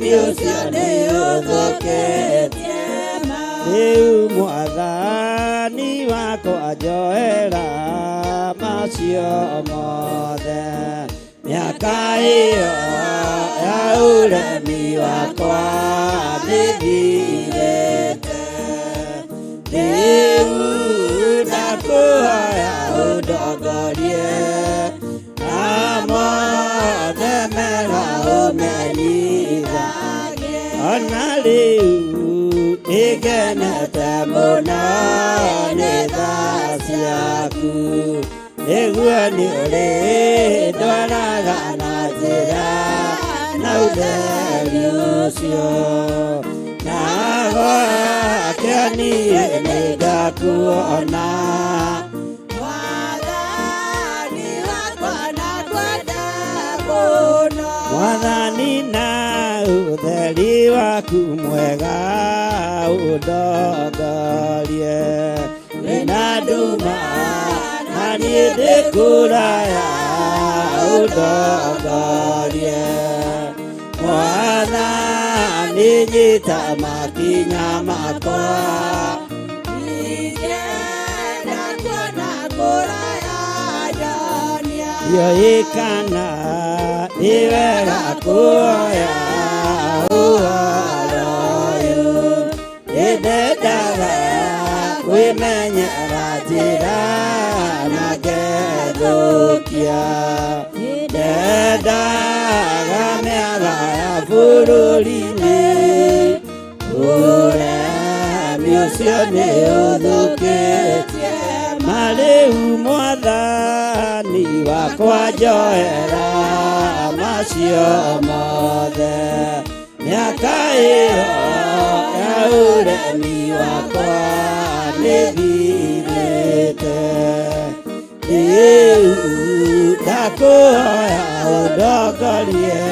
Ũremi ũcio nĩ ũthũkĩtie ma. Rĩu mwathani wakwa njoera macio mothe, mĩaka ĩyo ya ũremi wakwa nĩthirĩte. Rĩu ndakũhoya ũndongorie na mothe mega ũmenyithagie. Ona rĩu nĩngenete mũno nĩ tha ciaku, nĩguo nĩ ũrĩndwaraga na njĩra na ũtheri ũcio, na gwake niĩ nĩngakuona. Mwathani wakwa nakwenda mũno. Mwathani, na ũtheri waku mwega ũndongorie, wĩna nduma na niĩ ndĩ kũraya, ũndongorie. Mwathani, nyita makinya makwa. Ingĩenda kuona kũraya nyonia. Ndiũĩ kana nĩ wega kuoya ũhoro ũyũ, nĩndendaga kwĩmenyera njĩra na ngethũkia. Ndendaga mĩaga ya bũrũri-inĩ, ũremi ũcio nĩ ũthũkĩtie ma. Rĩu mwathani wakwa njoera macio mothe, mĩaka ĩyo ya ũremi wakwa nĩthirĩte. Rĩu ndakũhoya ũndongorie.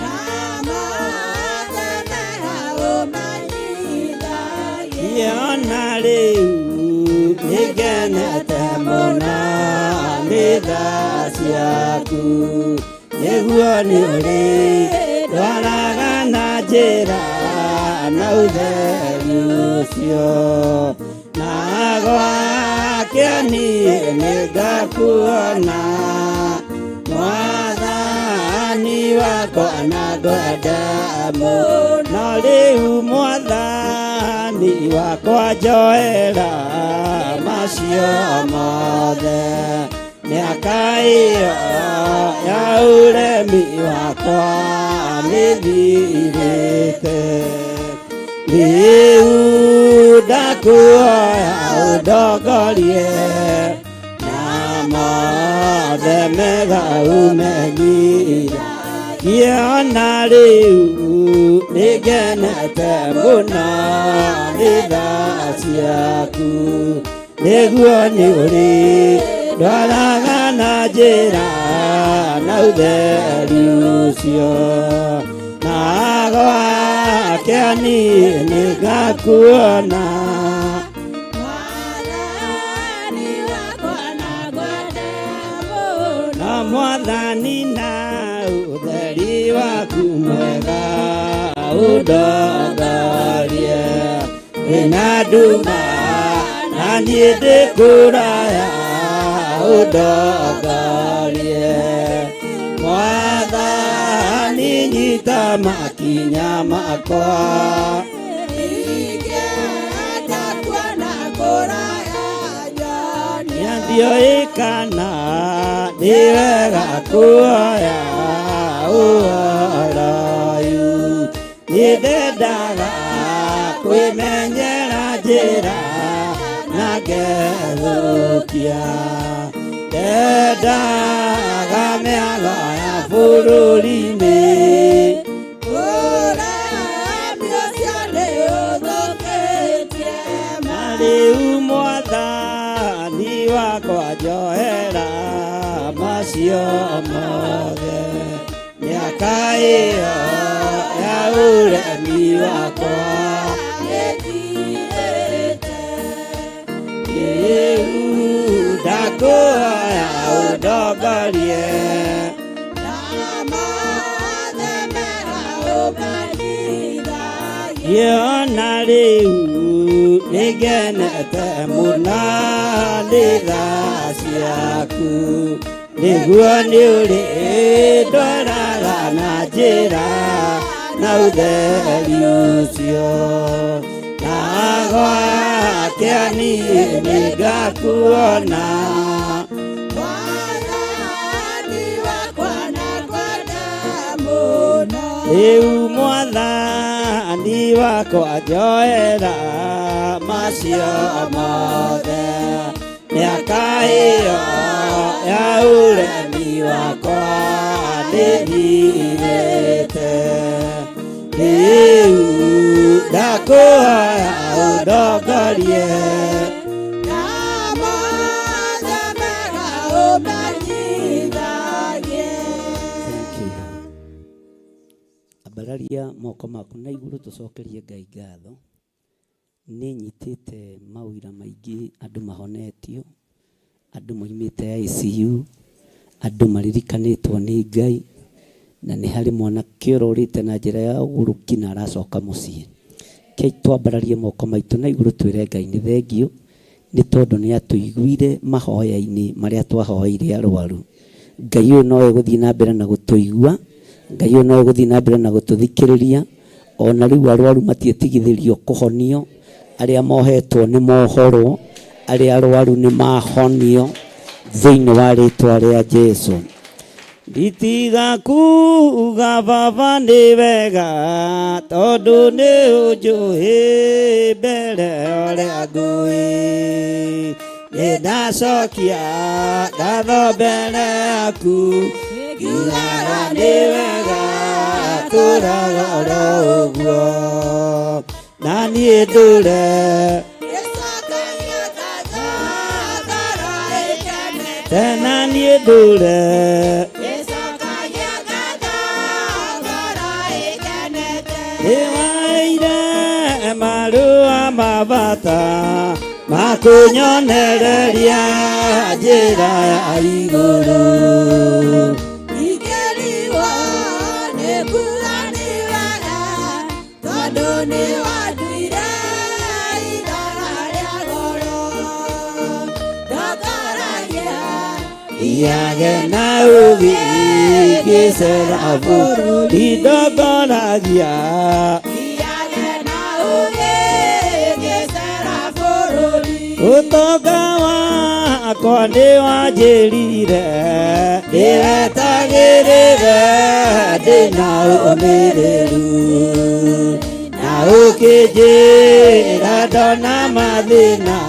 Na mothe mega ũmenyithagie. Ona rĩu nĩngenete mũno nĩ tha ciaku, nĩguo nĩ ũrĩ ndwaraga na njĩra na ũtheri ũcio, na gwake niĩ nĩngakuona. Mwathani wakwa na ngwenda mũno. Rĩu mwathani wakwa njoera macio mothe, mĩaka ĩyo ya ũremi wakwa nĩthirĩte. Rĩu ndakũhoya ũndongorie na mothe mega ũmenyire. Ona rĩu nĩngenete mũno nĩ tha ciaku, nĩguo nĩ ũrĩ ndwaraga na njĩra na ũtheri ũcio, na gwake niĩ nĩngakuona. Mwathani wakwa nakwenda mũno. Na mwathani, na ũtheri waku mwega ũndongorie, wĩna nduma na niĩ ndĩ kũraya, ũndongorie. Mwathani, nyita makinya makwa. Ingĩenda kuona kũraya nyonia. Ndiũĩ kana nĩ wega kuoya ũhoro ũyũ, nĩndendaga kwĩmenyera njĩra na ngethũkia. Ndendaga mĩago ya bũrũri-inĩ, Ũremi ũcio nĩ ũthũkĩtie na rĩu mwathani wakwa njoera macio mothe, mĩaka ĩyo ya ũremi wakwa nĩthirĩte. Rĩu ndakũhoya ũndongorie. Na mothe mega. ũmenyithagie. Ona rĩu nĩngenete mũno nĩ tha ciaku nĩguo nĩ ũrĩ ndwaraga na njĩra na ũtheri ũcio na gwake niĩ nĩngakuona. Mwathani wakwa nakwenda mũno. Rĩu mwathani wakwa njoera macio mothe mĩaka ĩyo ya ũremi wakwa nĩthirĩte rĩu ndakũhoya ũndongorie. Na mothe mega ũmenyithagie. Thank you. Ambararia moko maku na igũrũ tũcokerie Ngai ngatho. Nĩ nyitĩte mawĩra maingĩ andũ mahonetio, andũ moimĩte ICU, andũ maririkanĩtwo nĩ Ngai, na nĩ harĩ mwanake ũrorĩte na njĩra ya ũgũrũki na aracoka mũciĩ. Kei twambararie moko maitũ na igũrũ twĩre Ngai nĩ thengiũ nĩ tondũ nĩ atũiguire mahoya-inĩ marĩa twahoeire arwaru. Ngai ũyũ no egũthiĩ na mbere na gũtũigua, Ngai ũyũ no egũthiĩ na mbere na gũtũthikĩrĩria, ona rĩu arwaru matietigithĩrio kũhonio, arĩa mohetwo nĩ mohorwo, arĩa arwaru nĩ mahonio thĩinĩ wa rĩtwa rĩa Jesu. Nditiga kuga baba nĩ wega tondũ nĩ ũnjũĩ mbere ũrĩa ngũĩ. Nĩ ndacokia ngatho mbere yaku ngiugaga nĩ wega tũraga oro ũguo na niĩ ndũre. Gĩcokagia ngatho ngoro ĩkenete. Tena niĩ ndũre. Gĩcokagia ngatho ngoro ĩkenete. Nĩwaire marũa ma bata makũnyonereria njĩra ya igũrũ. Ingĩrigwo nĩ kuga nĩ wega tondũ nĩ wanduire ithaga rĩa goro. Ndongoragia Iage na ũgĩ ngĩcera bũrũri ndongoragia. Iage na ũgĩ ngĩcera bũrũri. Ũtonga wakwa nĩ wanjĩrire ndĩwetagĩrĩre ndĩna ũmĩrĩru na ũkĩnjĩra ndona mathĩna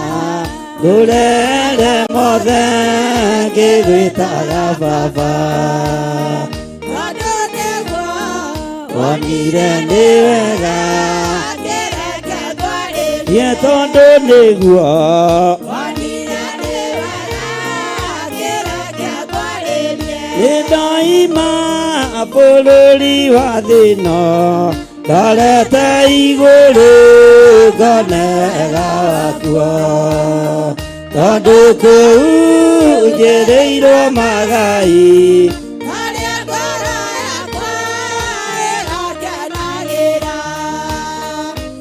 ngũrere mothe ngĩgwĩtaga baba. Tondũ nĩguo wonire nĩ wega kĩreke ngwarĩrie. Ye tondũ nĩguo Wonire nĩ wega kĩreke ngwarĩrie. Nĩndoima bũrũri wa thĩno ndorete igũrũ ngone wega wakuo tondũ kũu njĩrĩirwo magai. Harĩa ngoro yakwa ĩgakenagĩra.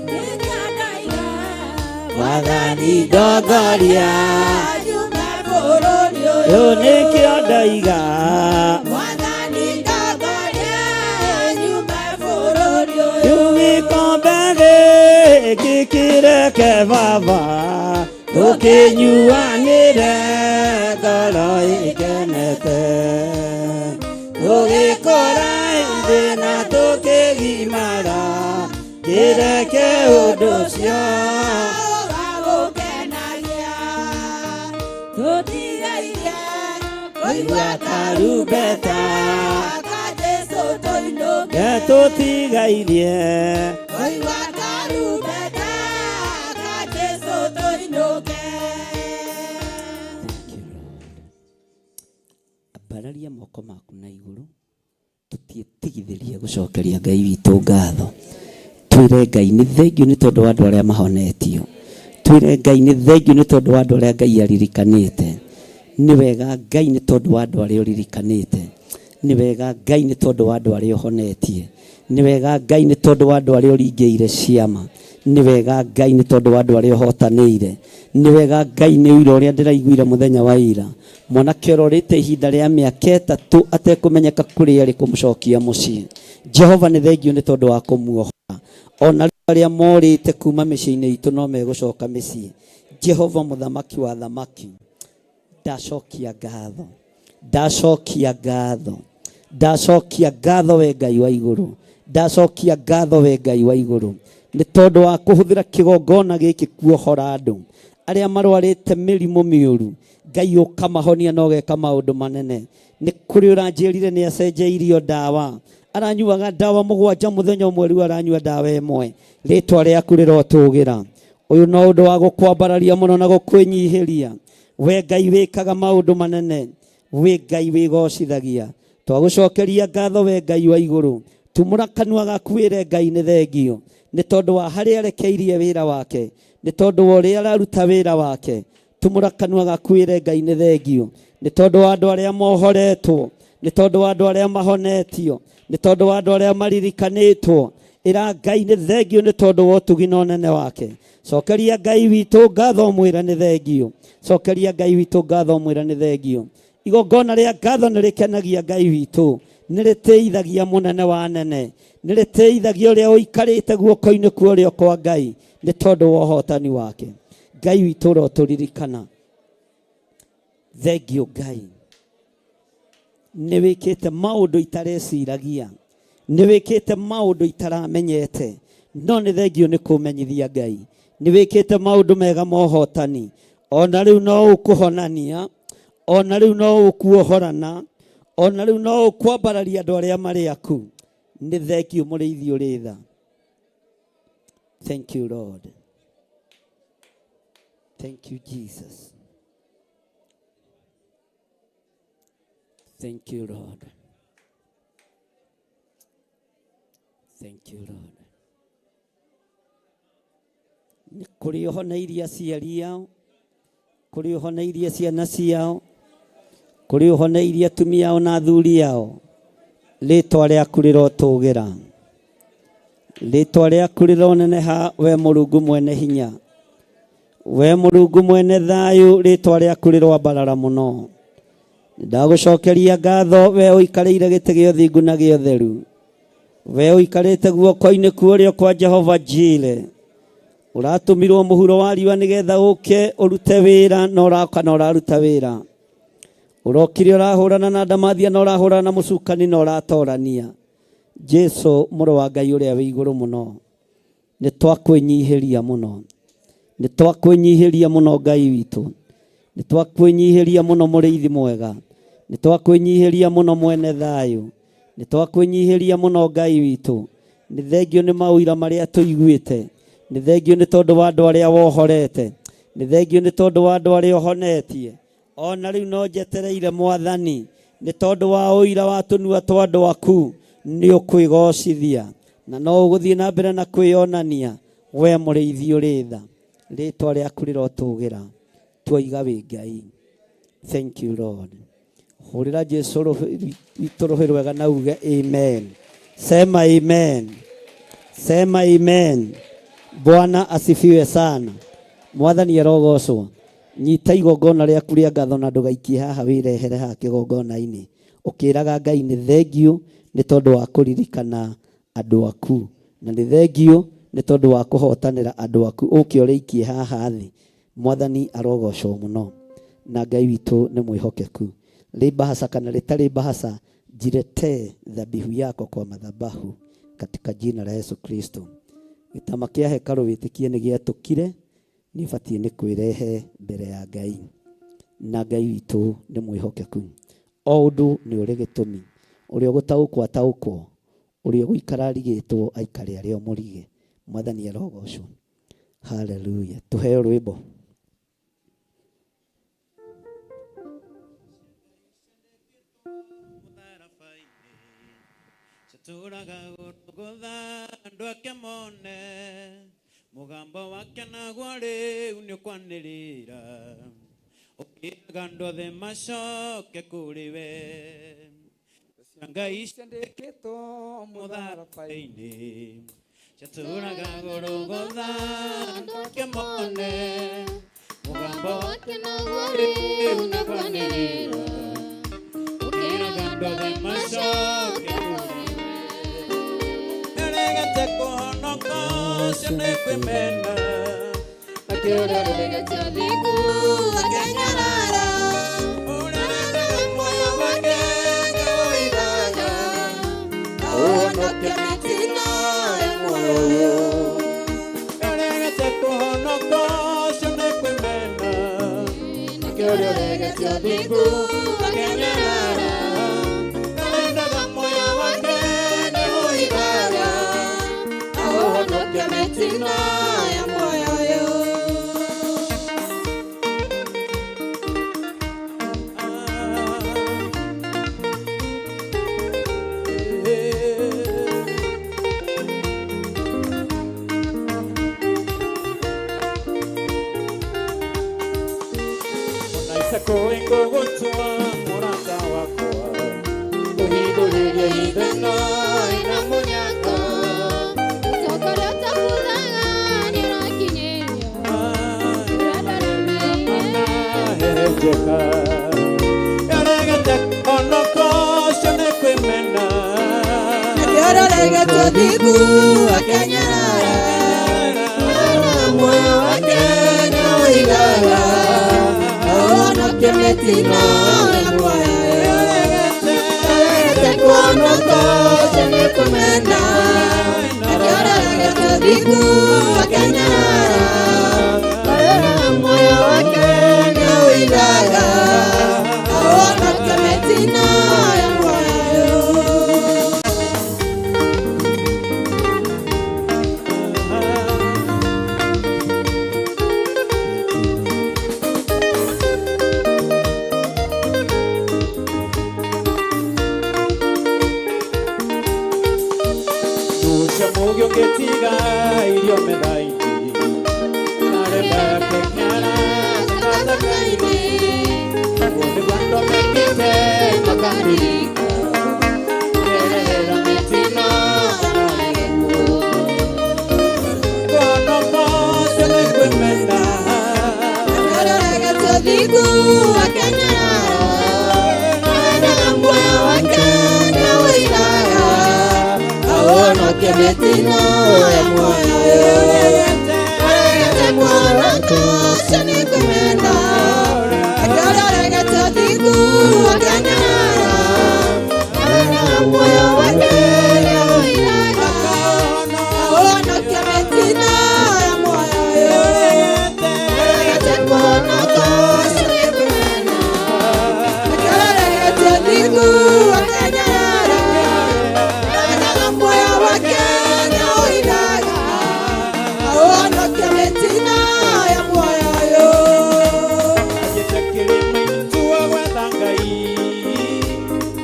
Nĩkĩo ndoiga Mwathani ndongoria nyume bũrũri ũyũ. Rĩu nĩkĩo ndoiga Mwathani ndongoria nyume bũrũri ũyũ. Rĩu gĩkombe gĩkĩ kĩreke baba tũkĩnyuanĩre ngoro ĩkenete tũgĩkũra ithuĩ na tũkĩgimara kĩreke ũndũ ũcio Ũgagũkenagia. Tũtigairie kũigua karumbeta ka Jesũ tũinũke. Tũtigairie Kũigua karumbeta ka Jesũ tũinũke. Thank you, Lord. Ambararia moko maku na igũrũ tũtiĩtigithĩrie gũcokeria Ngai witũ ngatho. Twĩre Ngai nĩ thengiũ nĩ tondũ wa andũ arĩa mahonetio. Twĩre Ngai nĩ thengiũ nĩ tondũ wa andũ arĩa Ngai aririkanĩte. Nĩ wega Ngai nĩ tondũ wa andũ arĩa ũririkanĩte. Nĩ wega Ngai nĩ tondũ wa andũ arĩa ũhonetie. Nĩ wega Ngai nĩ tondũ wa andũ arĩa ũringĩire ciama. Nĩ wega Ngai nĩ tondũ wa andũ arĩa ũhotanĩire. Nĩ wega Ngai nĩ ũira ũrĩa ndĩraiguire mũthenya wa ira. Mwanake ũrorĩte ihinda rĩa mĩaka 3 atekũmenyeka kũrĩa arĩ kũmũcokia mũciĩ. Jehova nĩ thengio nĩ tondũ wa kũmuohora. Ona rĩu arĩa morĩte kuma mĩciĩ-inĩ itũ no megũcoka mĩciĩ. Jehova mũthamaki wa thamaki, ndacokia ngatho, ndacokia ngatho, ndacokia ngatho we Ngai wa igũrũ, ndacokia ngatho we Ngai wa igũrũ nĩ tondũ wa kũhũthĩra kĩgongona gĩkĩ kuohora andũ arĩa marwarĩte mĩrimũ mĩũru. Ngai ũkamahonia na ũgeka maũndũ manene. Nĩ kũrĩ ũranjĩrire nĩ acenjeirio ndawa, aranyuaga ndawa 7 mũthenya ũmwe, rĩu aranyua ndawa 1. Rĩtwa rĩaku rĩrotũgĩra. Ũyũ no ũndũ wa gũkwambararia mũno na gũkwĩnyihĩria. We Ngai wĩkaga maũndũ manene, we Ngai wĩgocithagia. Twagũcokeria ngatho we Ngai wa igũrũ. Tumũra kanua gaku wĩre Ngai nĩ thengio nĩ tondũ wa harĩa arekeirie wĩra wake, nĩ tondũ wa ũrĩa araruta wĩra wake. Tumũra kanua gaku wĩre Ngai nĩ thengio nĩ tondũ wa andũ arĩa mohoretwo, nĩ tondũ wa andũ arĩa mahonetio, nĩ tondũ wa andũ arĩa maririkanĩtwo. Ĩra Ngai nĩ thengio nĩ tondũ wa ũtugi na ũnene wake. Cokeria Ngai witũ ngatho mwĩre nĩ thengio. Cokeria Ngai witũ ngatho mwĩre nĩ thengio. Igongona rĩa ngatho nĩ rĩkenagia Ngai witũ, nĩ rĩtĩithagia mũnene wa anene, nĩ rĩtĩithagia ũrĩa ũikarĩte guoko-inĩ kwa ũrĩo kwa Ngai nĩ tondũ wa ũhotani wake. Ngai witũ ũrotũririkana. Thengio Ngai, nĩ wĩkĩte maũndũ itareciragia, nĩ wĩkĩte maũndũ itaramenyete, no nĩ thengio nĩ kũmenyithia Ngai nĩ wĩkĩte maũndũ mega ma ũhotani. Ona rĩu no ũkũhonania, ona rĩu no ũkuohorana, ona rĩu no ũkwambararia andũ arĩa marĩ aku. Nĩ thengio mũrĩithi ũrĩ tha. Thank you Lord. Thank you Jesus. Thank you Lord. Thank you Lord. Nĩ kũrĩ ũhoneirie aciari ao, kũrĩ ũhoneirie ciana ciao, kũrĩ ũhoneirie atumia ao na athuri ao. Rĩtwa rĩaku rĩrotũgĩra, rĩtwa rĩaku rĩroneneha, we Mũrungu mwene hinya, we Mũrungu mwene thayũ, rĩtwa rĩaku rĩroambarara mũno. Ndagũcokeria ngatho we ũikarĩire gĩtĩ gĩa ũthingu na gĩa ũtheru, we ũikarĩte guoko-inĩ kwa ũrĩo kwa Jehova Jire. Ũratũmirwo mũhuro wa riũa nĩgetha ũke ũrute wĩra, na ũroka na ũraruta wĩra. Ũrokire ũrahũrana na ndamathia, na ũrahũrana na mũcukani, na ũratorania. Jesu mũrũ wa Ngai ũrĩa wĩ igũrũ mũno, nĩ twakwĩnyihĩria mũno, nĩ twakwĩnyihĩria mũno Ngai witũ, nĩ twakwĩnyihĩria mũno mũrĩithi mwega, nĩ twakwĩnyihĩria mũno mwene thayũ, nĩ twakwĩnyihĩria mũno Ngai witũ. Nĩ thengio nĩ maũira marĩa tũiguĩte, nĩ thengio nĩ tondũ wa andũ arĩa wohorete, nĩ thengio nĩ tondũ wa andũ arĩa ũhonetie. Ona rĩu no njetereire Mwathani nĩ tondũ wa ũira wa tũnua twa andũ aku, nĩ ũkwĩgocithia na no ũgũthiĩ na mbere na kwĩyonania we mũrĩithi ũrĩ tha. Rĩtwa rĩaku rĩrotũgĩra, tuoiga wĩ Ngai. Thank you Lord. Hũrĩra Jesu witũ rũhĩ rwega na uge amen. Sema amen. Sema amen. Bwana asifiwe sana. Mwathani arogocwo. Nyita igongona rĩaku rĩa ngatho na ndũgaikie haha, wĩrehere haha kĩgongona-inĩ ũkĩraga Ngai nĩ thengio nĩ tondũ wa kũririkana andũ aku, na nĩ thengio nĩ tondũ wa kũhotanĩra andũ aku, ũke ũrĩikie haha thĩ. Mwathani arogocwo mũno, na Ngai witũ nĩ mwĩhokeku. Rĩ bahasa kana rĩtarĩ bahasa, jiletee dhabihu yako kwa madhabahu katika jina la Yesu Kristo. Gĩtama kĩa hekarũ wĩtĩkie nĩ gĩatũkire, nĩ ũbatiĩ nĩ kwĩrehe mbere ya Ngai, na Ngai witũ nĩ mwĩhokeku. O ũndũ nĩ ũrĩ gĩtũmi, ũrĩa ũgũtaũkwo ataũkwo, ũrĩa ũgũikara arigĩtwo aikare arĩ o mũrige. Mwathani arogocwo. Haleluya. Tuheo rwĩmbo. Tũraga gũtha andũ ake mone mũgambo wake naguo rĩu nĩ ũkwanĩrĩra ũkĩraga andũ othe macoke kũrĩ we. Cia Ngai Ciandĩkĩtwo mũtharaba-inĩ. Mũtharaba-inĩ ciatũraga Golgotha andũ ake mone mũgambo Wake naguo rĩu nĩkwanĩrĩra, ũkĩraga andũ othe macoke kũrĩ we. Nĩaregete kũhonoka ũcio nĩ kwĩmena Nakĩo ũrĩa ũthingu akenyarara, ũrĩa muoyo wake nĩũigaga, aũhonokie mĩtino ya muoyo ũyũ. Nĩaregete kũhonoka ũcio nĩ kwĩmena Nakĩo ũrĩa ũthingu akenyarara, Nĩarendaga muoyo wake nĩũigaga, aũhonokie mĩtino ya muoyo ũyũ. Ngũgũtua mũrata wakwa kũhingũrĩria ithano Ina mũnyaka, ũtongoria ũtabuthaga nĩũrakinyĩrio. Ũrĩa ndaremeire, hehenjeka yaregete kũhonoka ũcio nĩ kwĩmena Nakĩo ũrĩa ũthingu akenyarara, muoyo wake nĩũigaga, aũhonokie mĩtino ya muoyo ũyũ. Aregete kũhonoka ũcio nĩ kũmena, nakĩo ũrĩa ũthingu akenyarara, muoyo wake nĩũigaga, aũhonokie mĩtino ya muoyo ũyũ. Nũcia mũgĩ ũngĩtiga irio metha-inĩ narenda kĩng'ara Takataka-inĩ, ũguo nĩguo andũ mekĩte makarika, kũgerera mĩtino na gĩkuũ. kũhonoka ũcio nĩ kwĩmena Aregete ũthingu akenyarara, aendaga muoyo wake nĩũigaga, aũhonokie mĩtino ya muoyo ũyũ. Aregete kũhonoka ũcio nĩ kũmena, nakĩo ũrĩa ũthingu akenyarara, aendaga muoyo wake nĩũigaga, aũhonokie mĩtino ya muoyo ũyũ. Aregete kũhonoka ũcio nĩ kũmena, nakĩo ũrĩa ũthingu akenyarara, aendaga muoyo wake nĩũigaga, aũhonokie mĩtino ya muoyo ũyũ. Athiĩte kĩrĩma-inĩ tua gwetha Ngai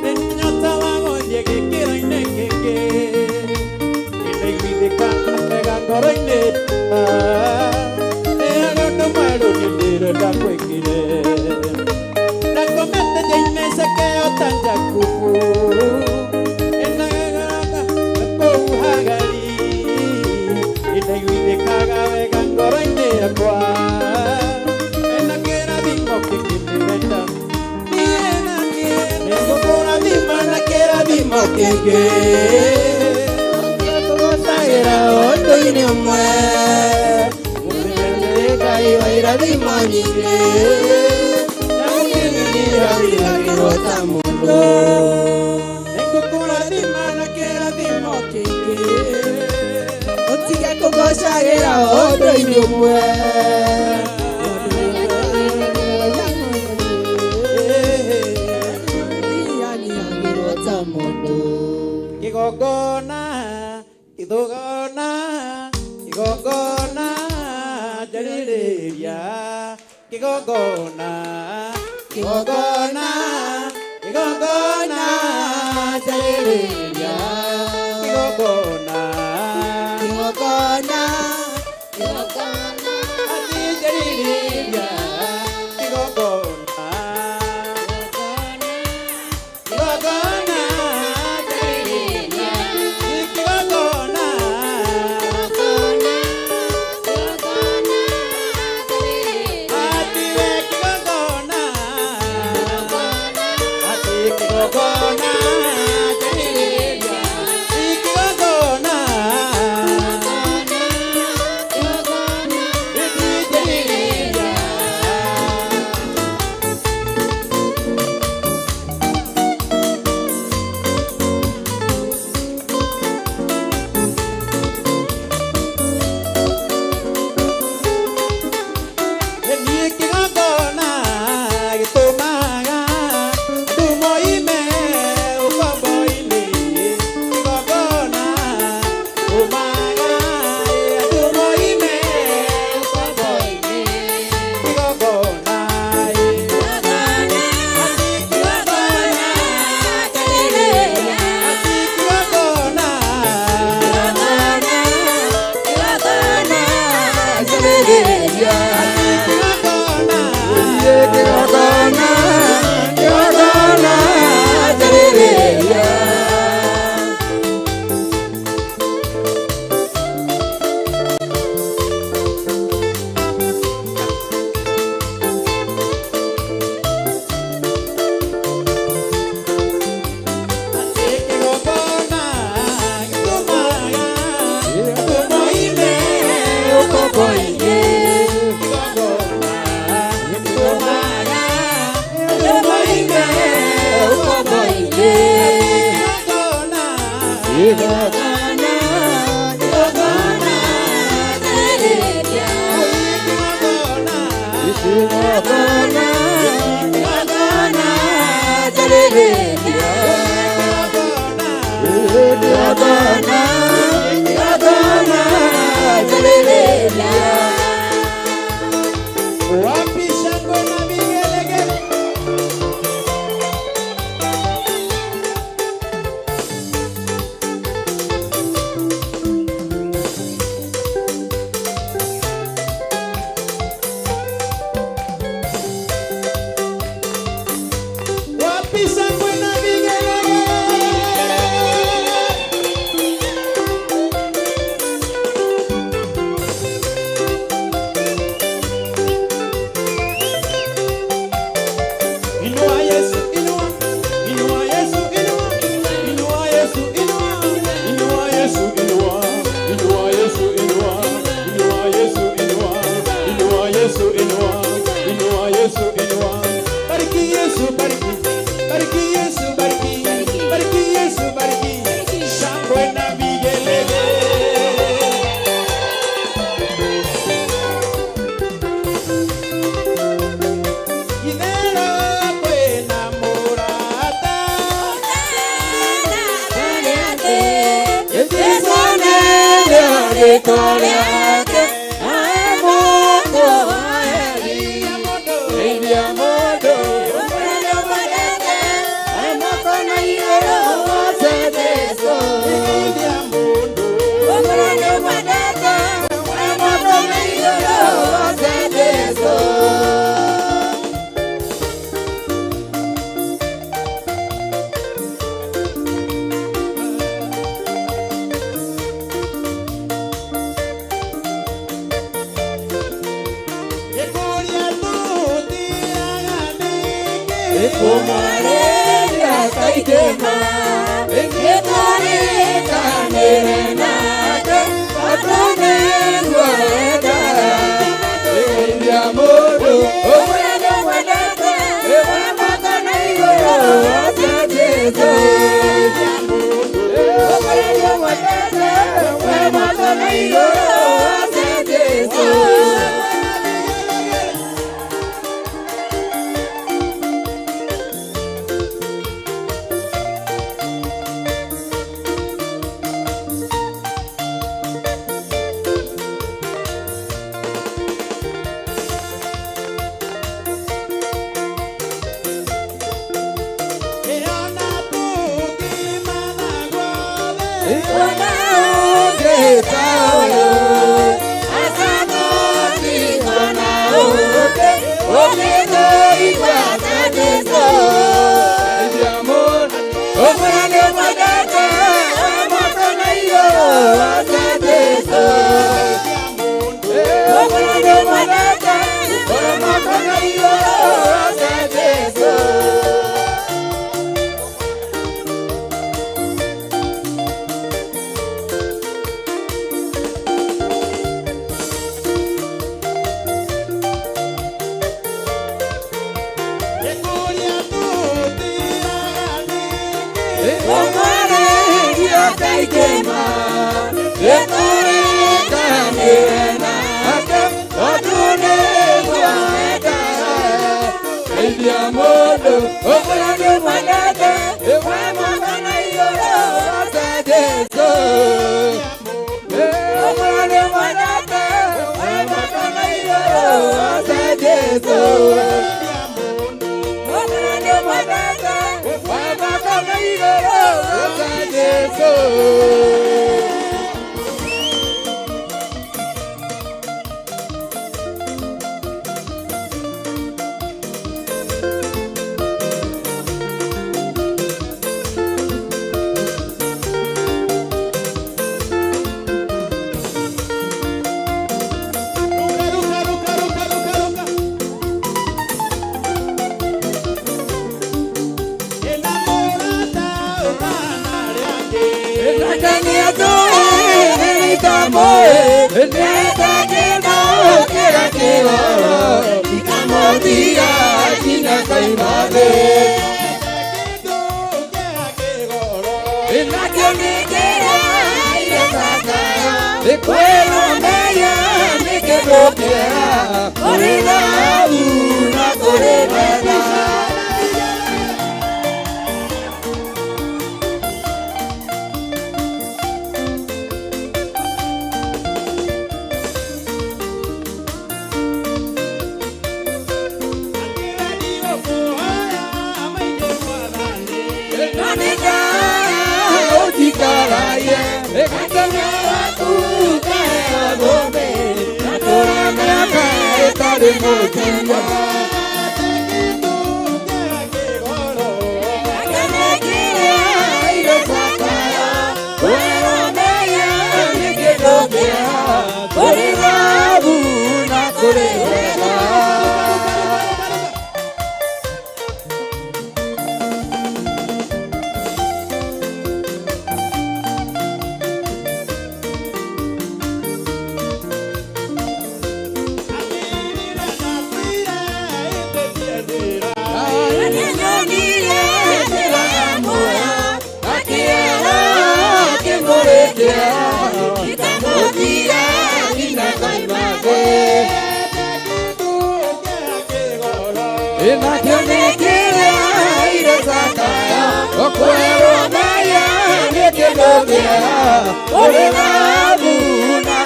ndĩna nyota wa gũthiĩ gĩkĩro-inĩ kĩngĩ nĩndaiguithĩka wega ngoro-inĩ nĩ harĩ ũndũ mwerũ niĩ ndĩrenda kwĩkire ndakomete njĩinĩ cekeo ta Jakubu ĩnagagaraga kũu Hagari nĩndaiguithĩkaga wega ngoro-inĩ yakwa ena kĩrathimo kĩngĩ ndĩrenda niĩ na niĩ nĩngũkũrathima na kĩrathimo kĩngĩ Tũgocagĩra ũndũ-inĩ ũmwe, mũthenya nĩ Ngai wa irathimo nyingĩ, na nĩirathimagĩrwo ta mũndũ. Nĩngũkũrathima na kĩrathimo Kĩngĩ, ũtige kũgocagĩra ũndũ-inĩ ũmwe. Nĩiranyihagĩrwo ta mũndũ. Kĩgongona kĩthũgona kĩgongona njarĩrĩria kĩgongona kĩgongona kĩgongona njarĩrĩria kĩgongona Kĩgongona, kĩgongona, atĩ njarĩrĩria kĩgongona kĩgongona. rĩtwa rĩake ae mũndũ ae Geithia mũndũ ũmwe nĩũmwendete ae moko na igũrũ ũgoce Jesũ. Ũmwe nĩũmwendete ae moko na igũrũ ũgoce Jesũ. Kũmwarĩria kaingĩma nĩtũrĩkanĩre nake tondũ nĩguo endaga. Geithia mũndũ ũmwe nĩũmwendete we moko na igũrũ ũgoce Jesũ. Ũmwe nĩũmwendete we moko na igũrũ ũgoce Jesũ.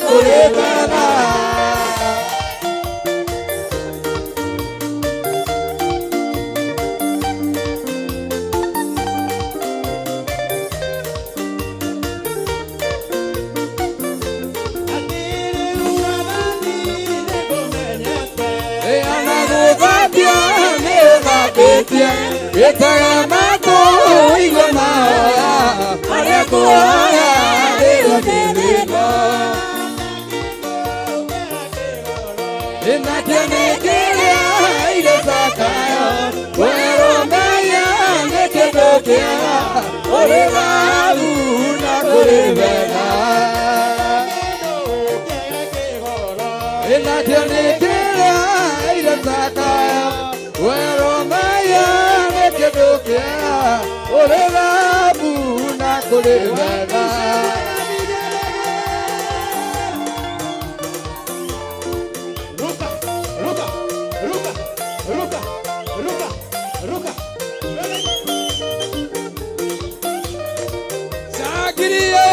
kũrĩ wega. Ĩtaga matũ igua mahoya marĩa kũhoya rĩrĩa ndĩ thĩna. Nakĩo nĩ kĩrĩa irĩ Zakayo kwerwo mehia nĩ kĩndũ kĩega kũrĩ thahabu na kũrĩ wega. Nakĩo nĩ kĩrĩa irĩ Zakayo kwerwo mehia nĩ kĩndũ kĩega kũrĩ thahabu na kũrĩ wega. Ruka, ruka, ruka, ruka, ruka, ruka. Shangilia.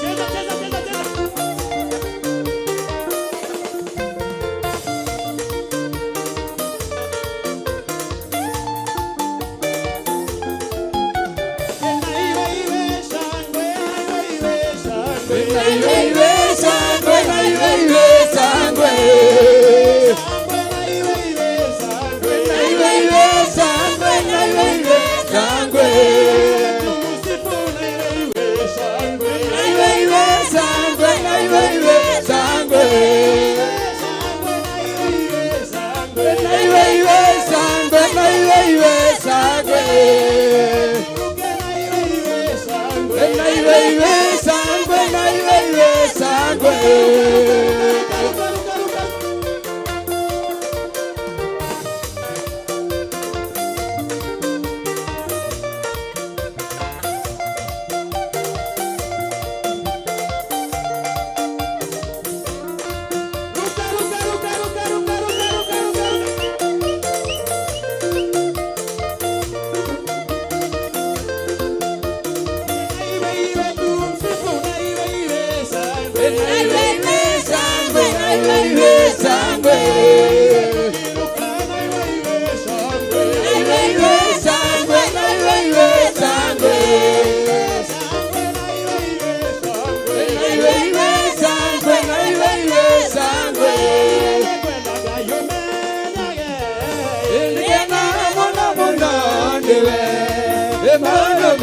Cheza, cheza, cheza, cheza. Iwe, iwe,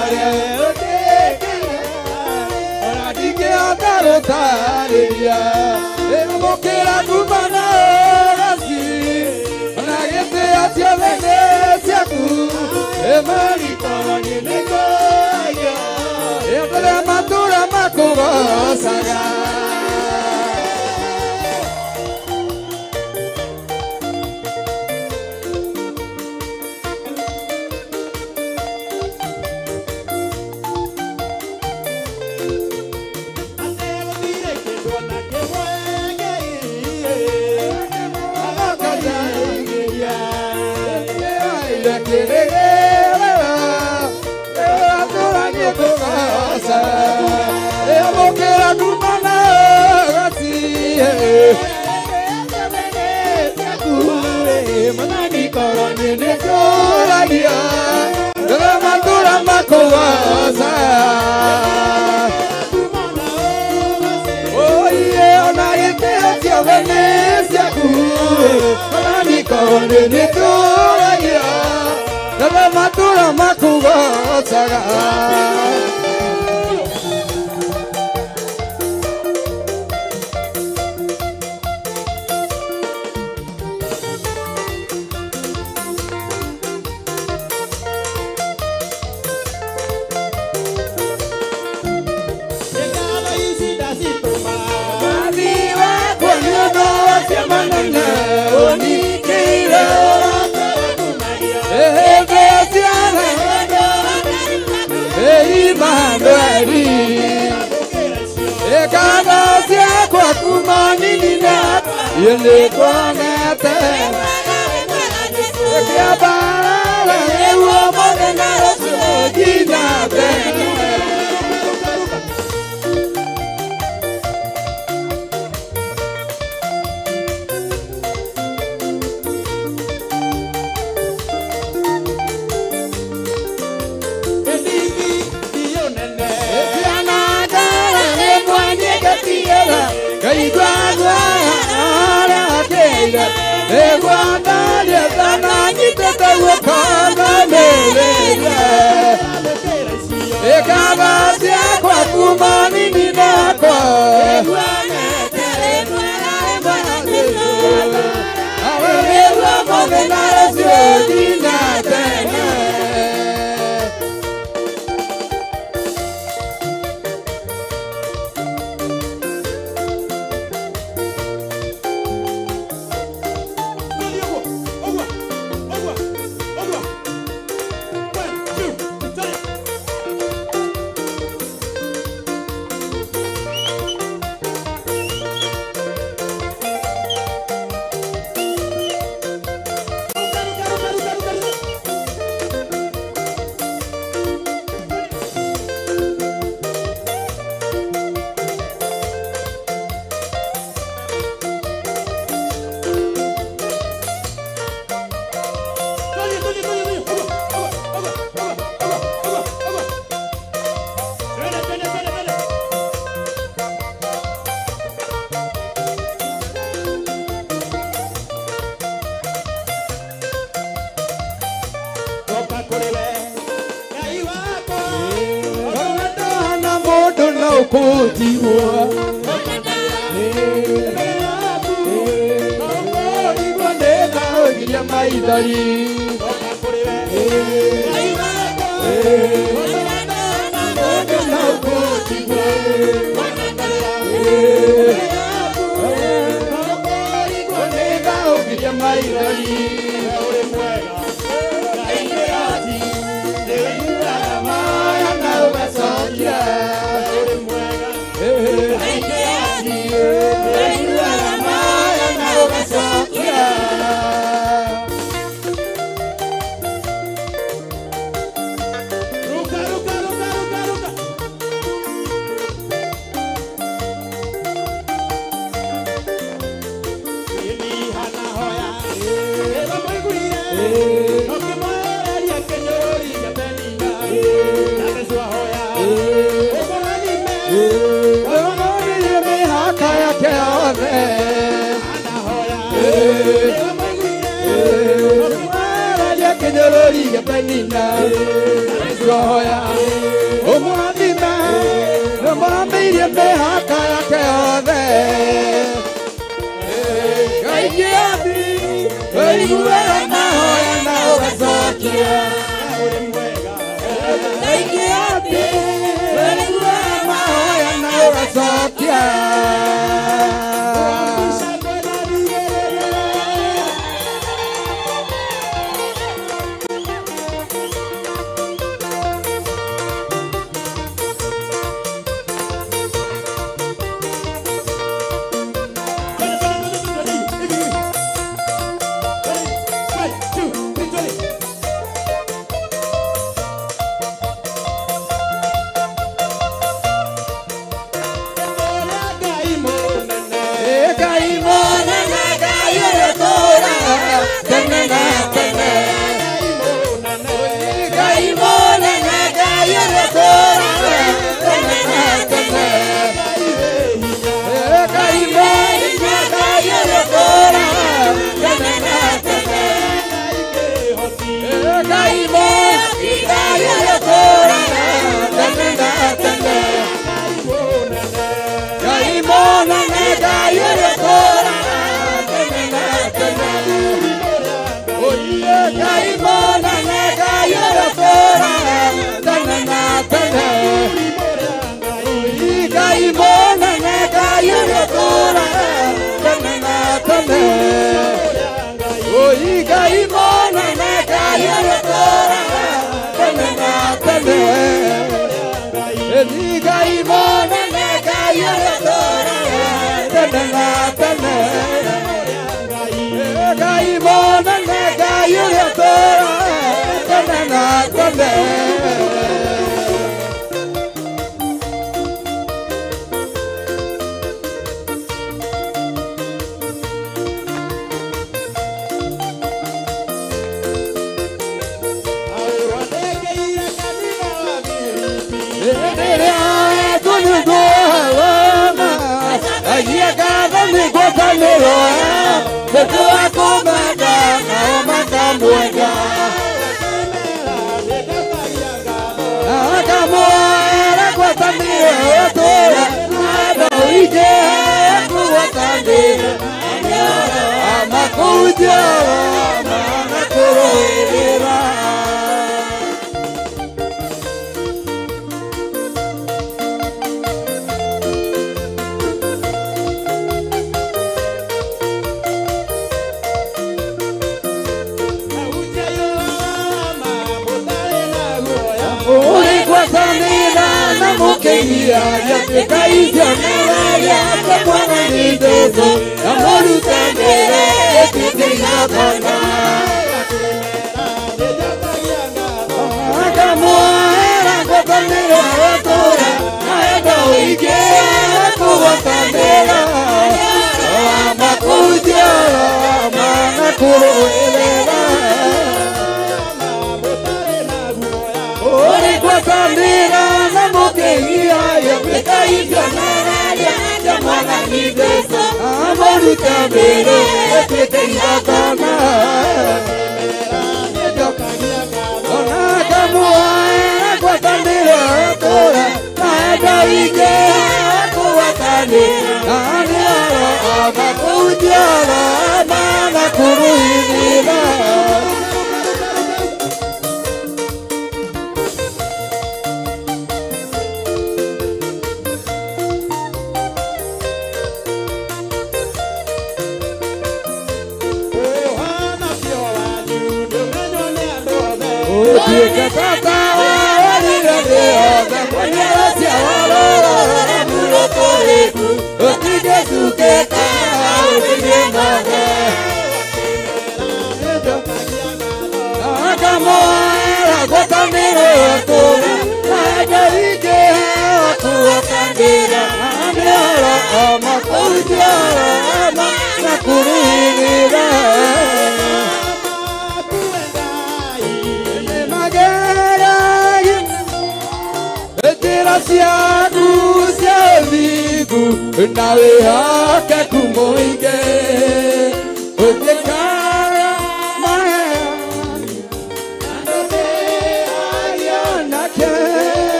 Marĩa ũndĩkĩire ona ndingĩhota gũtarĩria ĩmũkĩra kuma na ũgaci ona gĩtĩo ciothe nĩ ciaku ĩmarikorwo niĩ nĩngũragia ĩndĩrĩa matũra makũgocaga. mahoya ũmũrathime nĩmũramĩirie mĩhaka yake yothe Ngai kĩambi ũiguaga mahoya na ũgacokia Ngai kĩambi ũiguaga mahoya na ũgacokia.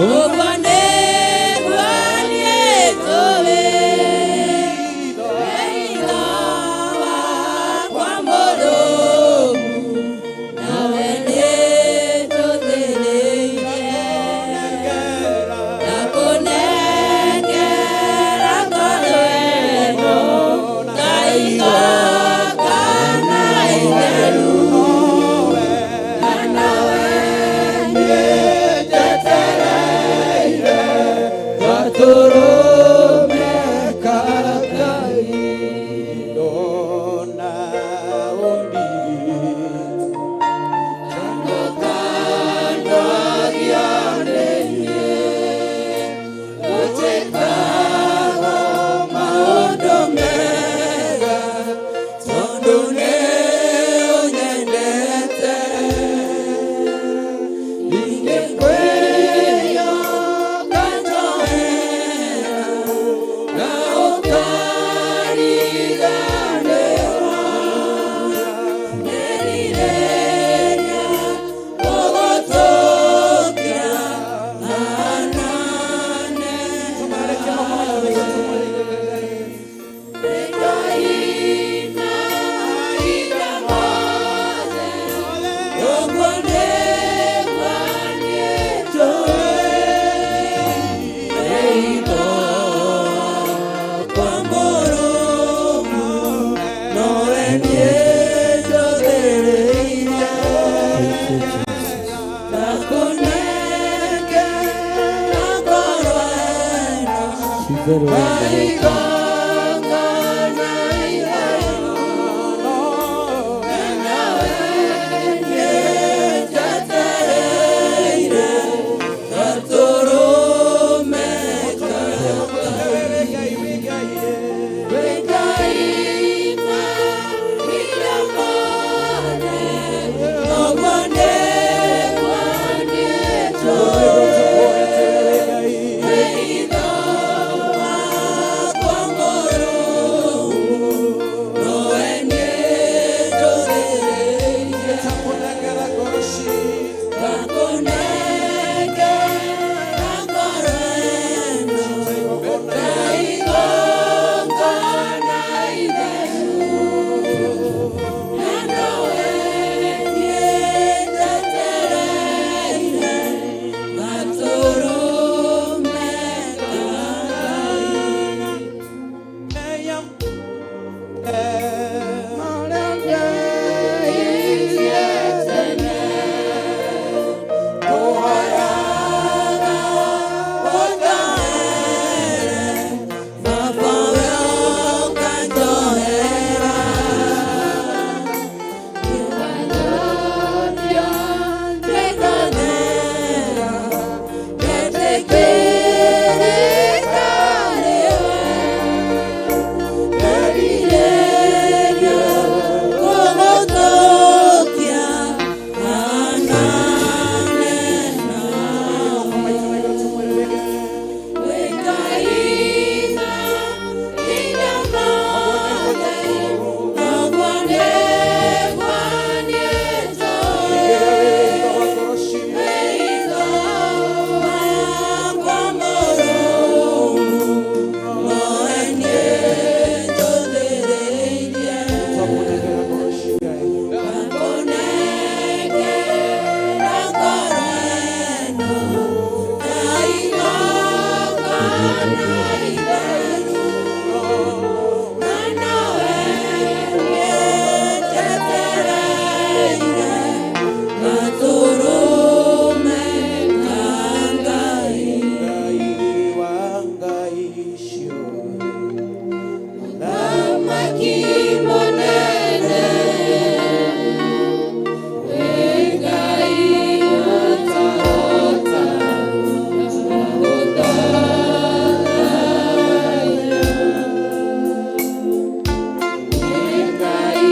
Ũguo nĩguo niĩ njũĩ, wĩitho wakwa mũrũmu, nawe nĩnjũthĩrĩirie. Ndakũnengera ngoro ĩno, ngaigongona itheru, na nowe niĩ njetereire Gatũrũme ka Ngai ndona ũndirite kando nĩ niĩ gũtĩkaga maũndũ mega tondũ nĩ ũnyendete ingĩkwĩhoka njohera na ũkariganĩrwo nĩrirĩria gũgũtũkia hanane. Nĩngaina mothe, ũguo nĩguo niĩ njũĩ, wĩitho wakwa mũrũmu, nowe niĩ njũthĩrĩirie. Thank you, Jesus. Ndakũnengera ngoro ĩno, Ti-itherũ wendo waku. ngaigongona itheru, na nawe niĩ njetereire gatũrũme ka Ngai. Wĩ Ngai mahinda mothe, ũguo nĩguo niĩ njũĩ, wĩitho wakwa mũrũmu, nowe niĩ njũthĩrĩirie. Ndakũnengera ngoro ĩno, ngaigongona itheru, na nowe niĩ njetereire gatũrũme ka Ngai. Marĩa ndehirie tene Kũhoyaga ũnjohere, Baba we ũkanjohera. Nĩũgathambia nĩngathera, ngetĩkĩrĩka nĩwe. Nderirĩria gũgũtũkia hanane nawe. Wĩ Ngai mahinda mothe, ũguo nĩguo niĩ njũĩ, wĩitho wakwa mũrũmu, nowe niĩ njũthĩrĩirie. Ndakũnengera ngoro ĩno, ngaigongona itheru, na nowe niĩ njetereire gatũrũme ka Ngai. Ngai wa Ngai ciothe Mũthamaki mũnene, wĩ Ngai ũtahota gũthathaiya. Wĩ Ngai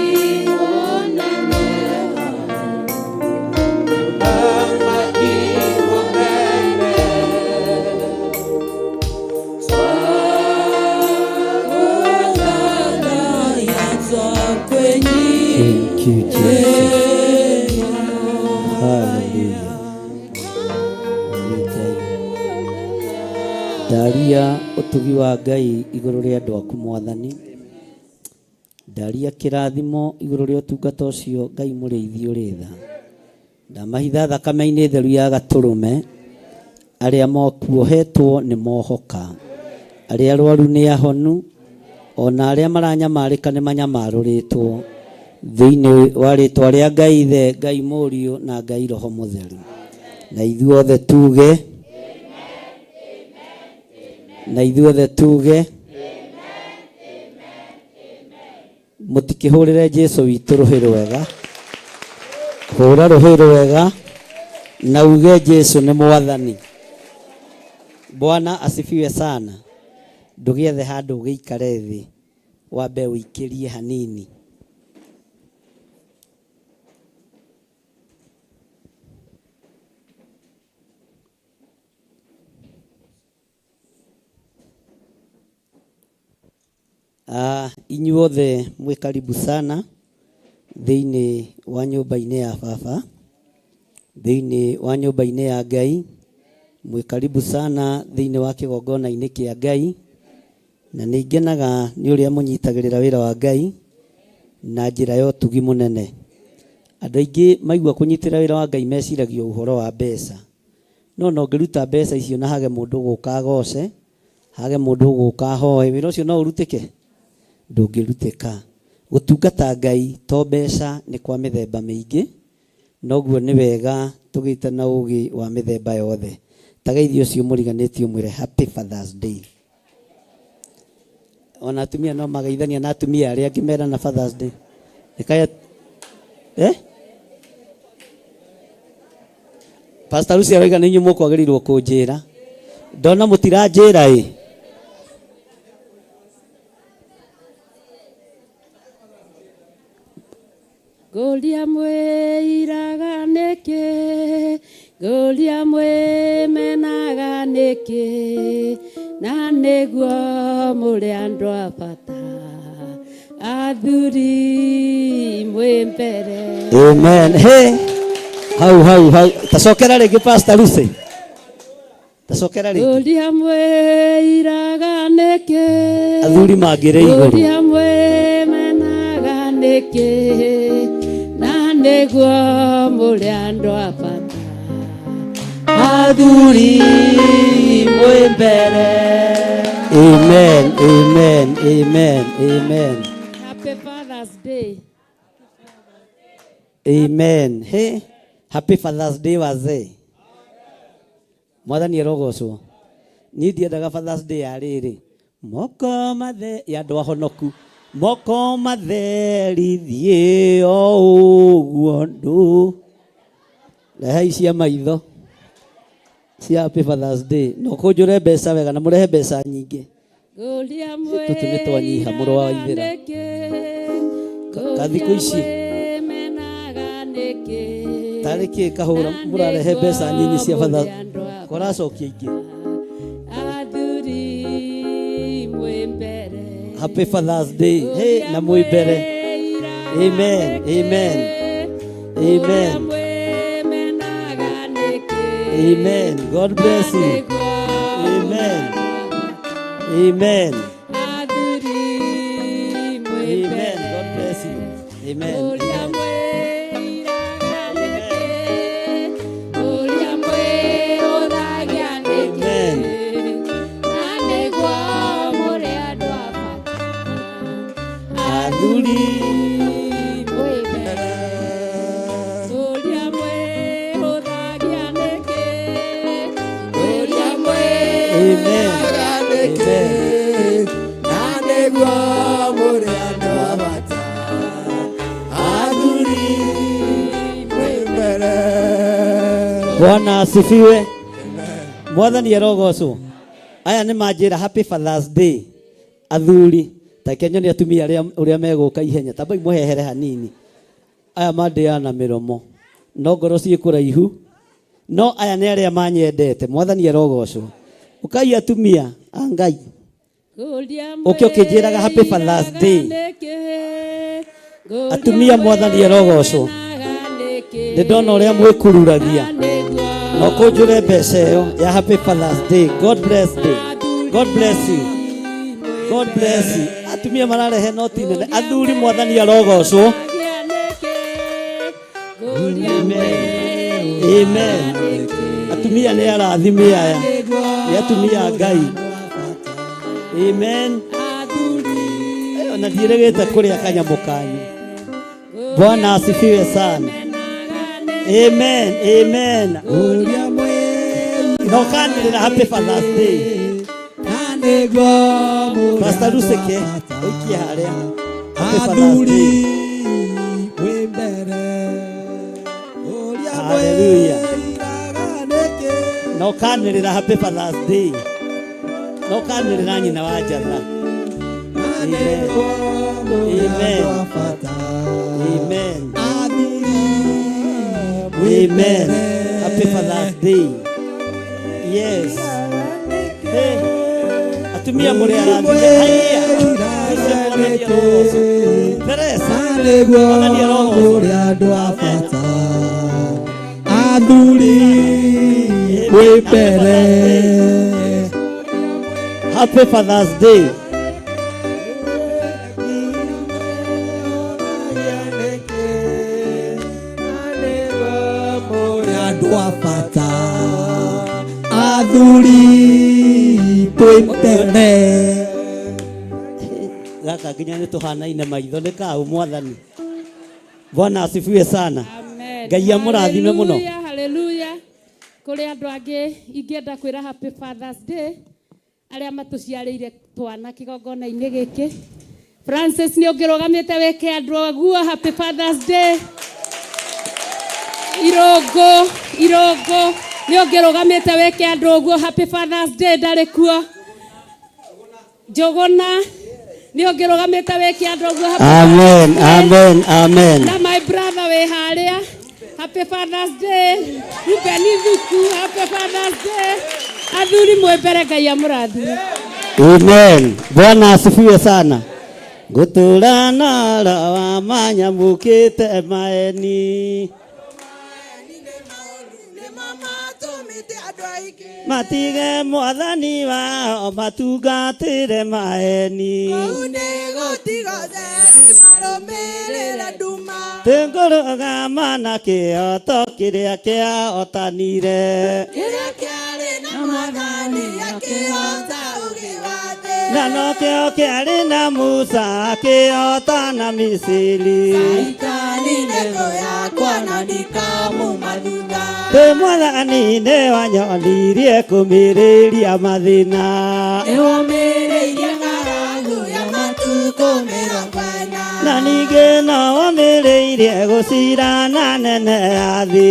mũnene, Mũthamaki mũnene twagũthathaiya, twakwenyiihia. Thank you, Jesus. Hallelujah. Wĩ Ngai. Ndaria ũtugi wa Ngai igũrũ rĩa andũ aku Mwathani. Ndaria kĩrathimo igũrũ rĩa ũtungata ũcio Ngai mũrĩithi ũrĩ tha. Ndamahitha thakame-inĩ theru ya gatũrũme. Arĩa mokuohetwo nĩ mohoka. Arĩa arwaru nĩ ahonu. Ona arĩa maranyamarĩka nĩ manyamarũrĩtwo. Thĩinĩ wa rĩtwa rĩa Ngai Ithe, Ngai Mũriũ na Ngai Roho Mũtheru. Na ithuothe tuge na ithuothe tuge mũtikĩhũrĩre Jesu witũ rũhĩ rwega. Hũra rũhĩ rwega na uge Jesu nĩ Mwathani. Bwana asifiwe sana. Ndũgĩethe handũ ũgĩikare thĩ, wambe ũikĩrie hanini. Inyuothe mwĩ karibu sana thĩinĩ wa nyũmba-inĩ ya baba, thĩinĩ wa nyũmba-inĩ ya Ngai, mwĩ karibu sana thĩinĩ wa kĩgongona-inĩ kĩa Ngai, na nĩ ngenaga nĩ ũrĩa mũnyitagĩrĩra wĩra wa Ngai na njĩra ya ũtugi mũnene. Andũ aingĩ maigua kũnyitĩrĩra wĩra wa Ngai meciragia ũhoro wa mbeca, no ona ũngĩruta mbeca icio na hage mũndũ ũgũka agoce, hage mũndũ ũgũka ahoe, wĩra ũcio no ũrutĩke? Ndũngĩrutĩka. Gũtungata Ngai to mbeca nĩ kwa mĩthemba mĩingĩ, noguo nĩ wega tũgĩte na ũgĩ wa mĩthemba yothe. Ta geithia ũcio mũriganĩtie ũmwĩre happy Father's Day. Ona atumia no mageithania na atumia arĩa angĩ merana Father's Day. Nĩkaya eh? Pastor Lucy aroiga nĩ inyuĩ mũkwagĩrĩirwo kũnjĩra. Ndona mũtiranjĩra ĩ. Ngũria mwĩiraga nĩkĩ, ngũria mwĩmenaga nĩkĩ, na nĩguo mũrĩ andũ a bata, athuri mwĩ mbere. Amen. Hey. Hau hau hau. Tacokera rĩngĩ Pastor Lucy. Tacokera rĩngĩ. Ngũria mwĩiraga nĩkĩ, Athuri mangĩrĩ igũrũ. ngũria mwĩmenaga nĩkĩ, na nĩguo mũrĩ andũ a bata, Athuri mwĩ mbere. Amen. Amen. Amen. Amen. Happy Father's Day. Amen. Hey. Happy Father's Day wazee. Mwathani arogocwo. Niĩ ndiendaga Father's Day ya rĩrĩ. Moko mathe ya andũ ahonoku. Moko matheri thiĩ o ũguo ndũ. Rehai cia maitho cia Happy Father's Day. Na ũkũnjũre mbeca wega na mũrehe mbeca nyingĩ. Ngũria Tũtũ nĩ twanyiha mũrũ wa Ithĩra. nĩkĩ, Ka thikũ ici. mwĩmenaga nĩkĩ, Tarĩ kĩ kahũra mũrarehe mbeca nyinyi cia Father's Kũracokia ingĩ. athuri mwĩ mbere. Happy Father's Day. Hey, na mwĩ mbere. Amen. Amen. Amen. Amen. God bless you. Amen. Amen. Amen. God bless you. Amen. Amen. Amen. Athuri. Amen. Amen. Na nĩguo mũrĩ andũ a bata, athuri mwĩ mbere. Bwana asifiwe. Mwathani arogocwo. Aya nĩ manjĩra happy Father's Day. Athuri, ta reke nyone atumia arĩa ũrĩa megũka ihenya. Tambai mũhehere hanini. Aya mandĩaga na mĩromo. No ngoro ciĩ kũraihu. No aya nĩ arĩa manyendete. Mwathani arogocwo. Ũkai atumia a Ngai. Ũke ũkĩnjĩraga happy Father's Day. Atumia mwathani arogocwo. Nĩ ndona ũrĩa mwĩkururagia. Na ũkũnjũre mbeca ĩyo ya happy Father's Day. God bless day. God bless you. God bless you. Atumia mararehe noti nene. Athuri mwathani arogocwo. Amen. Amen. Atumia nĩ arathime aya. Nĩ atumia a Ngai. Amen. Ona ndiĩrĩgĩte kũrĩa kanyamũ kanyu. Bwana asifiwe sana. Amen. Amen. Na ũkanĩrĩra happy Father's Day. Pastor Ruseke, ũikie harĩa. Happy Father's Day. Hallelujah. Na ũkanĩrĩra happy Father's Day. Na ũkanĩrĩra nyina wa Njatha. Amen. Amen. Amen. Amen. Happy Father's Day. Yes. Hey. Atumia mũrĩ arathime. Haiya. Ũcio mwathani arogocwo. Teresa. Mwathani arogocwo. Amen. Athuri mwĩ mbere. Happy Father's Day. Andũ a bata athuri twĩ mbere. Gaka nginya nĩ tũhanaine maitho nĩ kaũ mwathani. Bwana asifiwe sana. Amen. Ngai amũrathime mũno. Hallelujah, hallelujah. Kũrĩ andũ angĩ ingĩenda kwĩra happy Father's Day arĩa matũciarĩire twana kĩgongona-inĩ gĩkĩ. Francis nĩ ũngĩrũgamĩte wĩke andũ aguo happy Father's Day. Irũngũ, Irũngũ nĩ ũngĩrũgamĩte wĩke andũ ũguo happy Father's Day ndarĩ kuo. Njũgũna nĩ ũngĩrũgamĩte wĩke andũ ũguo happy Amen. Father's Day. Amen. Amen. Na my brother wĩ harĩa happy Father's Day. Ruben Thuku happy Father's Day. Athuri mwĩ mbere Ngai amũrathime. Amen. Bwana asifiwe sana. Ngũtũra nara wa manyamũkĩte maeni matige mwathani wao matungatĩre maeni tĩngũrũgama na kĩhoto kĩrĩa kĩahotanire na nokĩo kĩarĩ na Musa akĩhota na Misiri Twĩ mwathani nĩ wanyonirie kũmĩrĩria mathĩna na ningĩ no womĩrĩirie gũcirana nene ya thĩ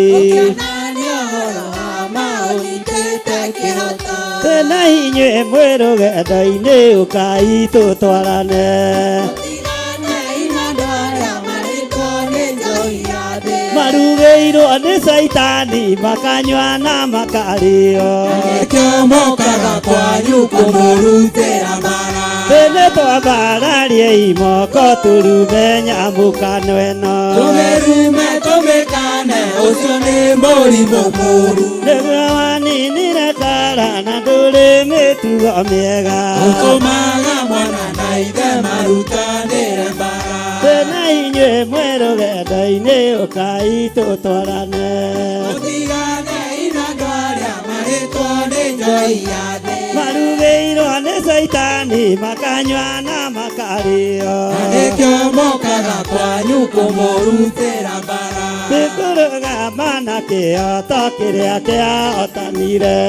twĩna inyuĩ mwĩ rũgendo-inĩ ũkai tũtwarane marugĩirwo nĩ caitani makanyua na makarĩo Nĩkĩo mokaga kwanyu kũmũrutĩra mbara. Tene twambararie imoko turume nyamũkano ĩno Tũmĩrume tũmĩkane ũcio nĩ mũrimũ mũru. Nĩguo waninire kara na ndũrĩ mĩtugo mĩega Ũtũmaga mwana na ithe marutanĩre mbara. Twĩna inyuĩ mwĩ rũgendo-inĩ ũkai tũtwarane Mũtiganei na andũ arĩa marĩtwo nĩ njohi ya thĩ. Marugĩirwo nĩ caitani makanyua na makarĩo Na nĩkĩo mokaga kwanyu kũmũrutĩra mbara. Tĩkũrũgama na kĩhoto kĩrĩa kĩahotanire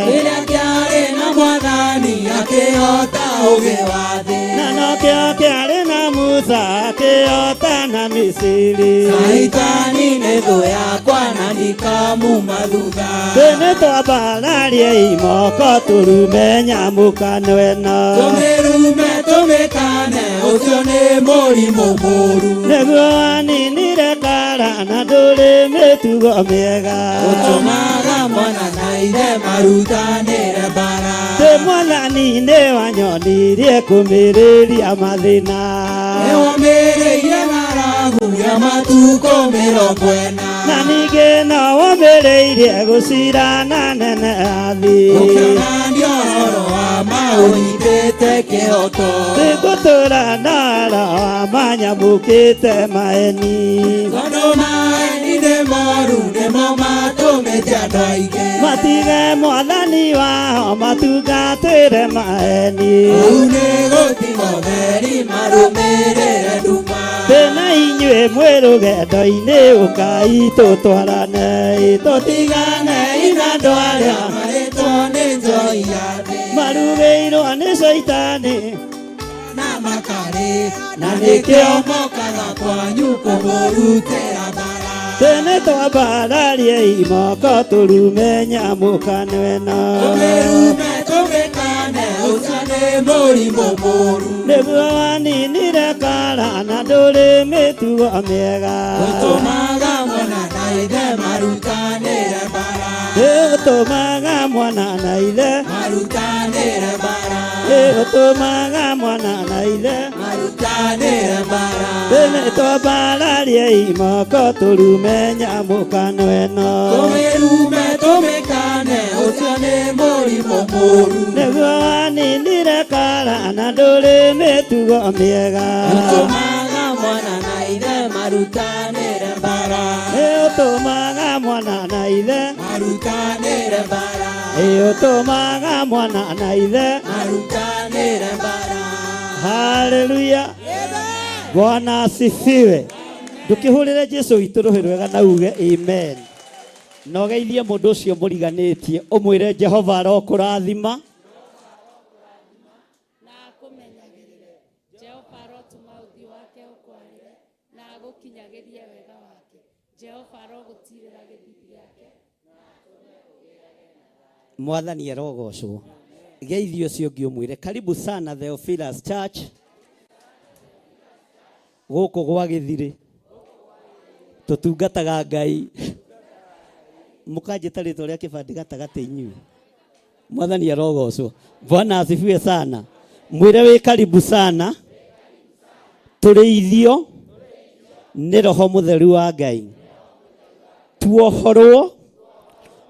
Kĩrĩa kĩarĩ na mwathani akĩhota ũgĩ wa thĩ. Na nokĩo kĩarĩ na Musa akĩhota na Misiri Caitani nĩ thũ yakwa na ndikamuma thutha. Tene twambararie imoko turume nyamũkano ĩno Tũmĩrume tũmĩkane ũcio nĩ mũrimũ mũru. Nĩguo waninire kara na ndũrĩ mĩtugo mĩega Ũtũmaga mwana na ithe marutanĩre mbara. Twĩ mwathani nĩ wanyonirie kũmĩrĩria mathĩna Nĩwomĩrĩirie ng'aragu ya matukũ 40. Na ningĩ no womĩrĩirie gũcirana nene ya thĩ Ũkĩonania ũhoro wa ma kĩroto. Tĩngũtũra na wa manyamũkĩte maeni. Tondũ maeni nĩ moru nĩmo matũmĩte andũ aingĩ. Matige mwathani wao matungatĩre maeni. Kũu nĩ gũtiga ũtheri marũmĩrĩre nduma. Tena inyuĩ mwĩ rũgendo-inĩ ũkai tũtwaranei tũtiganei na andũ arĩa Marĩtwo nĩ njohi ya thĩ. marugĩirwo nĩ caitani Na makarĩ na nĩkĩo mokaga kwanyu kũmũrutĩra mbara. Tene twambararie moko tũrume nyamũkano ĩno. Tũmĩrume tũmĩkane ũcio nĩ mũrimũ mũru. Nĩguo waninire kara na ndũrĩ mĩtugo mĩega. Ũtũmaga mwana na ithe marutanĩre mbara. Ũtũmaga mwana na ithe Marutanĩre mbara. Ũtũmaga mwana na ithe Marutanĩre mbara. Tene twambararie moko tũrume nyamũkano ĩno. Tũmĩrume tũmĩkane ũcio nĩ mũrimũ mũru. Nĩguo waninire kara na ndũrĩ mĩtugo mĩega. Ũtũmaga mwana na ithe marutanĩre mbara. Ũtũmaga mwana na ithe Marutanĩre mbara. Ũtũmaga mwana na ithe Marutanĩre mbara. Haleluya. Bwana asifiwe. Ndũkĩhũrĩre Jesu witũ rũhĩ rwega na uge amen. Na ũgeithie mũndũ ũcio mũriganĩtie ũmwĩre Jehova arokũrathima. Na akũmenyagĩrĩre. Jehova arotũma ũthiũ wake ũkwarĩre na agũkinyagĩrie wega wake. Jehova arogũtiirĩra gĩthiithi gĩake. Mwathani arogocwo. Geithio ũcio ũngĩ ũmwĩre karibu sana Theophilus Church gũkũ gwa Gĩthirĩ tũtungataga Ngai mũkanjĩta rĩtwa rĩa kĩbandĩ gatagatĩ inyuĩ. Mwathani arogocwo. Bwana asifiwe sana. Mwĩre wĩ karibu sana tũrĩithio nĩ Roho Mũtheru wa Ngai tuohorwo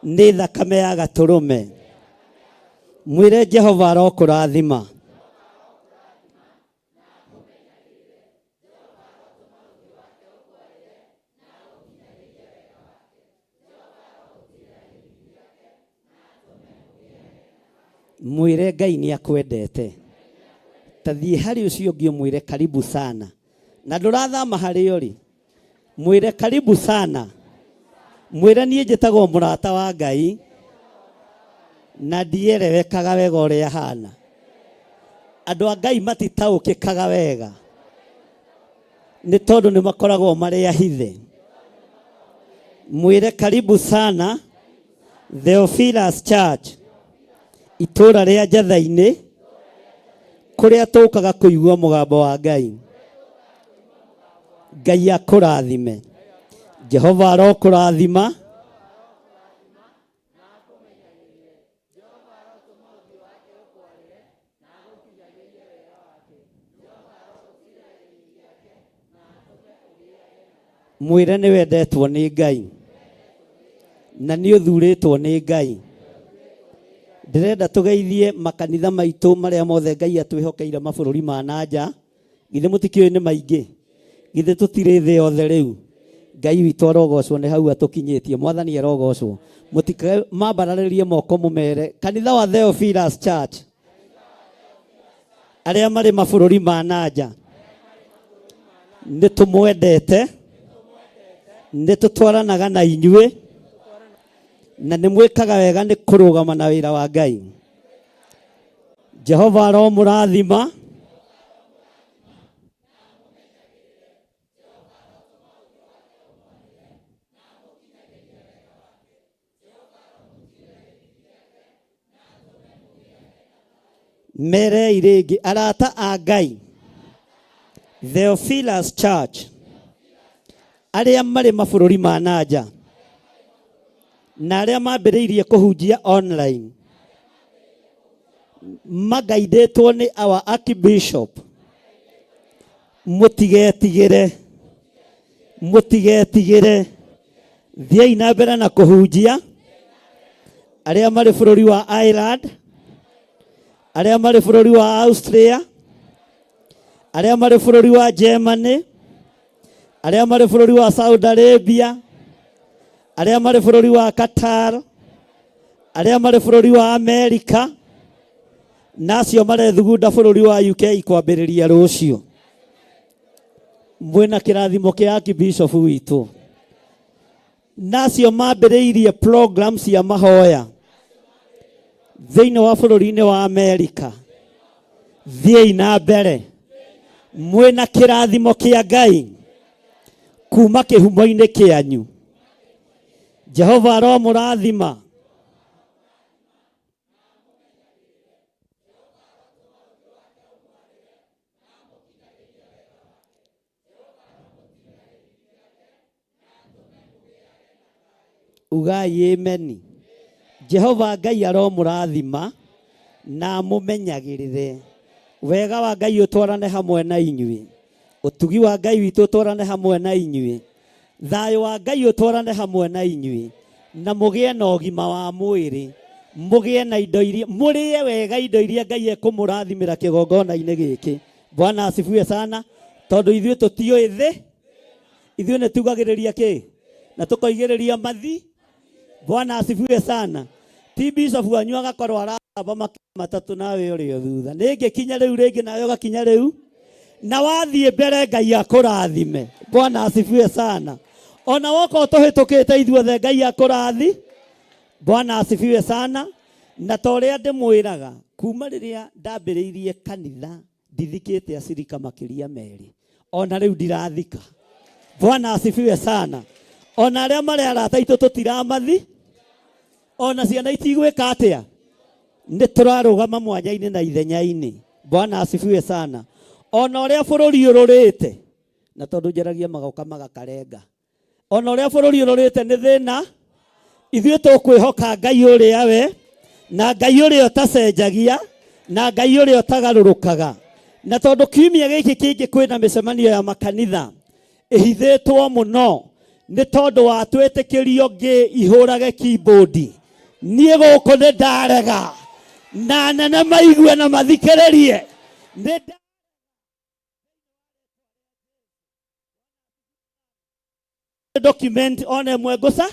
nĩ thakame ya gatũrũme. Mwĩre Jehova arokũrathima. Mwĩre Ngai nĩ akwendete. Ta thiĩ harĩ ũcio ũngĩ ũmwĩre karibu sana. Na ndũrathama harĩ o rĩ. Mwĩre karibu sana. Mwĩre niĩ njĩtagwo mũrata wa Ngai na ndierewekaga wega ũrĩa hana. Andũ a Ngai matitaũkĩkaga wega nĩ tondũ nĩ makoragwo marĩ ahithe. Mwĩre karibu sana Theophilus Church itũũra rĩa Njatha-inĩ kũrĩa tũkaga kũigua mũgambo wa Ngai. Ngai akũrathime. Jehova arokũrathima. Mwĩre nĩ wendetwo nĩ Ngai na nĩ ũthurĩtwo nĩ Ngai. Ndĩrenda tũgeithie makanitha maitũ marĩa mothe Ngai atwĩhokeire mabũrũri ma na nja. Githĩ mũtikĩũĩ nĩ maingĩ? Githĩ tũtirĩ thĩ yothe rĩu? Ngai witũ arogocwo nĩ hau atũkinyĩtie. Mwathani arogocwo. Mũtikamambararĩrie moko mũmere kanitha wa Theophilus Church arĩa marĩ mabũrũri ma na nja nĩ tũmwendete, nĩ tũtwaranaga na inyuĩ na nĩ mwĩkaga wega nĩ kũrũgama na wĩra wa Ngai. Jehova aromũrathima. Merei rĩngĩ arata a Ngai Theophilus Church arĩa marĩ mabũrũri ma na nja na arĩa mambĩrĩirie kũhunjia online magaindĩtwo nĩ our archbishop mũtigetigĩre mũtigetigĩre thiĩi na mbere na kũhunjia arĩa marĩ bũrũri wa Ireland arĩa marĩ bũrũri wa Austria Arĩa marĩ bũrũri wa Germany, arĩa marĩ bũrũri wa Saudi Arabia, arĩa marĩ bũrũri wa Qatar, arĩa marĩ bũrũri wa Amerika, na acio marethugunda bũrũri wa UK kwambĩrĩria rũciũ. Mwĩna kĩrathimo kĩa Archbishop witũ. Na acio mambĩrĩirie program cia mahoya thĩinĩ wa bũrũri-inĩ wa Amerika, thiĩi na mbere mwĩna kĩrathimo kĩa Ngai kuma kĩhumo-inĩ kĩanyu. Jehova aromũrathima. Ugai ameni. Jehova Ngai aromũrathima na amũmenyagĩrĩre. Wega wa Ngai ũtwarane hamwe na inyuĩ. Ũtugi wa Ngai witũ ũtwarane hamwe na inyuĩ. Thayũ wa Ngai ũtwarane hamwe na inyuĩ. Na mũgĩe na ũgima wa mwĩrĩ. Mũgĩe na indo iria, mũrĩe wega indo iria Ngai ekũmũrathimĩra kĩgongona-inĩ gĩkĩ. Bwana asifiwe sana. Tondũ ithuĩ tũtiũĩ thĩ. Ithuĩ nĩ tugagĩrĩria kĩ? Na tũkoigĩrĩria mathi. Bwana asifiwe sana. Ti bishop wanyu agakorwo aramba makinya matatũ nawe ũrĩ o thutha. Nĩ ngĩkinya rĩu rĩngĩ nawe ũgakinya rĩu. Na wathiĩ mbere Ngai akũrathime. Bwana asifiwe sana. Ona woka ũtũhĩtũkĩte ithuothe Ngai akũrathi. Bwana asifiwe sana. Na ta ũrĩa ndĩmwĩraga, kuma rĩrĩa ndambĩrĩirie kanitha ndithikĩte acirika makĩria merĩ, ona rĩu ndirathika. Bwana asifiwe sana. Ona arĩa marĩ arata aitũ tũtiramathi, ona ciana itigwĩka atĩa, nĩ tũrarũgama mwanya-inĩ na ithenya-inĩ. Bwana asifiwe sana. Ona ũrĩa bũrũri ũrũrĩte, na tondũ njaragia magoka magakarenga, ona ũrĩa bũrũri ũrũrĩte nĩ thĩna, ithuĩ tũkwĩhoka Ngai ũrĩa we, na Ngai ũrĩa ũtacenjagia, na Ngai ũrĩa ũtagarũrũkaga. Na tondũ kiumia gĩkĩ kĩngĩ kwĩna mĩcemanio ya makanitha ĩhithĩtwo mũno, nĩ tondũ wa twĩtĩkĩrio ngĩ ihũrage keyboard. Niĩ gũkũ nĩ ndarega, na nene maigue na mathikĩrĩrie. Nĩ document ona ĩmwe ngũca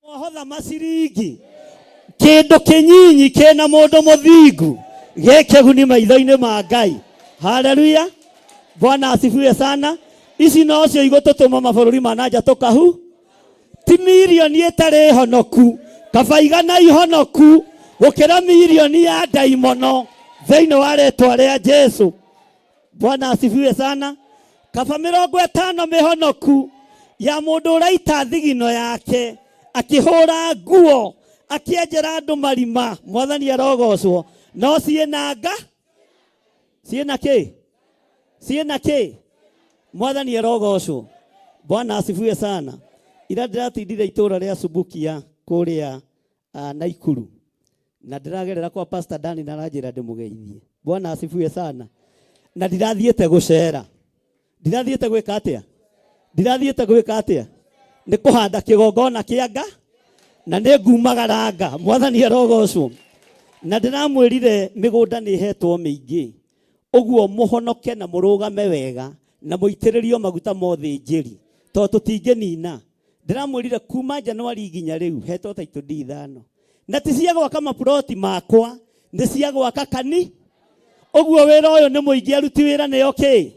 Mwahotha maciringi kindu kinyinyi kina mundu muthingu gikiguni maitho-inĩ ma Ngai. Haleluya, Bwana asifiwe sana. Ici nocio igũtũtũma mabũrũri ma nanja tũkahu. Ti mirioni ĩtarĩ honoku, kaba igana ihonoku gũkĩra mirioni ya ndaimono thĩinĩ wa rĩtwa rĩa Jesu. Bwana asifiwe sana. Kaba mĩrongo ĩtano mĩhonoku ya mũndũ ũraita thigino yake akĩhũra nguo akĩenjera andũ marima. Mwathani arogocwo. No ciĩna nga, ciĩna kĩ, ciĩna kĩ. Mwathani arogocwo. Bwana asifiwe sana. Ira ndĩratindire itũra rĩa Subukia kũrĩa Naikuru, na ndĩragerera kwa Pastor Dani na aranjĩra ndĩmũgeithie. Bwana asifiwe sana. Na ndirathiĩte gũcera, ndirathiĩte gwĩka atĩa, ndirathiĩte gwĩka atĩa, Nĩ kũhanda kĩgongona kĩa nga na nĩ ngumagaranga. Mwathani arogocwo. Na ndĩramwĩrire mĩgũnda nĩ ĩhetwo mĩingĩ. Ũguo mũhonoke na mũrũgame wega na mũitĩrĩrio maguta ma ũthĩnjĩri tondũ tũtingĩnina. Ndĩramwĩrire kuma Januari nginya rĩu hetwo title deed ithano. Na ti cia gwaka maploti makwa, nĩ cia gwaka kani. Ũguo wĩra ũyũ nĩ mũingĩ, aruti wĩra nĩo kĩ.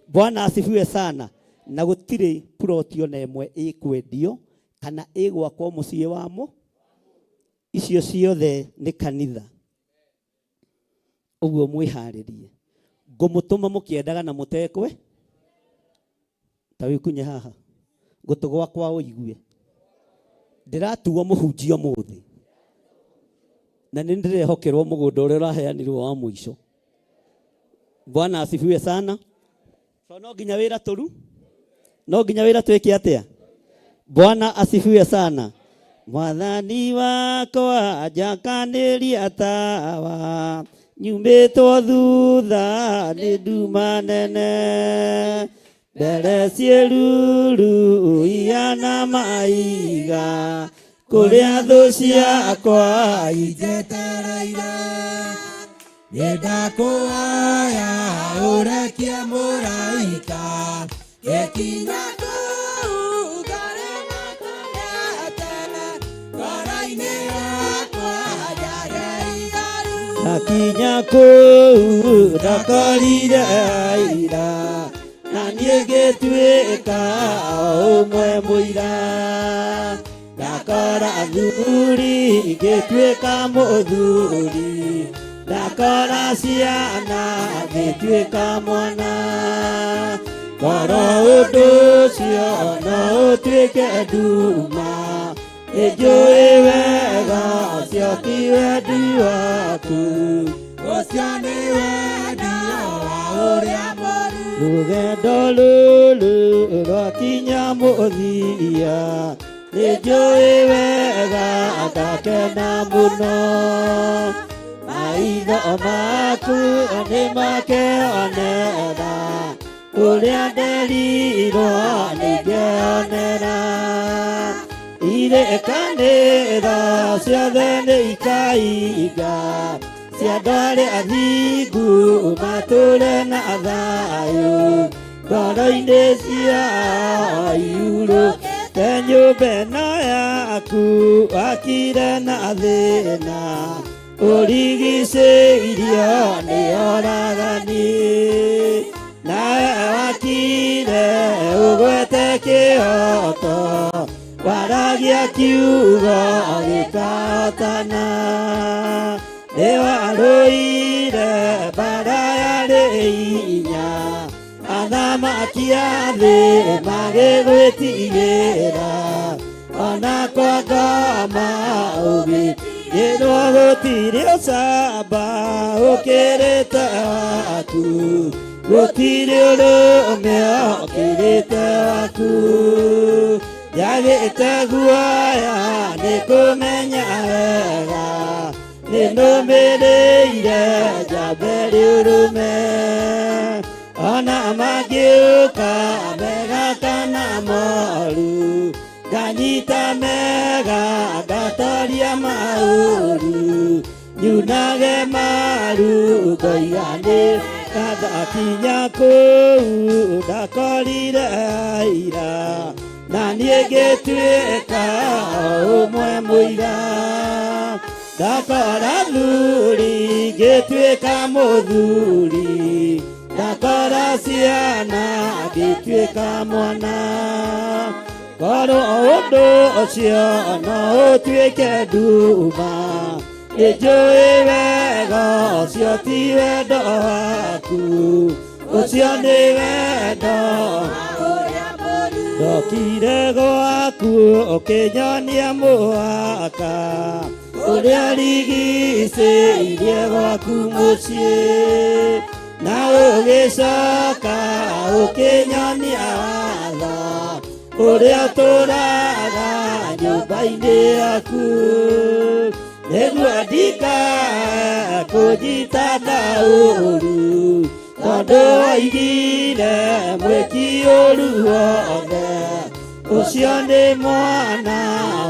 Bwana asifiwe sana. Na gũtirĩ ploti ona ĩmwe ĩkwendio kana ĩgwakwo mũciĩ wa mũ. Icio ciothe nĩ kanitha. Ũguo mwĩharĩrie. Ngũmũtũma mũkĩendaga na mũtekwe. Ta wĩkunye haha. Gũtũ gwakwa ũigue. Ndĩratuo mũhunjia ũmũthĩ. Na nĩ ndĩrehokerwo mũgũnda ũrĩa ũraheanirwo wa mũico. Bwana asifiwe sana. So no nginya wĩra tũru. No nginya wĩra twĩke atĩa? Bwana asifiwe sana. Mwathani wakwa njakanĩria tawa nyumĩtwo thutha nĩ nduma nene mbere ciĩruru ihana maiga kũrĩa thũ ciakwa injetereire. Nĩndakũhoya ũrekie mũraika gĩkinya kũu ngarema kũnete ngoro-inĩ yakwa njage ihoru. Ndakinya kũu ndakorire aira na niĩ ngĩtuĩka o ũmwe mũira. Ndakora athuri ngĩtuĩka mũthuri, ndakora ciana ngĩtuĩka mwana. Korwo ũndũ ũcio no ũtuĩke nduma, nĩnjũĩ wega ũcio ti wendi waku. Ũcio nĩ wendi wa ũrĩa mũru. Rũgendo rũrũ rwakinya mũthia, nĩnjũĩ wega ngakena mũno. Maitho maku nĩmakeonera ũrĩa nderirwo nĩngeonera. Irĩkanĩro ciothe nĩ ikainga cia andũ arĩa athingu matũre na thayũ ngoro-inĩ ciao ihurũke nyũmba ĩno yaku wakire na thĩna ũrigicĩirio nĩ oragani nawe wakire ũgwete kĩhoto waragia kiugo gĩkahotana nĩ warũire mbara yarĩ inya athamaki a thĩ magĩgwĩtigĩra ona kwa ngoma ũgĩtigĩrwo gũtirĩ ũcamba ũkĩrĩte waku gũtirĩ ũrũme ũkĩrĩte waku njagĩte guoya nĩ kũmenya wega nĩ nũmĩrĩire njambe rĩũrũme ona mangĩũka mega kana moru nganyita mega ngatoria maũru nyunage maru ngoiga nĩ ndakinya kũu ndakorire aira na niĩ ngĩtuĩka ũmwe mũira ndakora thuri ngĩtuĩka mũthuri ndakora ciana ngĩtuĩka mwana korwo ũndũ ũcio no ũtuĩke nduma nĩnjũĩ wega ũcio ti wendo waku ũcio nĩ wendo ndokire gwaku ũkĩnyonia mũhaka ũrĩa rigicĩirie gwaku mũciĩ na ũgĩcoka ũkĩnyonia watho ũrĩa ũtũraga nyũmba-inĩ yaku nĩguo ndikae kũnyita kaũru tondũ waigire mwĩki ũru wothe. Ũcio nĩ mwana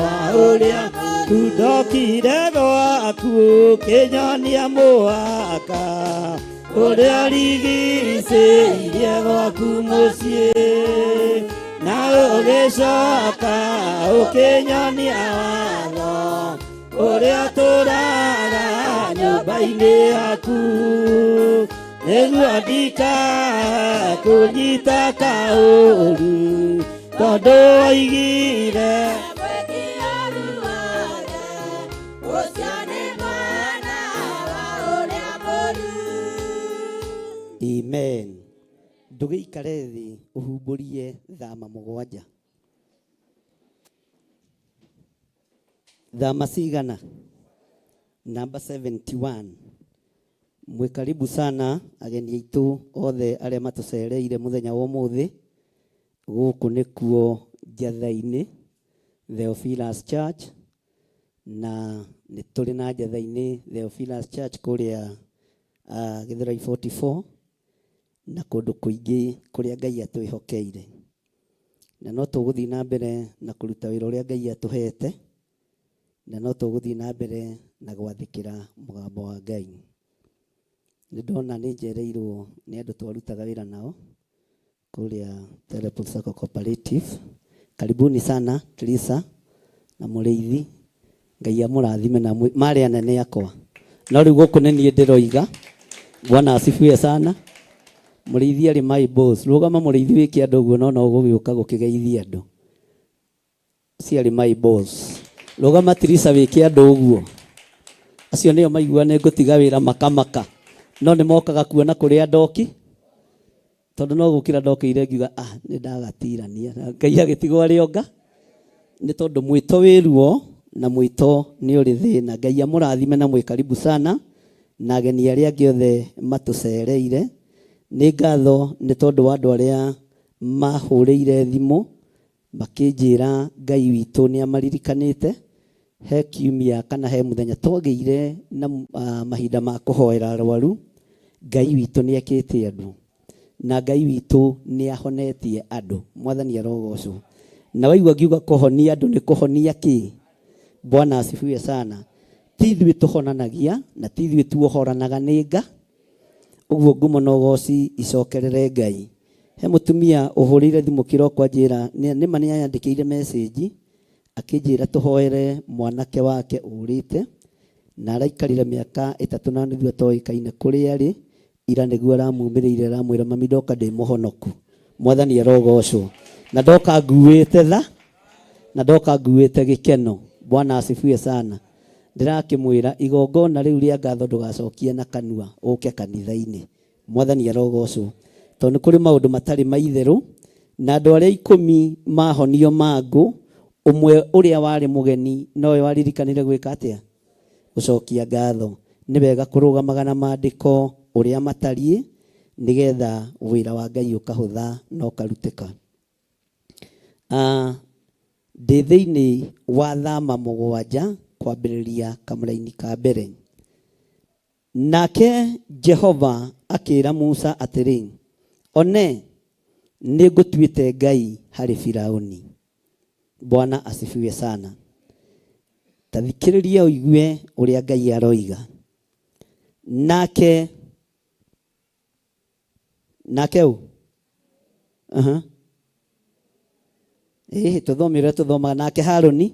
wa ũrĩa ndokire gwaku ũkĩnyonia mũhaka ũrĩa rigicĩirie gwaku mũciĩ na ũgĩcoka ũkĩnyonia watho ũrĩa tũraga nyũmba-inĩ yaku nĩguo ndikae kũnyita kaũru tondũ woigire Amen. Ndũgĩikare thĩ ũhumbũrie thama mũgwanja. Thama cigana? Namba 71. Mwĩ karibu sana ageni aitũ othe arĩa matũcereire mũthenya wa ũmũthĩ. Gũkũ nĩkuo Njatha-inĩ, Theophilus Church, na nĩ tũrĩ na Njatha-inĩ Theophilus Church kũrĩa Gĩthũrai 44 na kũndũ kũingĩ kũrĩa Ngai atwĩhokeire. Na no tũgũthiĩ na mbere na kũruta wĩra ũrĩa Ngai atũhete, na no tũgũthiĩ na mbere na gwathĩkĩra mũgambo wa Ngai. Nĩ ndona nĩ njereirwo nĩ andũ twarutaga wĩra nao kũrĩa Teleport Sacco Cooperative. Karibuni sana Teresa na Mũrĩithi. Ngai amũrathime na marĩ anene akwa. No rĩu gũkũ nĩ niĩ ndĩroiga. Bwana asifiwe sana. Mũrĩithi arĩ my boss. Rũgama Mũrĩithi wĩke andũ ũguo no no ũgũgĩũka gũkĩgeithia andũ. Ũcio arĩ my boss. Rũgama Tirisa wĩke andũ ũguo. Acio nĩo maigua nĩ ngũtiga wĩra makamaka. No nĩ mokaga kuona kũrĩa ndoki. Tondũ no gũkĩra ndokĩire ngiuga ah nĩ ndagatirania. Na Ngai agĩtigwo arĩ onga. Nĩ tondũ mwĩto wĩ ruo na mwĩto nĩ ũrĩ thĩna. Ngai amũrathime na mwĩ karibu sana na ageni arĩa angĩ othe matũcereire. Nĩ ngatho nĩ tondũ wa andũ arĩa mahũrĩire thimũ Makĩnjĩra Ngai witũ nĩamaririkanĩte, he kiumia kana he mũthenya twagĩire na mahinda ma kũhoera arwaru, Ngai witũ nĩekĩte andũ, na Ngai witũ nĩahonetie andũ. Mwathani arogocwo. Na waigua ngiuga kũhonia andũ nĩ kũhonia kĩ? Bwana asifiwe sana. Ti ithuĩ tũhonanagia na ti ithuĩ tuohoranaga nĩ Nga. Ũguo ngumo na ũgoci icokerere Ngai. He mũtumia ũhũrĩire thimũ kĩroko anjĩra nĩma nĩ anyandĩkĩire message akĩnjĩra tũhoere mwanake wake ũrĩte na araikarire mĩaka ĩtatũ na nuthu atoĩkaine kũrĩa arĩ, ira nĩguo aramumĩrĩire aramwĩra mami ndoka ndĩ mũhonoku. Mwathani arogocwo. Na ndoka nguĩte tha na ndoka nguĩte gĩkeno. Bwana asifiwe sana. Ndĩrakĩmwĩra igongona rĩu rĩa ngatho ndũgacokie na kanua ũke kanitha-inĩ. Mwathani arogocwo. Tondũ nĩ kũrĩ maũndũ matarĩ ma itherũ, na andũ arĩa ikũmi mahonio mangũ, ũmwe ũrĩa warĩ mũgeni nowe waririkanire gwĩka atĩa? Gũcokia ngatho. Nĩ wega kũrũgamaga na maandĩko ũrĩa matariĩ, nĩgetha wĩra wa Ngai ũkahũtha na ũkarutĩka. Ndĩ thĩinĩ wa thama mũgwanja kwambĩrĩria kamũraini ka mbere. Nake Jehova akĩĩra Musa atĩrĩ, One, nĩngũtuĩte Ngai harĩ Firauni. Bwana asifiwe sana. Ta thikĩrĩria ũigue ũrĩa Ngai aroiga. Nake nake ũ? Aha. Ĩĩ tũthome ũrĩa tũthomaga. Nake Harũni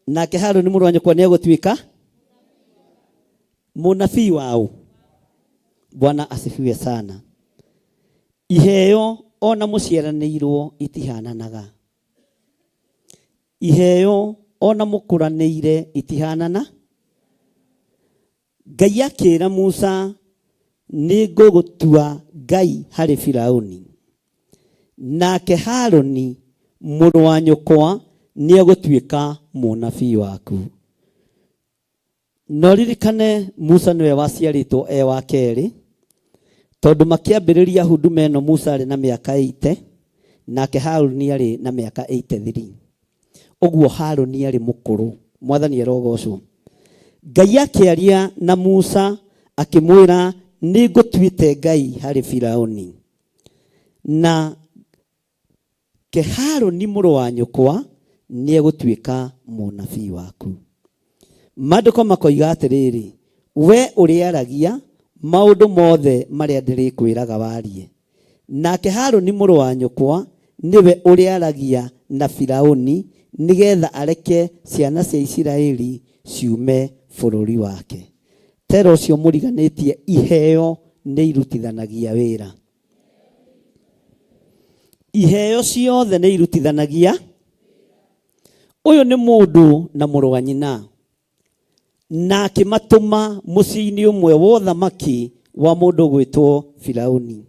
nake Harũni mũrũ wa nyũkwa nĩegũtuĩka mũnabii waũ. Bwana asifiwe sana. Iheo ona mũciaranĩirwo itihananaga. Iheo ona mũkũranĩire itihanana. Ngai akĩra Musa, nĩngũgũtua Ngai harĩ Firauni, nake Harũni mũrũ wa nyũkwa nĩegũtuĩka mũnabii waku. Na ũririkane Musa nĩwe waciarĩtwo e wa kerĩ, tondũ makĩambĩrĩria huduma ĩno Musa arĩ na mĩaka 80, nake Harũni arĩ na mĩaka 83. Ũguo Harũni arĩ mũkũrũ. Mwathani arogocwo. Ngai akĩaria na Musa akĩmwĩra, nĩngũtuĩte Ngai harĩ Firauni. Na ke Harũni mũrũ wa nyũkwa nĩegũtuĩka mũnabii waku. Maandĩko makoiga atĩrĩrĩ, we ũrĩaragia maũndũ mothe marĩa ndĩrĩkwĩraga warie. Nake Harũni mũrũ wa nyũkwa nĩwe ũrĩaragia na Firaũni nĩgeetha areke ciana cia Isiraeli ciume bũrũri wake. Tera ũcio mũriganĩtie iheo nĩ irutithanagia wĩra. Iheo ciothe nĩ irutithanagia. Ũyũ nĩ mũndũ na mũrũ wa nyina na akĩmatũma mũciĩ-inĩ ũmwe wa ũthamaki wa mũndũ ũgwĩtwo Firauni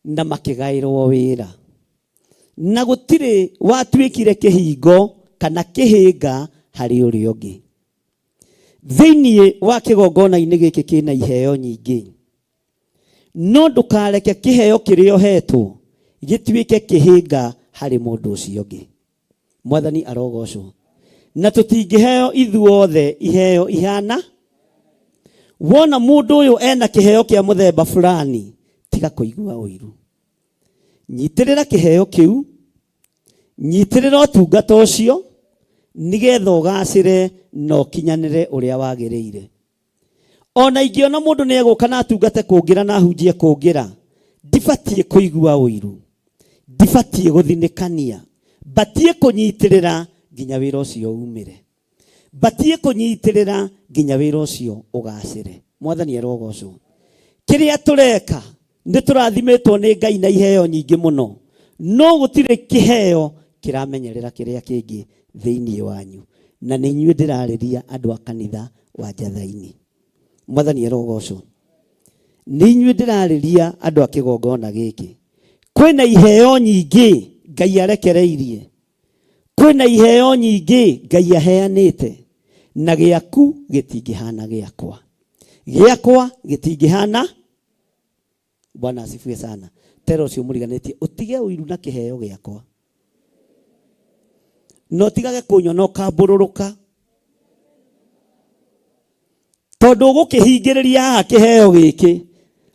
na makĩgaĩrwo wĩra na gũtirĩ watuĩkire kĩhingo kana kĩhĩnga harĩ ũrĩa ũngĩ. Thĩinĩ wa kĩgongona-inĩ gĩkĩ kĩna iheo nyingĩ, no ndũkareke kĩheo kĩrĩa ũhetwo gĩtuĩke kĩhĩnga harĩ mũndũ ũcio ũngĩ. Mwathani arogocwo. Na tũtingĩheo ithuothe iheo ihana. Wona mũndũ ũyũ ena kĩheo kĩa mũthemba fulani, tiga kũigua ũiru. Nyitĩrĩra kĩheo kĩu, nyitĩrĩra ũtungata ũcio, nĩgetha ũgacĩre na ũkinyanĩre ũrĩa wagĩrĩire. Ona ingĩona mũndũ nĩ egũka na atungate kũngĩra na ahunjie kũngĩra, ndibatiĩ kũigua ũiru, ndibatiĩ gũthinĩkania, mbatiĩ kũnyitĩrĩra nginya wĩra ũcio umĩre, mbatiĩ kũnyitĩrĩra nginya wĩra ũcio ũgacĩre. Mwathani arogocwo. Kĩrĩa tũreka nĩ tũrathimĩtwo nĩ Ngai na iheo nyingĩ mũno, no gũtirĩ kĩheo kĩramenyerera kĩrĩa kĩngĩ thĩinĩ wanyu. Na nĩ inyuĩ ndĩrarĩria andũ a kanitha wa Njathaini. Mwathani arogocwo. Nĩ inyuĩ ndĩrarĩria andũ a kĩgongona gĩkĩ. Kwĩna iheo nyingĩ Ngai arekereirie, kwĩna iheo nyingĩ Ngai aheanĩte, na gĩaku gĩtingĩhana gĩakwa, gĩakwa gĩtingĩhana. Bwana asifiwe sana. Tera ũcio mũriganĩtie ũtige ũiru na kĩheo gĩakwa, na ũtigage kũnyona ũkambũrũrũka, tondũ ũgũkĩhingĩrĩria haha kĩheo gĩkĩ.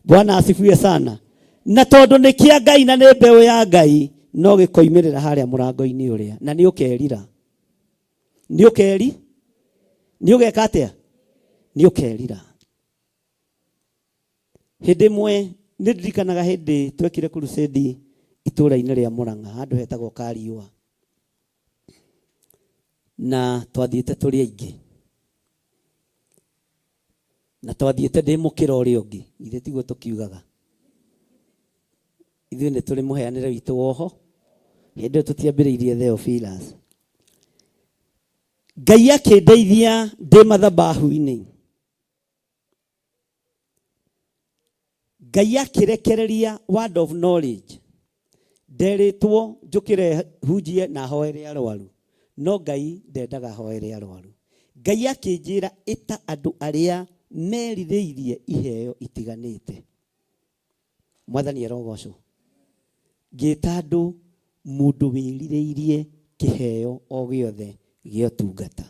Bwana asifiwe sana. Na tondũ nĩ kĩa Ngai na nĩ mbeũ ya Ngai, no gĩkoimĩrĩra harĩa mũrango-inĩ ũrĩa, na nĩ ũkerira. Nĩ ũkeri? Nĩ ũgeka atĩa? Nĩ ũkerira. Hĩndĩ ĩmwe nĩ ndirikanaga hĩndĩ twekire crusade itũũra-inĩ rĩa Mũrang'a handũ hetagwo Kariũa, na twathiĩte tũrĩ aingĩ, na twathiĩte ndĩ mũkĩra ũrĩa ũngĩ, githĩ tiguo tũkiugaga? Ithuĩ nĩ tũrĩ mũheanĩre witũ woho, hĩndĩ ĩyo tũtiambĩrĩirie Theophilus. Ngai akĩndeithia ndĩ mathabahu-inĩ, Ngai akĩrekereria word of knowledge. Nderĩtwo njũkĩre hunjie na hoere arwaru, no Ngai ndendaga hoere arwaru. Ngai akĩnjĩra ĩta andũ arĩa merirĩirie iheo itiganĩte. Mwathani arogocwo. Ngĩta andũ mũndũ wĩrirĩirie kĩheo o gĩothe gĩa ũtungata.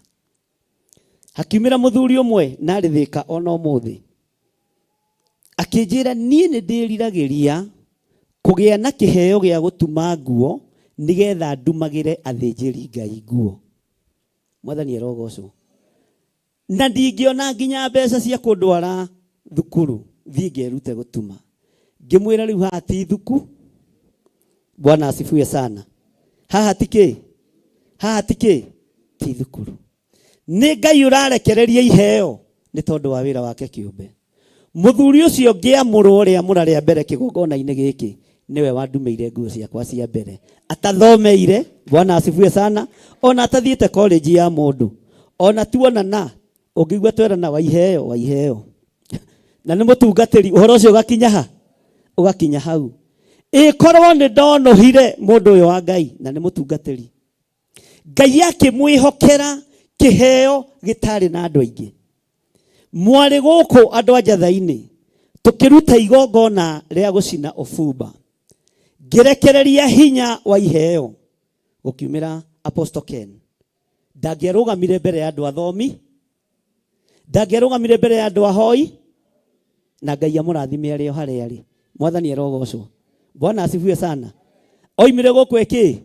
Hakiumĩra mũthuri ũmwe na arĩ Thĩka ona ũmũthĩ, akĩnjĩra niĩ nĩ ndĩriragĩria kũgĩa na kĩheo gĩa gũtuma nguo nĩgetha ndumagĩre athĩnjĩri Ngai nguo. Mwathani arogocwo. Na ndingĩona nginya mbeca cia kũndwara thukuru thiĩ ngerute gũtuma. Ngĩmwĩra rĩu haha ti thuku. Bwana asifiwe sana. Haha ti kĩ? Haha ti kĩ? Ti thukuru. Nĩ Ngai ũrarekereria iheo nĩ tondũ wa wĩra wake kĩũmbe. Mũthuri ũcio ngĩamũrwo rĩamũra rĩa mbere kĩgongona-inĩ gĩkĩ nĩwe wandumĩire nguo ciakwa cia mbere atathomeire. Bwana asifiwe sana. Ona atathiĩte college ya mũndũ, ona tuonana ũngĩigua twerana waiheo waiheo, na nĩ mũtungatĩri, ũhoro ũcio ũgakinya ha? Ũgakinya hau. Ĩkorwo nĩ ndonũhire mũndũ ũyũ wa Ngai na nĩ mũtungatĩri, Ngai akĩmwĩhokera kĩheo gĩtarĩ na andũ aingĩ. Mwarĩ gũkũ andũ a Njatha-inĩ tũkĩruta igongona rĩa gũcina ũbumba, ngĩrekereria hinya wa iheo, gũkiumĩra Apostle Ken. Ndangĩarũgamire mbere ya andũ athomi, ndangĩarũgamire mbere ya andũ ahoi, na Ngai amũrathime arĩ o harĩa arĩ. Mwathani arogocwo. Bwana asifiwe sana. Oimire gũkũ ĩkĩ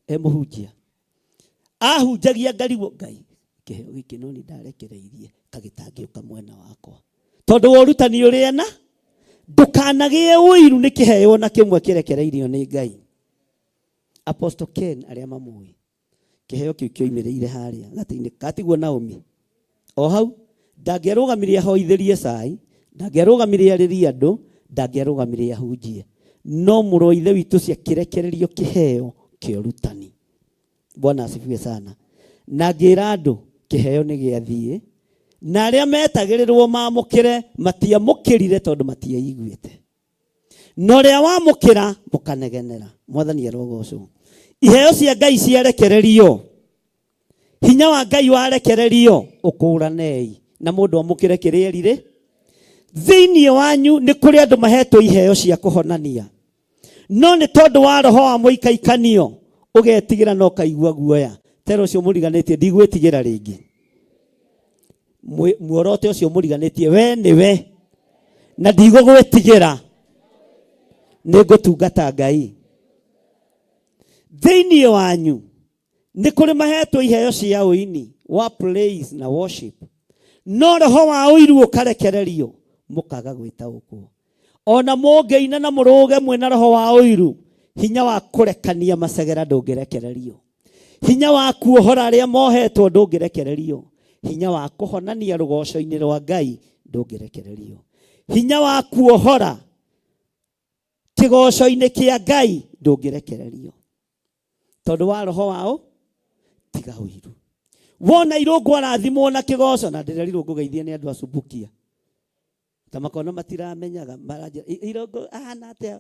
e mũhunjia, ahunjagia ngarigwo Ngai kĩheo gĩkĩ no nĩ ndarekereirie kagĩtangĩũka mwena wakwa, tondũ wa ũrutani ũrĩa na ndũkanagĩe ũiru nĩ kĩheo na kĩmwe kĩrekereirio nĩ Ngai. Apostle Ken arĩa mamũĩ, kĩheo kĩu kĩoimĩrĩire harĩa gatĩ-inĩ katiguo Naomi o hau, ndangĩarũgamire ahoithĩrie cai, ndangĩarũgamire arĩrie andũ, ndangĩarũgamire ahunjie, no mũrũ wa ithe witũ ũcio akĩrekererio kĩheo kĩa ũrutani. Bwana asifiwe sana. Na ngĩra andũ kĩheo nĩ gĩathiĩ, na arĩa metagĩrĩrwo mamũkĩre matiamũkĩrire tondũ matiaiguĩte, na ũrĩa wamũkĩra mũkanegenera. Mwathani arogocwo. Iheo cia Ngai ciarekererio, hinya wa Ngai warekererio, ũkũranei na mũndũ amũkĩre kĩrĩa erire. Thĩinĩ wanyu nĩ kũrĩ andũ mahetwo iheo cia kũhonania, no nĩ tondũ wa roho wa mũikaikanio ũgetigĩra na ũkaigua guoya. Tera ũcio mũriganĩtie, ndigwĩtigĩra rĩngĩ. Muoroto ũcio mũriganĩtie, we nĩwe, na ndigũgwĩtigĩra, nĩngũtungata Ngai. Thĩinĩ wanyu nĩ kũrĩ mahetwo iheo cia ũini wa praise na worship, no roho wa ũiru ũkarekererio, mũkaga gwĩtaũkwo. Ona mũngĩina na mũrũge mwĩna roho wa ũiru, hinya wa kũrekania macegera ndũngĩrekererio, hinya wa kuohora arĩa mohetwo ndũngĩrekererio, hinya wa kũhonania rũgoco-inĩ rwa Ngai ndũngĩrekererio, hinya wa kuohora kĩgoco-inĩ kĩa Ngai ndũngĩrekererio, tondũ wa roho wao tiga ũiru. Wona irũngũ arathimwo na kĩgoco, na ndĩrerirwo ngũgeithie nĩ andũ acumbukia ta makona matiramenyaga, maranjĩra irũngũ ahana atĩa,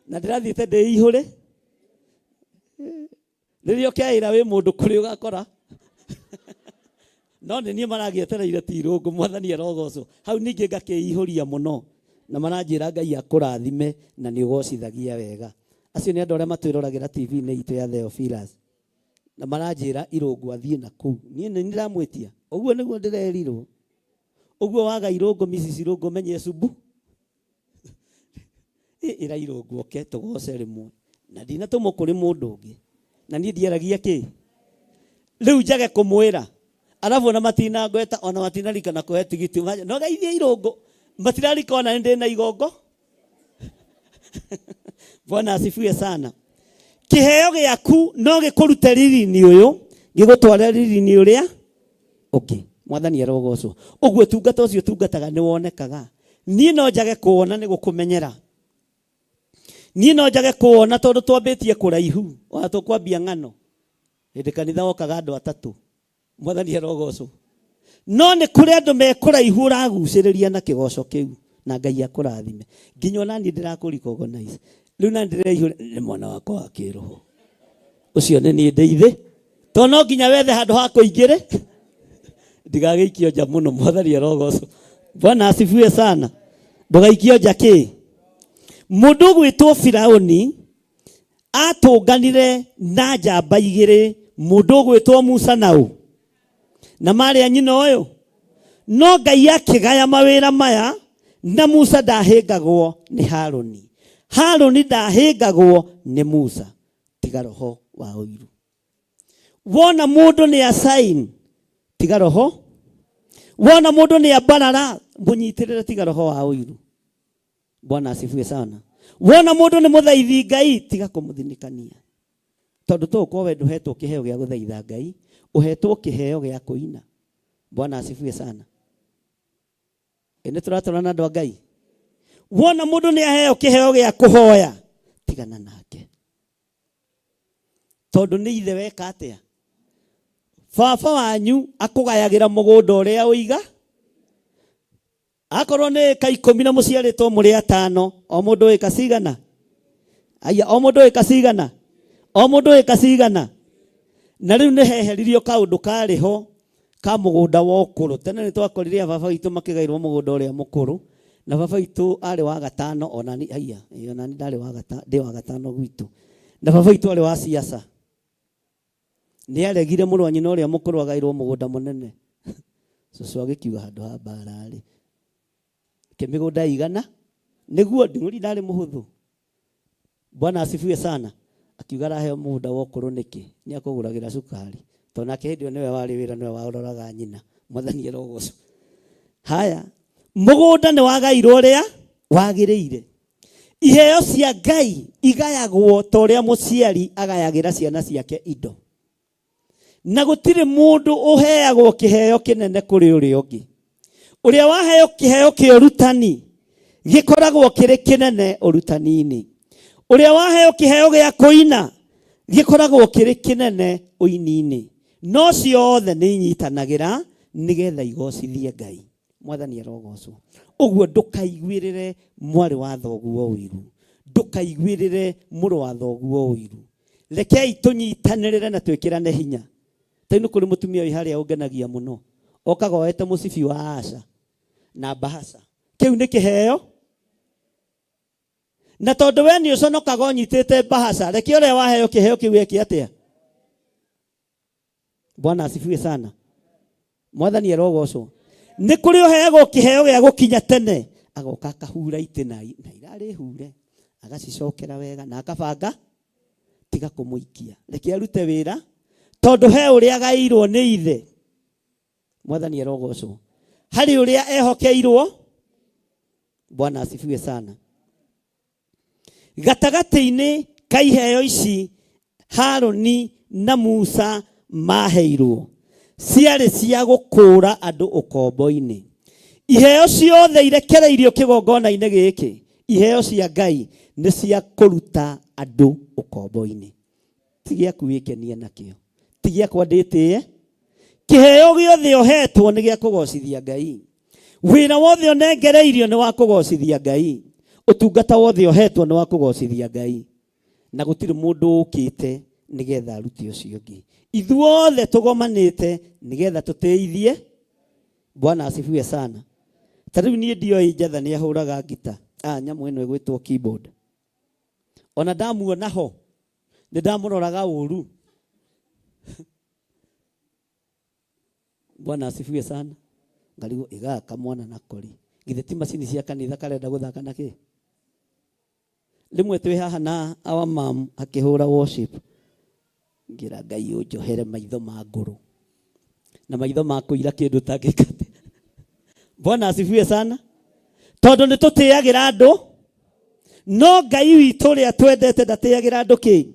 na ndĩrathiĩte ndĩihũre. Rĩrĩa ũkeĩra wĩ mũndũ kũrĩ ũgakora, no nĩ niĩ maragĩetereire ti irũngũ. Mwathani arogocwo. Hau ningĩ ngakĩihũria mũno, na maranjĩra Ngai akũrathime na nĩ ũgocithagia wega. Acio nĩ andũ arĩa matwĩroragĩra TV-inĩ itũ ya Theophilus, na maranjĩra irũngũ athiĩ na kũu. Niĩ nĩ ndĩramwĩtia ũguo nĩguo ndĩrerirwo. Ũguo waga irũngũ, Mrs Irũngũ, menye cubu ĩra irũngũ oke tũgoce rĩmwe, na ndinatũmwo kũrĩ mũndũ ũngĩ, na niĩ ndiaragia kĩ rĩu njage kũmwĩra. Arabu ona matinangweta, ona matinarikana kũhe tigiti, no geithie irũngũ, matirarika ona nĩ ndĩna igongo. Bwana asifiwe sana. Kĩheo gĩaku no gĩkũrute riri-inĩ ũyũ gĩgũtware riri-inĩ ũrĩa ũngĩ. Mwathani arogocwo. Ũguo tungata ũcio tungataga nĩ wonekaga. Niĩ no njage kuona nĩ gũkũmenyera, niĩ no njage kuona tondũ twambĩtie kũraihu, ona tũkwambia ng'ano hĩndĩ kanitha wokaga andũ atatũ. Mwathani arogocwo. No nĩ kũrĩ andũ me kũraihu ũragucĩrĩria na kĩgoco kĩu, na Ngai akũrathime. Nginya ona niĩ ndĩrakũ recognize rĩu, na ndĩreihũra nĩ mwana wakwa wa kĩroho ũcio, nĩ niĩ ndĩithĩ, tondũ no nginya wethe handũ ha kũingĩrĩ ndigagĩikio nja mũno. Mwathani arogocwo. Bwana asifiwe sana. Ndũgaikio nja kĩ mũndũ ũgwĩtwo Firaũni atũnganire na njamba igĩrĩ, mũndũ ũgwĩtwo Musa na ũ na marĩ a nyina ũyũ, no Ngai akĩgaya mawĩra maya, na Musa ndahĩngagwo nĩ Harũni, Harũni ndahĩngagwo nĩ Musa. Tiga roho wa ũiru. Wona mũndũ nĩ asain, tiga roho. Wona mũndũ nĩ ambarara, mũnyitĩrĩre, tiga roho wa ũiru. Bwana asifiwe sana. Wona mũndũ nĩ mũthaithi Ngai, tiga kũmũthinikania, tondũ to ũkorwo we ndũhetwo kĩheo gĩa gũthaitha Ngai, ũhetwo kĩheo gĩa kũina. Bwana asifiwe sana. Ĩ nĩ tũratwarana andũ a Ngai? Wona mũndũ nĩ aheo kĩheo gĩa kũhoya, tigana nake, tondũ nĩ ithe weka atĩa, baba wanyu akũgayagĩra mũgũnda ũrĩa ũiga. Akorwo nĩ ĩka 10 na mũciarĩtwo mũrĩ atano, o mũndũ ĩka cigana? Aya, o mũndũ ĩka cigana? O mũndũ ĩka cigana? Na rĩu nĩ heheririo kaũndũ karĩ ho ka mũgũnda wa ũkũrũ. Tene nĩ twakorire baba witũ makĩgairwo mũgũnda ũrĩa mũkũrũ, na baba witũ arĩ wa gatano, ona ni aya, ona ni ndarĩ wa gatano, ndĩ wa gatano gwitũ, na baba witũ arĩ wa siasa, nĩ aregire mũrũ wa nyina ũrĩa mũkũrũ agairwo mũgũnda mũnene. Cũcũ agĩkiuga handũ ha mbara rĩ, ke mĩgũnda igana Nĩguo nding'ũri ndarĩ mũhũthũ. Bwana asifiwe sana. Akiuga araheo mũgũnda wa ũkũrũ nĩkĩ? Nĩ akũgũragĩra cukari. Tondũ nake hĩndĩ ĩyo nĩwe warĩ wĩra nĩwe waroraga nyina. Mwathani arogocwo. Haya, mũgũnda nĩ wagairwo ũrĩa wagĩrĩire. Iheo cia Ngai igayagwo ta ũrĩa mũciari agayagĩra ciana ciake indo. Na gũtirĩ mũndũ ũheagwo kĩheo kĩnene kũrĩ ũrĩa ũngĩ. Ũrĩa waheo kĩheo kĩa ũrutani gĩkoragwo kĩrĩ kĩnene ũrutani-inĩ. Ũrĩa waheo kĩheo gĩa kũina gĩkoragwo kĩrĩ kĩnene ũini-inĩ. No ciothe nĩ inyitanagĩra nĩgetha igocithie Ngai. Mwathani arogocwo. Ũguo ndũkaiguĩrĩre mwarĩ wa thoguo ũiru. Ndũkaiguĩrĩre mũrũ wa thoguo ũiru. Rekei tũnyitanĩrĩre na twĩkĩrane hinya. Ta rĩu nĩ kũrĩ mũtumia wĩ harĩa ũngenagia mũno. Okaga oete mũcibi wa aca na mbahaca. Kĩu nĩ kĩheo. Na tondũ we nĩ ũconokaga ũnyitĩte mbahaca, reke ũrĩa waheo kĩheo kĩu eke atĩa? Bwana asifiwe sana. Mwathani arogocwo. Nĩ kũrĩ ũheagwo kĩheo gĩa gũkinya tene, agoka akahura itĩ na na irarĩ hure, agacicokera wega na akabanga, tiga kũmũikia. Reke arute wĩra tondũ he ũrĩa agaĩirwo nĩ ithe. Mwathani arogocwo. Harĩ ũrĩa ehokeirwo. Bwana asifiwe sana. Gatagatĩ-inĩ ka iheo ici Harũni na Musa maaheirwo ciarĩ cia gũkũũra andũ ũkombo-inĩ. Iheo ciothe irekereirio kĩgongona-inĩ gĩkĩ, iheo cia Ngai nĩ cia kũruta andũ ũkombo-inĩ. Ti gĩaku wĩkenie nakĩo, ti gĩakwa ndĩtĩe. Kĩheo gĩothe ũhetwo nĩ gĩa kũgocithia Ngai. Wĩra wothe ũnengereirio nĩ wa kũgocithia Ngai. Ũtungata wothe ũhetwo nĩ wa kũgocithia Ngai. Na gũtirĩ mũndũ ũkĩte nĩgetha arute ũcio ũngĩ. Ithuothe tũgomanĩte nĩgetha tũtĩithie. Bwana asifiwe sana. Ta rĩu niĩ ndioĩ Njatha nĩ ahũraga ngita, nyamũ ĩno ĩgwĩtwo keyboard. Ona ndamuona ho nĩ ndamũroraga ũru. Bwana asifiwe sana. Ngarigwo ĩgaka mwana na kori. Githĩ ti macini cia kanitha karenda gũthaka na kĩ? Rĩmwe twĩ haha na our mom akĩhũra worship. Ngĩra Ngai ũnjohere maitho ma ngũrũ. Na maitho ma kũira kĩndũ tangĩka. Bwana asifiwe sana. Tondũ nĩ tũtĩagĩra andũ, no Ngai witũ ũrĩa twendete ndatĩagĩra andũ kĩ.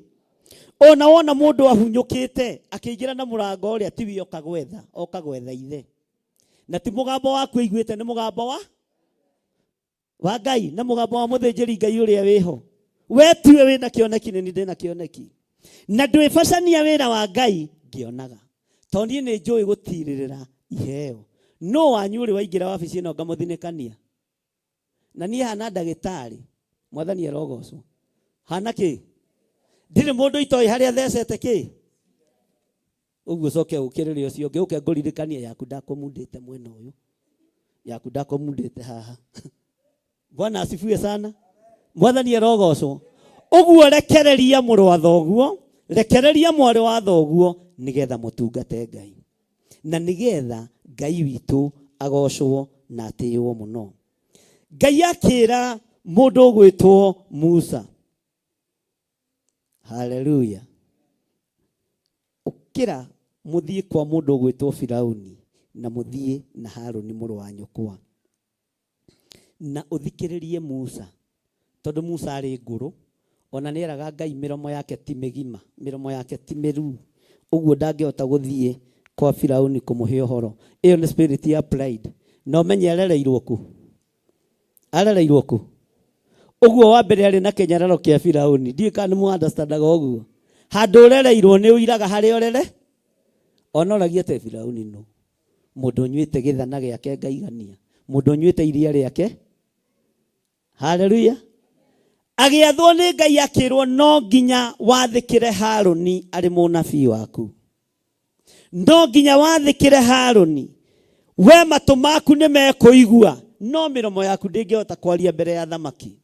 Ona wona mũndũ ahunyũkĩte akĩingĩra na mũrango ũrĩa tiwe oka gwetha, oka gwetha ithe. Na ti mũgambo waku aiguĩte, nĩ mũgambo wa Ngai na mũgambo wa mũthĩnjĩri Ngai ũrĩa wĩho. We tiwe wĩna kĩoneki, nĩ niĩ ndĩna kĩoneki. Na ndwĩbacania wĩra wa Ngai ngĩonaga. Tondũ niĩ nĩ njũĩ gũtirĩrĩra iheo. No wanyu ũrĩ waingĩra wabici ĩno ngamũthinĩkania. Na niĩ hana ndagĩtarĩ, Mwathani arogocwo. Hana kĩ? Ndirĩ mũndũ itoĩ harĩa thecete kĩ? Ũguo ũcoke ũkĩrĩre ũcio ũngĩ, ũke ngũririkanie yaku ndakũmundĩte mwena ũyũ. Yaku ndakũmundĩte haha. Bwana asifiwe sana. Mwathani arogocwo. Ũguo rekereria mũrũ wa thoguo, rekereria mwarĩ wa thoguo nĩgetha mũtungate Ngai. Na nĩgetha Ngai witũ agocwo na atĩĩwo mũno. Ngai akĩra mũndũ ũgwĩtwo Musa. Haleluya. Ũkĩra mũthiĩ kwa mũndũ ũgwĩtwo Firauni na mũthiĩ na Harũni mũrũ wa nyũkwa. Na ũthikĩrĩrie Musa. Tondũ Musa arĩ ngũrũ, ona nĩ eraga Ngai mĩromo yake ti mĩgima, mĩromo yake ti mĩruu. Ũguo ndangĩhota gũthiĩ kwa Firauni kũmũhe ũhoro. Ĩyo nĩ spirit ya pride. Na ũmenye arereirwo kũ? Arereirwo kũ? Ũguo wa mbere arĩ na kĩnyararo kĩa Firauni. Ndiũĩ kana nĩ mũ understandaga ũguo. Handũ ũrereirwo nĩ ũiraga harĩa ũrere. Ona ũragia atĩ Firauni nũ? Mũndũ ũnyuĩte gĩthana gĩake ngaigania. Mũndũ ũnyuĩte iria rĩake. Haleluya. Agĩathwo nĩ Ngai akĩrwo no nginya wathĩkĩre Harũni arĩ mũnabii waku. No nginya wathĩkĩre Harũni. We matũ maku nĩ mekũigua, no mĩromo yaku ndĩngĩhota kwaria mbere ya thamaki.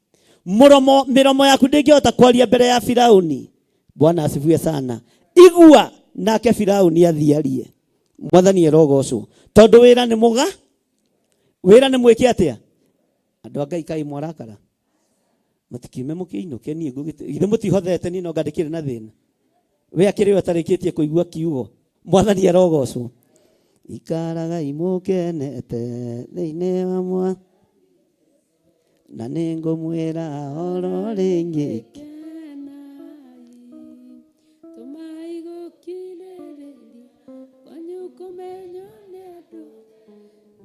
Mĩromo yaku ndĩngĩhota kwaria mbere ya Firauni. Bwana asifiwe sana. Igua nake Firauni athiĩ arie. Mwathani arogocwo. Tondũ wĩra nĩ mũga, wĩra nĩ mwĩke atĩa? Andũ a Ngai kaĩ mwarakara. Mũtikiume mũkĩinũke niĩ ngũgĩte githĩ mũtihothete niĩ no nga ndĩkĩrĩ na thĩna. We akĩrĩ we ũtarĩkĩtie kũigua kiugo. Mwathani arogocwo. Ikaragai mũkenete thĩinĩ wa mwa na nĩ ngũmwĩra oro rĩngĩ. Kenai, tũmai gũkirĩrĩria kwanyu kũmenywo nĩ andũ.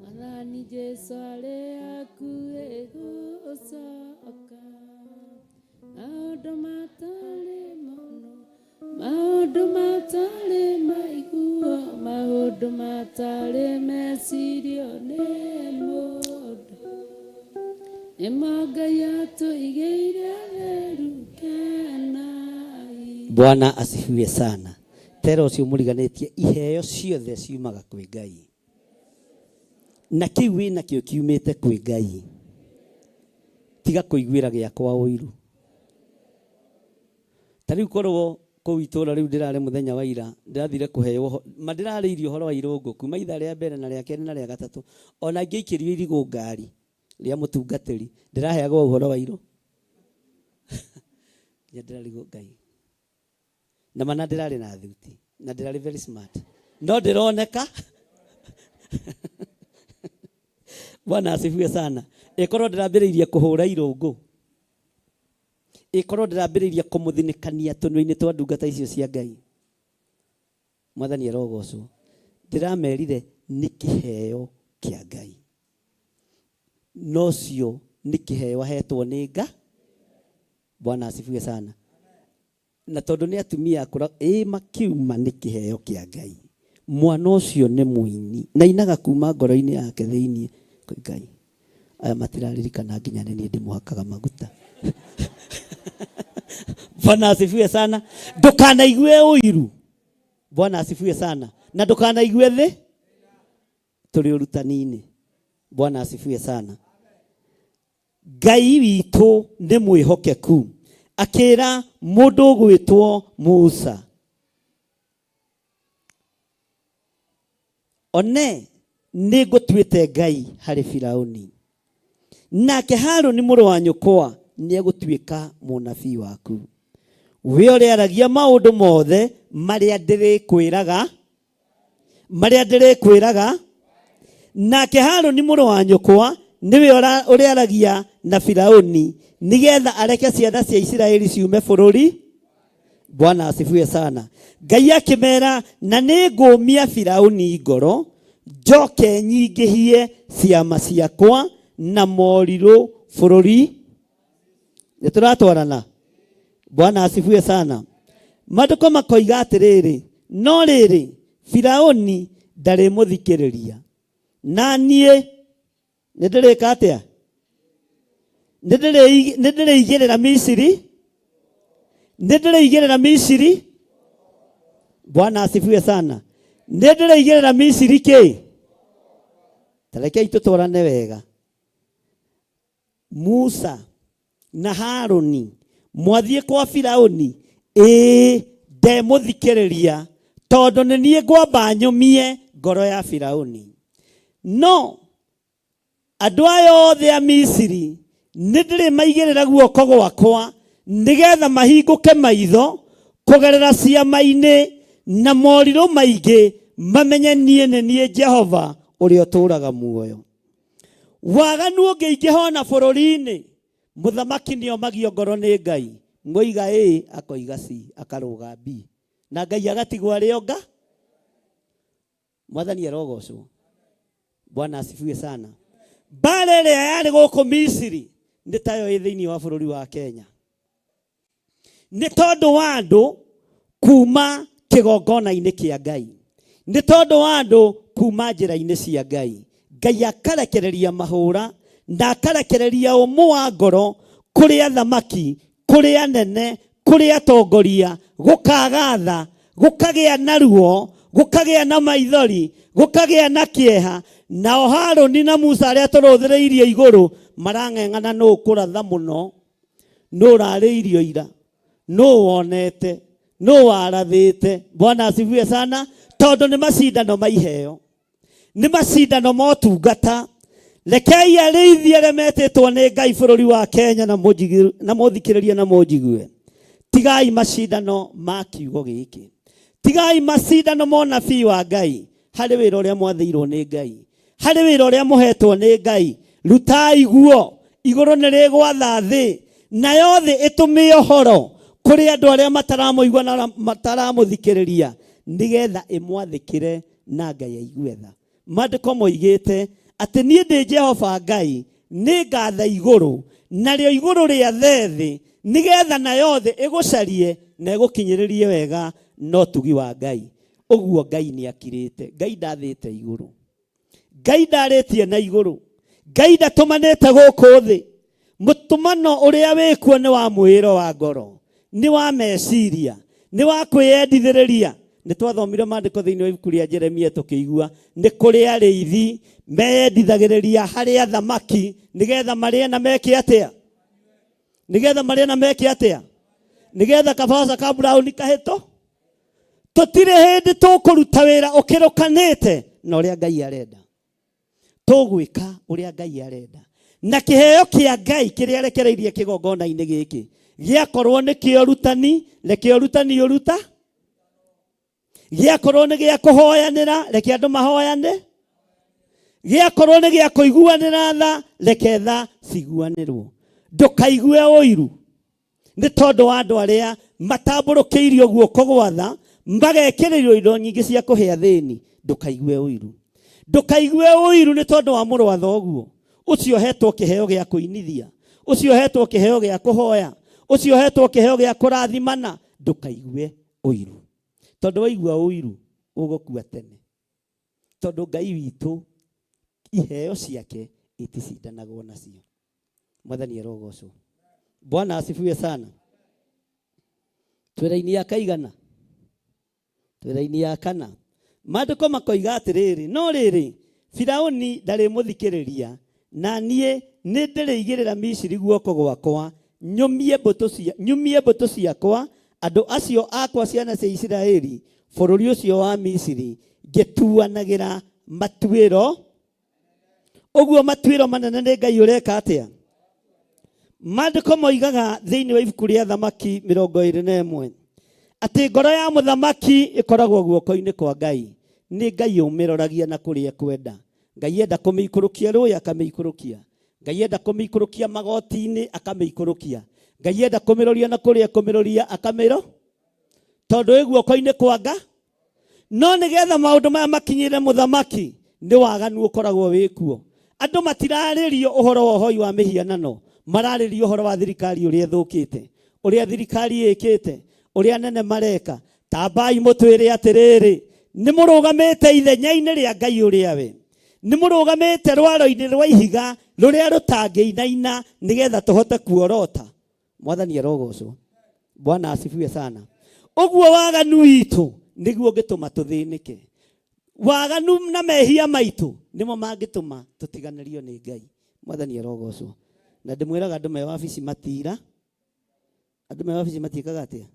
Mwathani Jesũ arĩ hakuhĩ gũcoka. Maũndũ matarĩ monwo, maũndũ matarĩ maiguo, maũndũ matarĩ mecirio nĩ mũndũ. Nĩmo Ngai atũigĩire atheru, kenai. Bwana asifiwe sana. Tera ũcio mũriganĩtie iheo ciothe ciumaga kwĩ Ngai. Na kĩu wĩ nakĩo kiumĩte kwĩ Ngai. Tiga kũiguĩra gĩakwa ũiru. Ta rĩu korwo kũu itũra rĩu ndĩrarĩ mũthenya wa ira, ndĩrathire kũheo ũhoro, ma ndĩrarĩirie ũhoro wa irũngũ kuma ithaa rĩa mbere na rĩa kerĩ na rĩa gatatũ, ona ngĩikĩrio irigũ ngari rĩa mũtungatĩri, ndĩraheagwo ũhoro wa irũ. Nginya ndĩrarigwo Ngai. Na ma na ndĩrarĩ na thuti, na ndĩrarĩ very smart. No ndĩroneka. Bwana asifiwe sana. Ĩkorwo ndĩrambĩrĩirie kũhũra irũngũ. Ĩkorwo ndĩrambĩrĩirie kũmũthinĩkania tũnua-inĩ twa ndungata icio cia Ngai. Mwathani arogocwo. Ndĩramerire nĩ kĩheo kĩa Ngai. No cio nĩ kĩheo ahetwo nĩ Nga. Bwana asifiwe sana. Na tondũ nĩ atumia akũra, ĩĩ makiuma nĩ kĩheo kĩa Ngai. Mwana ũcio nĩ mũini na ainaga kuma ngoro-inĩ yake thĩinĩ. Kwĩ Ngai. Aya matiraririkana nginya nĩ niĩ ndĩmũhakaga maguta. Bwana asifiwe sana. Ndũkanaigue ũiru. Bwana asifiwe sana. Na ndũkanaigue thĩ. Tũrĩ ũrutani-inĩ. Bwana asifiwe sana. Ngai witũ nĩ mwĩhokeku. Akĩra mũndũ ũgwĩtwo Musa, one nĩ ngũtuĩte Ngai harĩ Firauni, nake Haruni mũrũ wa nyũkwa nĩ egũtuĩka mũnabii waku. We ũrĩaragia maũndũ mothe marĩa ndĩrĩkwĩraga marĩa ndĩrĩkwĩraga nake Haruni mũrũ wa nyũkwa nĩwe ũrĩaragia na Firauni nĩgetha areke ciana cia Isiraeli ciume bũrũri. Bwana asifiwe sana. Ngai akĩmera na nĩ ngũmia Firauni ngoro njoke nyingĩhie ciama ciakwa na morirũ bũrũri. Nĩ tũratwarana? Bwana asifiwe sana. Maandĩko makoiga atĩrĩrĩ, no rĩrĩ, Firauni ndarĩmũthikĩrĩria, na niĩ nĩ ndĩrĩka atĩa? Nĩ ndĩrĩigĩrĩra Misiri, nĩ ndĩrĩigĩrĩra Misiri. Bwana asifiwe sana. Nĩ ndĩrĩigĩrĩra Misiri kĩ? Ta rekei tũtwarane wega. Musa na Haruni mwathiĩ kwa Firauni, ĩĩ ndemũthikĩrĩria tondũ nĩ niĩ ngwamba nyũmie ngoro ya Firauni. No andũ aya othe a Misiri nĩ ndĩrĩmaigĩrĩra guoko gwakwa nĩgetha mahingũke maitho kũgerera ciama-inĩ na morirũ maingĩ mamenye niĩ nĩ niĩ Jehova ũrĩa ũtũũraga muoyo. Waganu ũngĩingĩha ona bũrũri-inĩ, mũthamaki nĩomagio ngoro nĩ Ngai. Mwoiga A, akoiga C, akarũga B. Na Ngai agatigwo arĩ o nga. Mwathani arogocwo. Bwana asifiwe sana. Mbara ĩrĩa yarĩ gũkũ Misiri nĩ tayo ĩ thĩinĩ wa bũrũri wa Kenya. Nĩ tondũ wa andũ kuma kĩgongona-inĩ kĩa Ngai, nĩ tondũ wa andũ kuma njĩra-inĩ cia Ngai, Ngai akarekereria mahũra na akarekereria ũmũ wa ngoro kũrĩ athamaki, kũrĩ anene, kũrĩ atongoria, gũkaga tha, gũkagĩa na ruo, gũkagĩa na maithori, gũkagĩa na kĩeha. Nao Harũni na Musa arĩa tũrũthĩrĩirie igũrũ marang'eng'ana nũ ũkũratha mũno. Nũ ũrarĩirio ira? Nũ wonete? Nũ warathĩte? Bwana asifiwe sana. Tondũ nĩ macindano ma iheo, nĩ macindano ma ũtungata. Rekei arĩithi arĩa metĩtwo nĩ Ngai bũrũri wa Kenya na mũthikĩrĩrie na mũnjigue. Tigai macindano ma kiugo gĩkĩ. Tigai macindano ma ũnabii wa Ngai harĩ wĩra ũrĩa mwathĩirwo nĩ Ngai, harĩ wĩra ũrĩa mũhetwo nĩ Ngai. Rutai guo, igũrũ nĩ rĩgwatha thĩ, nayo thĩ ĩtũme ũhoro kũrĩ andũ arĩa mataramũigua na mataramũthikĩrĩria, nĩgetha ĩmwathĩkĩre na Ngai aigue tha. Maandĩko moigĩte atĩ niĩ ndĩ Jehova Ngai, nĩngatha igũrũ, narĩo igũrũ rĩathe thĩ, nĩgetha nayo thĩ ĩgũcarie na ĩgũkinyĩrĩrie wega na ũtugi wa Ngai. Ũguo Ngai nĩakirĩte. Ngai ndathĩte igũrũ, Ngai ndarĩtie na igũrũ, Ngai ndatũmanĩte gũkũ thĩ. Mũtũmano ũrĩa wĩkuo nĩ wa mwĩĩro wa ngoro, nĩ wa meciria, nĩ wa kwĩyendithĩrĩria. Nĩ twathomire maandĩko thĩinĩ wa ibuku rĩa Jeremia tũkĩigua nĩ kũrĩ arĩithi meyendithagĩrĩria harĩ athamaki nĩgetha marĩe na meke atĩa? Nĩgetha marĩe na meke atĩa? Nĩgetha kabaca ka brown kahĩtũ. Tũtirĩ hĩndĩ tũkũruta wĩra ũkĩrũkanĩte na ũrĩa Ngai arenda. Tũgwĩka ũrĩa Ngai arenda. Na kĩheo kĩa Ngai kĩrĩa arekereirie kĩgongona-inĩ gĩkĩ gĩakorwo nĩ kĩa ũrutani, reke ũrutani ũruta. Gĩakorwo nĩ gĩa kũhoyanĩra, reke andũ mahoyane. Gĩakorwo nĩ gĩa kũiguanĩra tha, reke tha ciguanĩrwo. Ndũkaigue ũiru nĩ tondũ wa andũ arĩa matambũrũkĩirio guoko gwa tha, magekĩrĩrwo indo nyingĩ cia kũhe athĩni. Ndũkaigue ũiru. Ndũkaigue ũiru nĩ tondũ wa mũrũ wa thoguo ũcio ũhetwo kĩheo gĩa kũinithia, ũcio ũhetwo kĩheo gĩa kũhoya, ũcio ũhetwo kĩheo gĩa kũrathimana. Ndũkaigue ũiru, tondũ waigua ũiru ũgũkua tene, tondũ Ngai witũ iheo ciake iticindanagwo nacio. Mwathani arogocwo. Bwana asifiwe sana. Twĩra-inĩ ya kaigana, twĩra-inĩ ya kana, maandĩko makoiga atĩrĩrĩ, no rĩrĩ, Firauni ndarĩmũthikĩrĩria, na niĩ nĩndĩrĩigĩrĩra Misiri guoko gwakwa, nyumie mbũtũ ciakwa, andũ acio akwa ciana cia Isiraeli, bũrũri ũcio wa Misiri, ngĩtuanagĩra matuĩro. Ũguo matuĩro manene nĩ Ngai ũreka atĩa? Maandĩko moigaga thĩinĩ wa ibuku rĩa Thamaki 21 atĩ ngoro ya mũthamaki ĩkoragwo guoko-inĩ kwa Ngai. Nĩ Ngai ũmĩroragia na kũrĩa ekwenda. Ngai enda kũmĩikũrũkia rũĩ akamĩikũrũkia. Ngai enda kũmĩikũrũkia magoti-inĩ akamĩikũrũkia. Ngai enda kũmĩroria na kũrĩa ekũmĩroria akamĩro, tondũ ĩ guoko-inĩ kwa Ngai. No nĩgetha maũndũ maya makinyĩre mũthamaki, nĩ waganu ũkoragwo wĩkuo. Andũ matirarĩrio ũhoro wa ũhoi wa mĩhianano, mararĩrio ũhoro wa thirikari ũrĩa ĩthũkĩte, ũrĩa thirikari ĩkĩte, ũrĩa anene mareka. Tambai mũtwĩre atĩrĩrĩ, nĩ mũrũgamĩte ithenya-inĩ rĩa Ngai ũrĩa we, nĩ mũrũgamĩte rwaro-inĩ rwa ihiga rũrĩa rũtangĩinaina, nĩgetha tũhote kuorota. Mwathani arogocwo. Bwana asifiwe sana. Ũguo waganu witũ nĩguo ũngĩtũma tũthĩnĩke. Waganu na mehia maitũ nĩmo mangĩtũma tũtiganĩrio nĩ Ngai. Mwathani arogocwo. Na ndĩmwĩraga andũ me wabici matira, andũ me wabici matiĩkaga atĩa?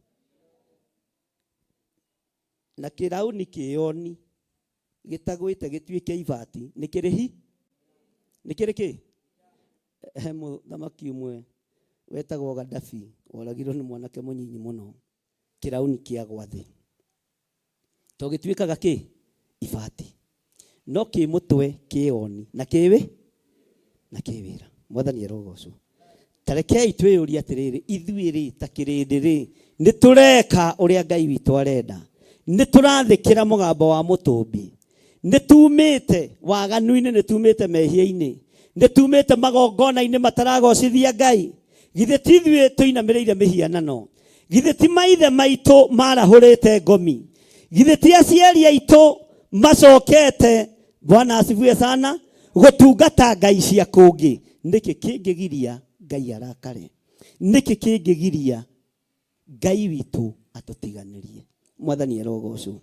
Na kĩrauni kĩoni gĩtagwĩte gĩtuĩke ibati nĩ kĩrĩhi, nĩ kĩrĩ kĩ? He mũthamaki ũmwe wetagwo Gaddafi woragirwo nĩ mwanake mũnyinyi mũno, kĩrauni kĩagwa thĩ to gĩtuĩkaga kĩ? Ibati. No kĩ mũtwe kĩoni na kĩwĩ na kĩwĩra. Mwathani arogocwo. Tarekei twĩyũrie atĩrĩrĩ, ithuĩ rĩ ta kĩrĩndĩ rĩ, nĩ tũreka ũrĩa Ngai witũ arenda? Nĩ tũrathĩkĩra mũgambo wa mũtũmbi? Nĩ tumĩte waganu-inĩ, nĩ tumĩte mehia-inĩ, nĩ tumĩte magongona-inĩ mataragocithia Ngai? Githĩ ti ithuĩ tũinamĩrĩire mĩhianano? Githĩ ti maithe maitũ marahũrĩte ngomi? Githĩ ti aciari aitũ macokete, Bwana asifiwe sana, gũtungata ngai cia kũngĩ? Nĩkĩ kĩngĩgiria Ngai arakare? Nĩkĩ kĩngĩgiria Ngai witũ atũtiganĩrie? Mwathani arogocwo.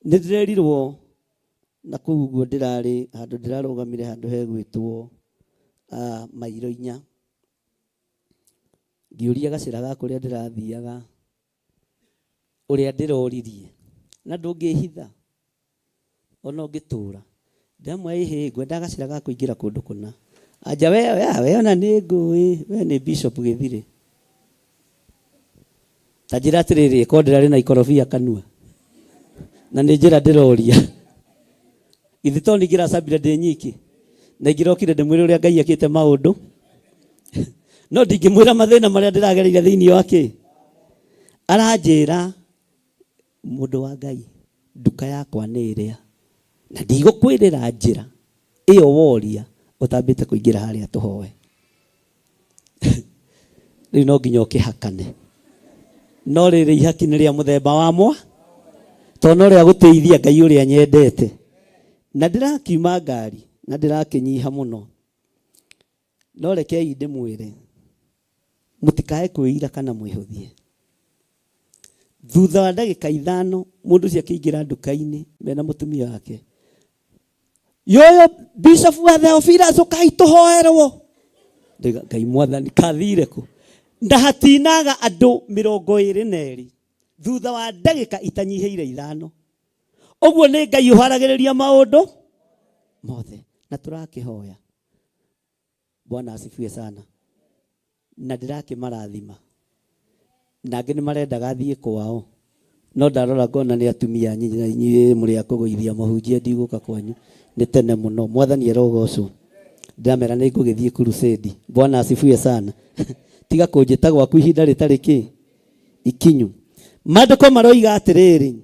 Nĩ ndĩrerirwo na kũu ũguo ndĩrarĩ handũ ndĩrarũgamire handũ hegwĩtwo mairo inya, ngĩũria gacĩra ga kũrĩa ndĩrathiaga ũrĩa ndĩroririe, na ndũngĩhitha ona ũngĩtũra. Ndamwe ĩhĩ ngwendaga gacĩra ga kũingĩra kũndũ kũna. Anja we we we ona nĩ ngũĩ we nĩ bishop gĩthirĩ. Ta njĩra atĩrĩrĩ ko ndĩrarĩ na ikorobia kanua. Na nĩ njĩra ndĩroria. Githĩ to ningĩracambire ndĩ nyiki. Na ingĩrokire ndĩmwĩre ũrĩa Ngai ekĩte maũndũ. No ndingĩmwĩra mathĩna marĩa ndĩragereire thĩinĩ wa kĩ. Aranjĩra Mũndũ wa Ngai, nduka yakwa nĩ ĩrĩa, na ndigũkwĩrĩra njĩra ĩyo woria ũtambĩte kũingĩra harĩa tũhoe. Rĩu no nginya ũkĩhakane. No rĩrĩ ihaki nĩ rĩa mũthemba wa mwa, tondũ no rĩa gũtĩithia Ngai ũrĩa nyendete. Na ndĩrakiuma ngari na ndĩrakĩnyiha mũno. No rekei ndĩmwĩre, mũtikae kwĩira kana mwĩhũthie. Thutha wa ndagĩka ithano mũndũ ũcio akĩingĩra nduka-inĩ mena mũtumia wake. Yoyo Bishop wa Theophilus ũkai tũhoerwo. Ndauga Ngai mwathani kathire kũ? Ndahatinaga andũ 22 thutha wa ndagĩka itanyihĩire ithano. Ũguo nĩ Ngai ũharagĩrĩria maũndũ mothe na tũrakĩhoya. Bwana asifiwe sana. Na ndĩrakĩmarathima. Na angĩ nĩ marendaga thiĩ kwao. No ndarora ngona nĩ atumia anyinyi na inyuĩ mũrĩ a kũgũithia mũhunjia ndigũka kwanyu. Nĩ tene mũno. Mwathani arogocwo. Ndĩramera nĩ ngũgĩthiĩ crusade. Bwana asifiwe sana. Tiga kũnjĩta gwaku ihinda rĩtarĩ kĩ? Ikinyu. Maandĩko maroiga atĩrĩrĩ,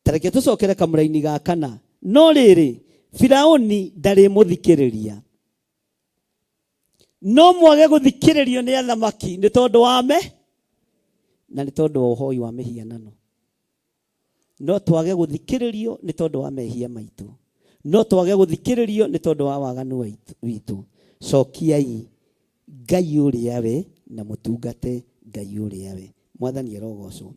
Ta reke tũcokere kamũraini ga kana. No rĩrĩ, Firauni ndarĩmũthikĩrĩria. No mwage gũthikĩrĩrio nĩ athamaki nĩ tondũ wa me na nĩ tondũ wa ũhoi wa mĩhianano. No twage gũthikĩrĩrio nĩ tondũ wa mehia maitũ. No twage gũthikĩrĩrio nĩ tondũ wa waganu witũ. Cokiai Ngai ũrĩa we na mũtungate Ngai ũrĩa we. Mwathani arogocwo.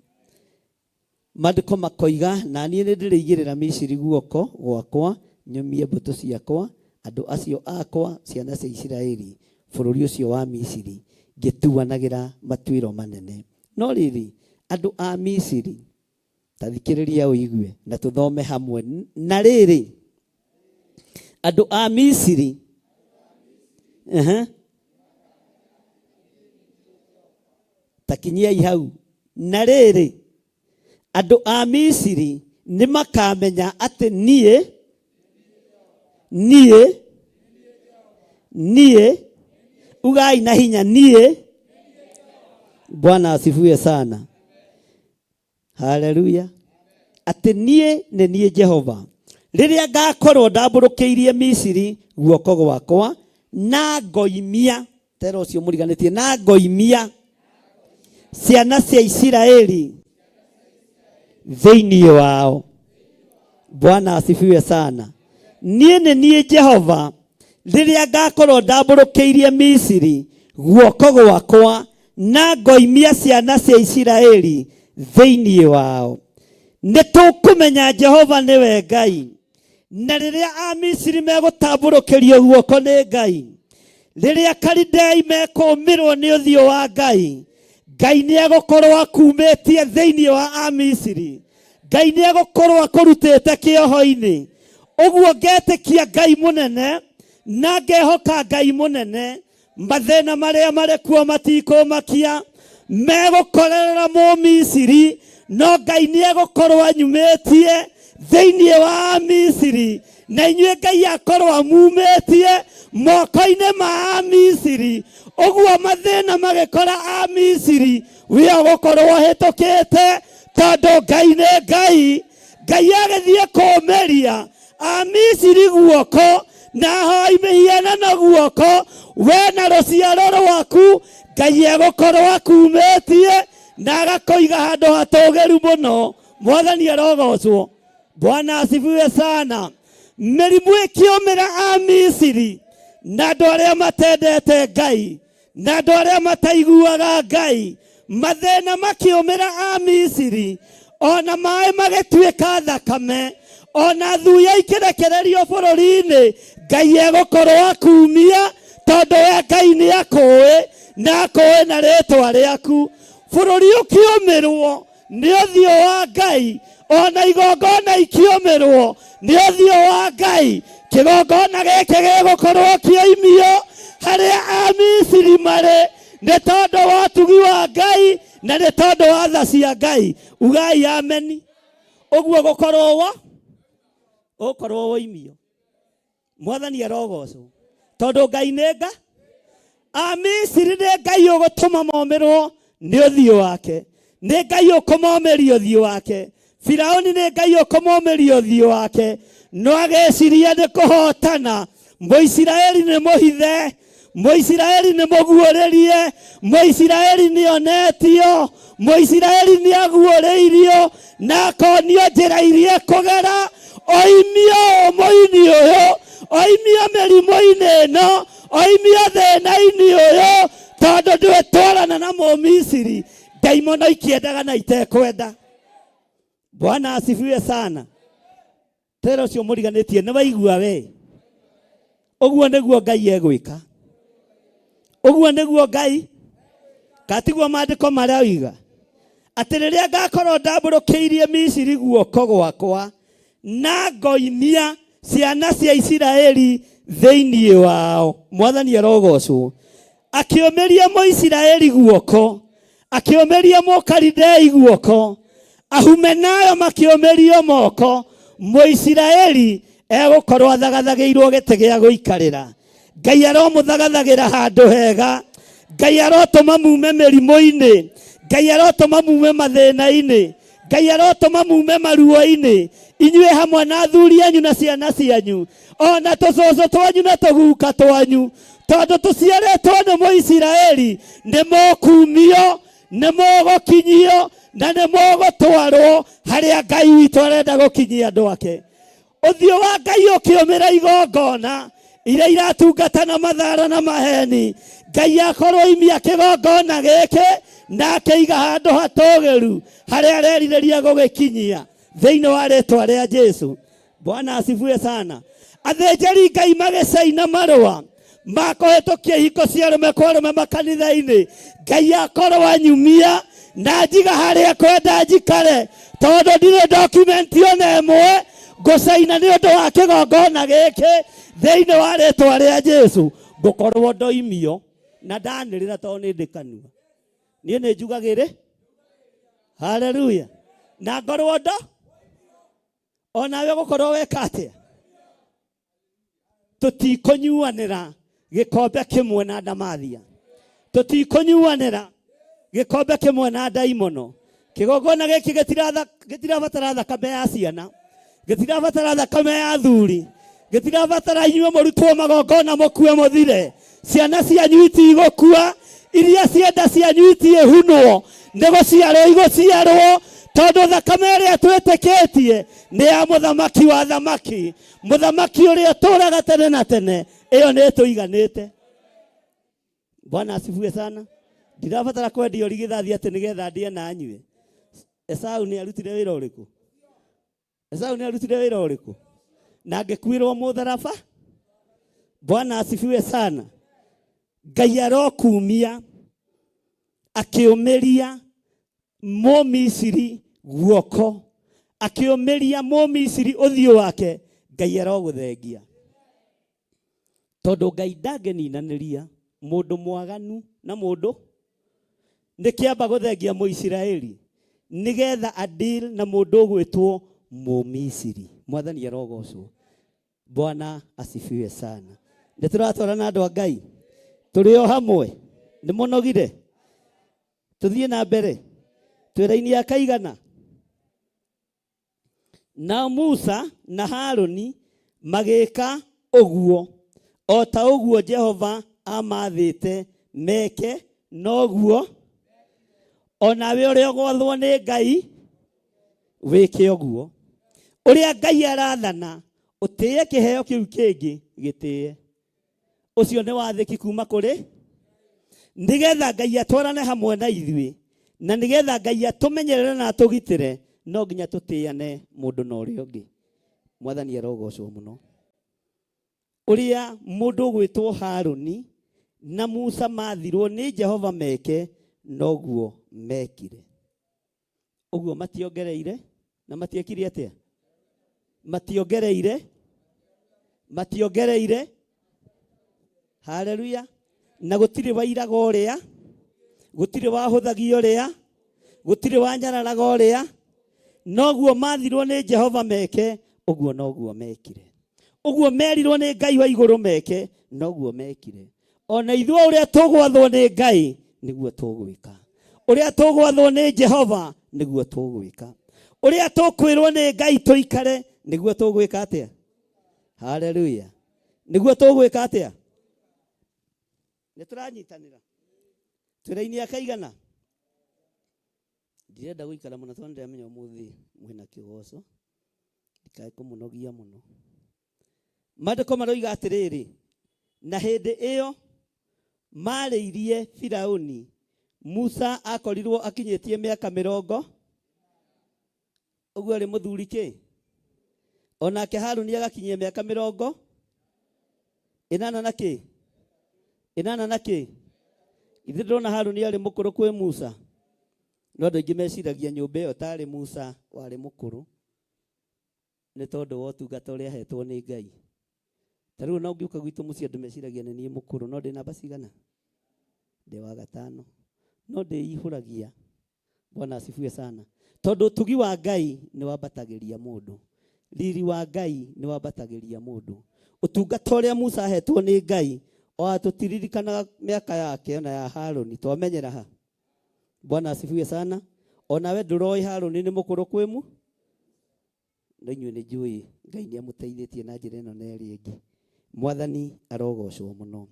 Maandĩko makoiga, Na niĩ nĩndĩrĩigĩrĩra Misiri guoko gwakwa, nyũmie mbũtũ ciakwa, andũ acio akwa, ciana cia Isiraeli, bũrũri ũcio wa Misiri, ngĩtuanagĩra matuĩro manene. No rĩrĩ, andũ a Misiri, ta thikĩrĩria ũigue, na tũthome hamwe. Na rĩrĩ, andũ a Misiri, uh -huh. Ta kinyiai hau. Na rĩrĩ, andũ a Misiri nĩ makamenya atĩ niĩ, niĩ, niĩ, ugai na hinya, niĩ. Bwana asifiwe sana. Haleluya. Atĩ niĩ nĩ niĩ Jehova. Rĩrĩa ngakorwo ndambũrũkĩirie Misiri guoko gwakwa na ngoimia tera ũcio mũriganĩtie na ngoimia ciana cia Isiraeli thĩinĩ wao. Bwana asifiwe sana. Niĩ nĩ niĩ Jehova rĩrĩa ngakorwo ndambũrũkĩirie Misiri guoko gwakwa na ngoimia ciana cia Isiraeli thĩinĩ wao. Nĩ tũkũmenya Jehova nĩwe Ngai. Na rĩrĩa Amisiri megũtambũrũkĩrio guoko nĩ Ngai, rĩrĩa Kalidei mekũũmĩrwo nĩ ũthiũ wa Ngai, Ngai nĩ egũkorwo akumĩtie thĩinĩ wa Amisiri. Ngai nĩ egũkorwo akũrutĩte kĩoho-inĩ. Ũguo ngetĩkia Ngai mũnene na ngehoka Ngai mũnene mathĩna marĩa marĩ kuo matikũmakia megũkorerera mũmisiri no ngai nĩ egũkorwo anyumĩtie thĩinĩ wa misiri na inyuĩ ngai akorwo amumĩtie moko-inĩ ma amisiri ũguo mathĩna magĩkora amisiri we ũgũkorwo ũhĩtũkĩte tondũ ngai nĩ ngai ngai agĩthiĩ kũũmĩria Amisiri guoko na ahoi mĩhianano guoko we na rũciaro rwaku ngai egũkorwo akumĩtie na agakũiga handũ hatũgĩru mũno mwathani arogocwo bwana asifiwe sana mĩrimũ ĩkĩũmĩra amisiri na andũ arĩa matendete ngai na andũ arĩa mataiguaga ngai mathĩna makĩũmĩra a misiri ona maĩ magĩtuĩka thakame ona thuya ikĩrekererio bũrũri-inĩ ngai egũkorwo akumia tondũ we ngai nĩ akũĩ na akũĩ na rĩtwa rĩaku bũrũri ũkĩũmĩrwo nĩ ũthiũ wa ngai Ona igongona ikĩũmĩrwo nĩ ũthiũ wa Ngai, kĩgongona gĩkĩ gĩgũkorwo kĩoimio harĩa Amisiri marĩ nĩ tondũ wa ũtugi wa Ngai na nĩ tondũ wa tha cia Ngai. Ugai ameni. Ũguo gũkorwo wo ũkorwo woimio. Mwathani arogocwo tondũ Ngai nĩ nga Amisiri nĩ Ngai ũgũtũma momĩrwo nĩ ũthiũ wake, nĩ Ngai ũkũmomĩria ũthiũ wake. Firauni nĩ Ngai ũkũmomĩria ũthiũ wake, no ageciria nĩ kũhotana. Mũisiraeli nĩ mũhithe, Mũisiraeli nĩ mũguũrĩrie, Mũisiraeli nĩ onetio, Mũisiraeli nĩ aguũrĩirio na akonio njĩra iria ekũgera oimio ũmũinĩ ũyũ, oimio mĩrimũ-inĩ ĩno, oimio thĩna-inĩ ũyũ, tondũ ndwĩtwarana na Mũmisiri. Ndaimono ikĩendaga na itekwenda. Bwana asifiwe sana. Tera ũcio mũriganĩtie nĩ waigua we. Ũguo nĩguo Ngai egwĩka. Ũguo nĩguo Ngai katiguo maandĩko maroiga atĩ rĩrĩa ngakorwo ndambũrũkĩirie Misiri guoko gwakwa na ngoimia ciana cia Isiraeli thĩinĩ wao. Mwathani arogocwo. Akĩũmĩria Mũisiraeli guoko, akĩũmĩria Mũkalidei guoko, Ahumenayo makĩũmĩrio moko, Mũisiraeli egũkorwo athagathagĩirwo gĩtĩ gĩa gũikarĩra. Ngai aromũthagathagĩra handũ hega. Ngai arotũma mume mĩrimũ-inĩ. Ngai arotũma mume mathĩna-inĩ. Ngai arotũma mume maruo-inĩ, inyuĩ hamwe na athuri anyu na ciana cianyu, o na tũcũcũ twanyu na tũguka twanyu, tondũ tũciarĩtwo nĩ Mũisiraeli, nĩ mũkumio, nĩ mũgũkinyio, na nĩ mũgũtwarwo harĩa Ngai witũ arenda gũkinyia andũ ake. Ũthiũ wa Ngai ũkĩũmĩra igongona iria iratungata na mathara na maheni. Ngai akorwo imia kĩgongona gĩkĩ na akĩiga handũ hatũgĩru harĩa arerirĩria gũgĩkinyia thĩinĩ wa rĩtwa rĩa Jesu. Bwana asifiwe sana. Athĩnjĩri Ngai magĩcaina marũa ma kũhĩtũkia ihiko cia arũme kwa arũme makanitha-inĩ. Ngai akorwo anyumia na njiga harĩa kwenda njikare, tondũ ndirĩ document ona ĩmwe ngũcaina nĩ ũndũ wa kĩgongona gĩkĩ thĩinĩ wa rĩtwa rĩa Jesu. Ngũkorwo ndoimio na ndanĩrĩra tondũ nĩ ndĩ kanua. Niĩ nĩ njugagĩrĩ haleluya na ngorwo ndo onawe ũgũkorwo weka atĩa? Tũtikũnyuanĩra gĩkombe kĩmwe na ndamathia, tũtikũnyuanĩra gĩkombe kĩmwe na ndaimono. Kĩgongona gĩkĩ gĩtirabatara thakame ya ciana, gĩtirabatara thakame ya athuri, gĩtirabatara inyuĩ mũrutwo magongona mũkue mũthire. Ciana cianyu itigũkua, iria cienda cianyu itiĩhunwo, nĩ gũciarwo igũciarwo, tondũ thakame ĩrĩa twĩtĩkĩtie nĩ ya mũthamaki wa thamaki, mũthamaki ũrĩa ũtũũraga tene na tene. Ĩyo nĩ ĩtũiganĩte. Bwana asifiwe sana. Ndirabatara kwendio rigithathi atĩ nĩgetha ndĩe na nyue. Esau nĩ arutire wĩra ũrĩkũ? Esau nĩ arutire wĩra ũrĩkũ? Na angĩkuĩrwo mũtharaba? Bwana asifiwe sana. Ngai arokumia akĩũmĩria Mũmisiri guoko, akĩũmĩria Mũmisiri ũthiũ wake, Ngai arogũthengia. Tondũ Ngai ndangĩninanĩria mũndũ mwaganu na mũndũ. Nĩkĩamba gũthengia Mũisiraeli nĩgetha adeal na mũndũ ũgwĩtwo Mũmisiri. Mwathani arogocwo. Bwana asifiwe sana. Nĩ tũratwarana andũ a Ngai, tũrĩ o hamwe. Nĩ mũnogire? Tũthiĩ na mbere. Twĩ raini ya kaigana? Nao Musa na Haruni magĩka ũguo, o ta ũguo Jehova aamathĩte meke, noguo o nawe ũrĩa ũgwathwo nĩ Ngai wĩke ũguo. Ũrĩa Ngai arathana, ũtĩĩe kĩheo kĩu kĩngĩ, gĩtĩĩe. Ũcio nĩ wathĩki kuma kũrĩ, nĩgetha Ngai atwarane hamwe na ithuĩ, na nĩgetha Ngai atũmenyerere na atũgitĩre, no nginya tũtĩane mũndũ na ũrĩa ũngĩ. Mwathani arogocwo mũno. Ũrĩa mũndũ ũgwĩtwo Haruni na Musa mathirwo nĩ Jehova meke, noguo mekire. Ũguo mationgereire na Na matiekire atia? Mationgereire, mationgereire. Haleluya. Na gutiri wairaga uria, gutiri wahuthagia uria, gutiri wanyararaga uria, noguo mathirwo ni Jehova meke, uguo noguo mekire. Uguo merirwo ni Ngai wa iguru meke, noguo mekire. Ona ithuĩ uria tugwathwo ni Ngai niguo tugwika. Uria tugwathwo ni Jehova niguo tugwika. Uria tukwirwo ni Ngai tuikare niguo tugwika atia? Haleluya. Niguo tugwika atia? Nĩ tũranyitanĩra. Twĩra-inĩ akaigana. Ndirenda gũikara mũno tondũ ndĩramenya ũmũthĩ mwĩna kĩgoco. Ndikae kũmũnogia mũno. Maandĩko maroiga atĩrĩrĩ, na hĩndĩ ĩyo marĩirie Firauni, Musa akorirwo akinyĩtie mĩaka mĩrongo ũguo arĩ mũthuri kĩ, onake Haruni agakinyia mĩaka mĩrongo ĩnana na kĩ, ĩnana na kĩ. Ithuĩ ndĩrona Haruni arĩ mũkũrũ kwĩ Musa, no andũ aingĩ meciragia nyũmba ĩyo tarĩ Musa warĩ mũkũrũ nĩ tondũ wa ũtungata ũrĩa ahetwo nĩ Ngai. Ta rĩu ona ũngĩũka gwitũ mũciĩ andũ meciragia nĩ niĩ mũkũrũ, no ndĩ namba cigana? Ndĩ wa gatano. No ndĩihũragia. Bwana asifiwe sana. Tondũ ũtugi wa Ngai nĩ wambatagĩria mũndũ. Riri wa Ngai nĩ wambatagĩria mũndũ. Ũtungata ũrĩa Musa ahetwo nĩ Ngai, o tũtiririkanaga mĩaka yake ona ya Haruni, twamenyera ha. Bwana asifiwe sana. Onawe ndũroĩ Haruni nĩ mũkũrũ kwĩ mu? No inyuĩ nĩ njũĩ Ngai nĩ amũteithĩtie na njĩra ĩno na ĩrĩa ĩngĩ. Mwathani arogocwo mũno.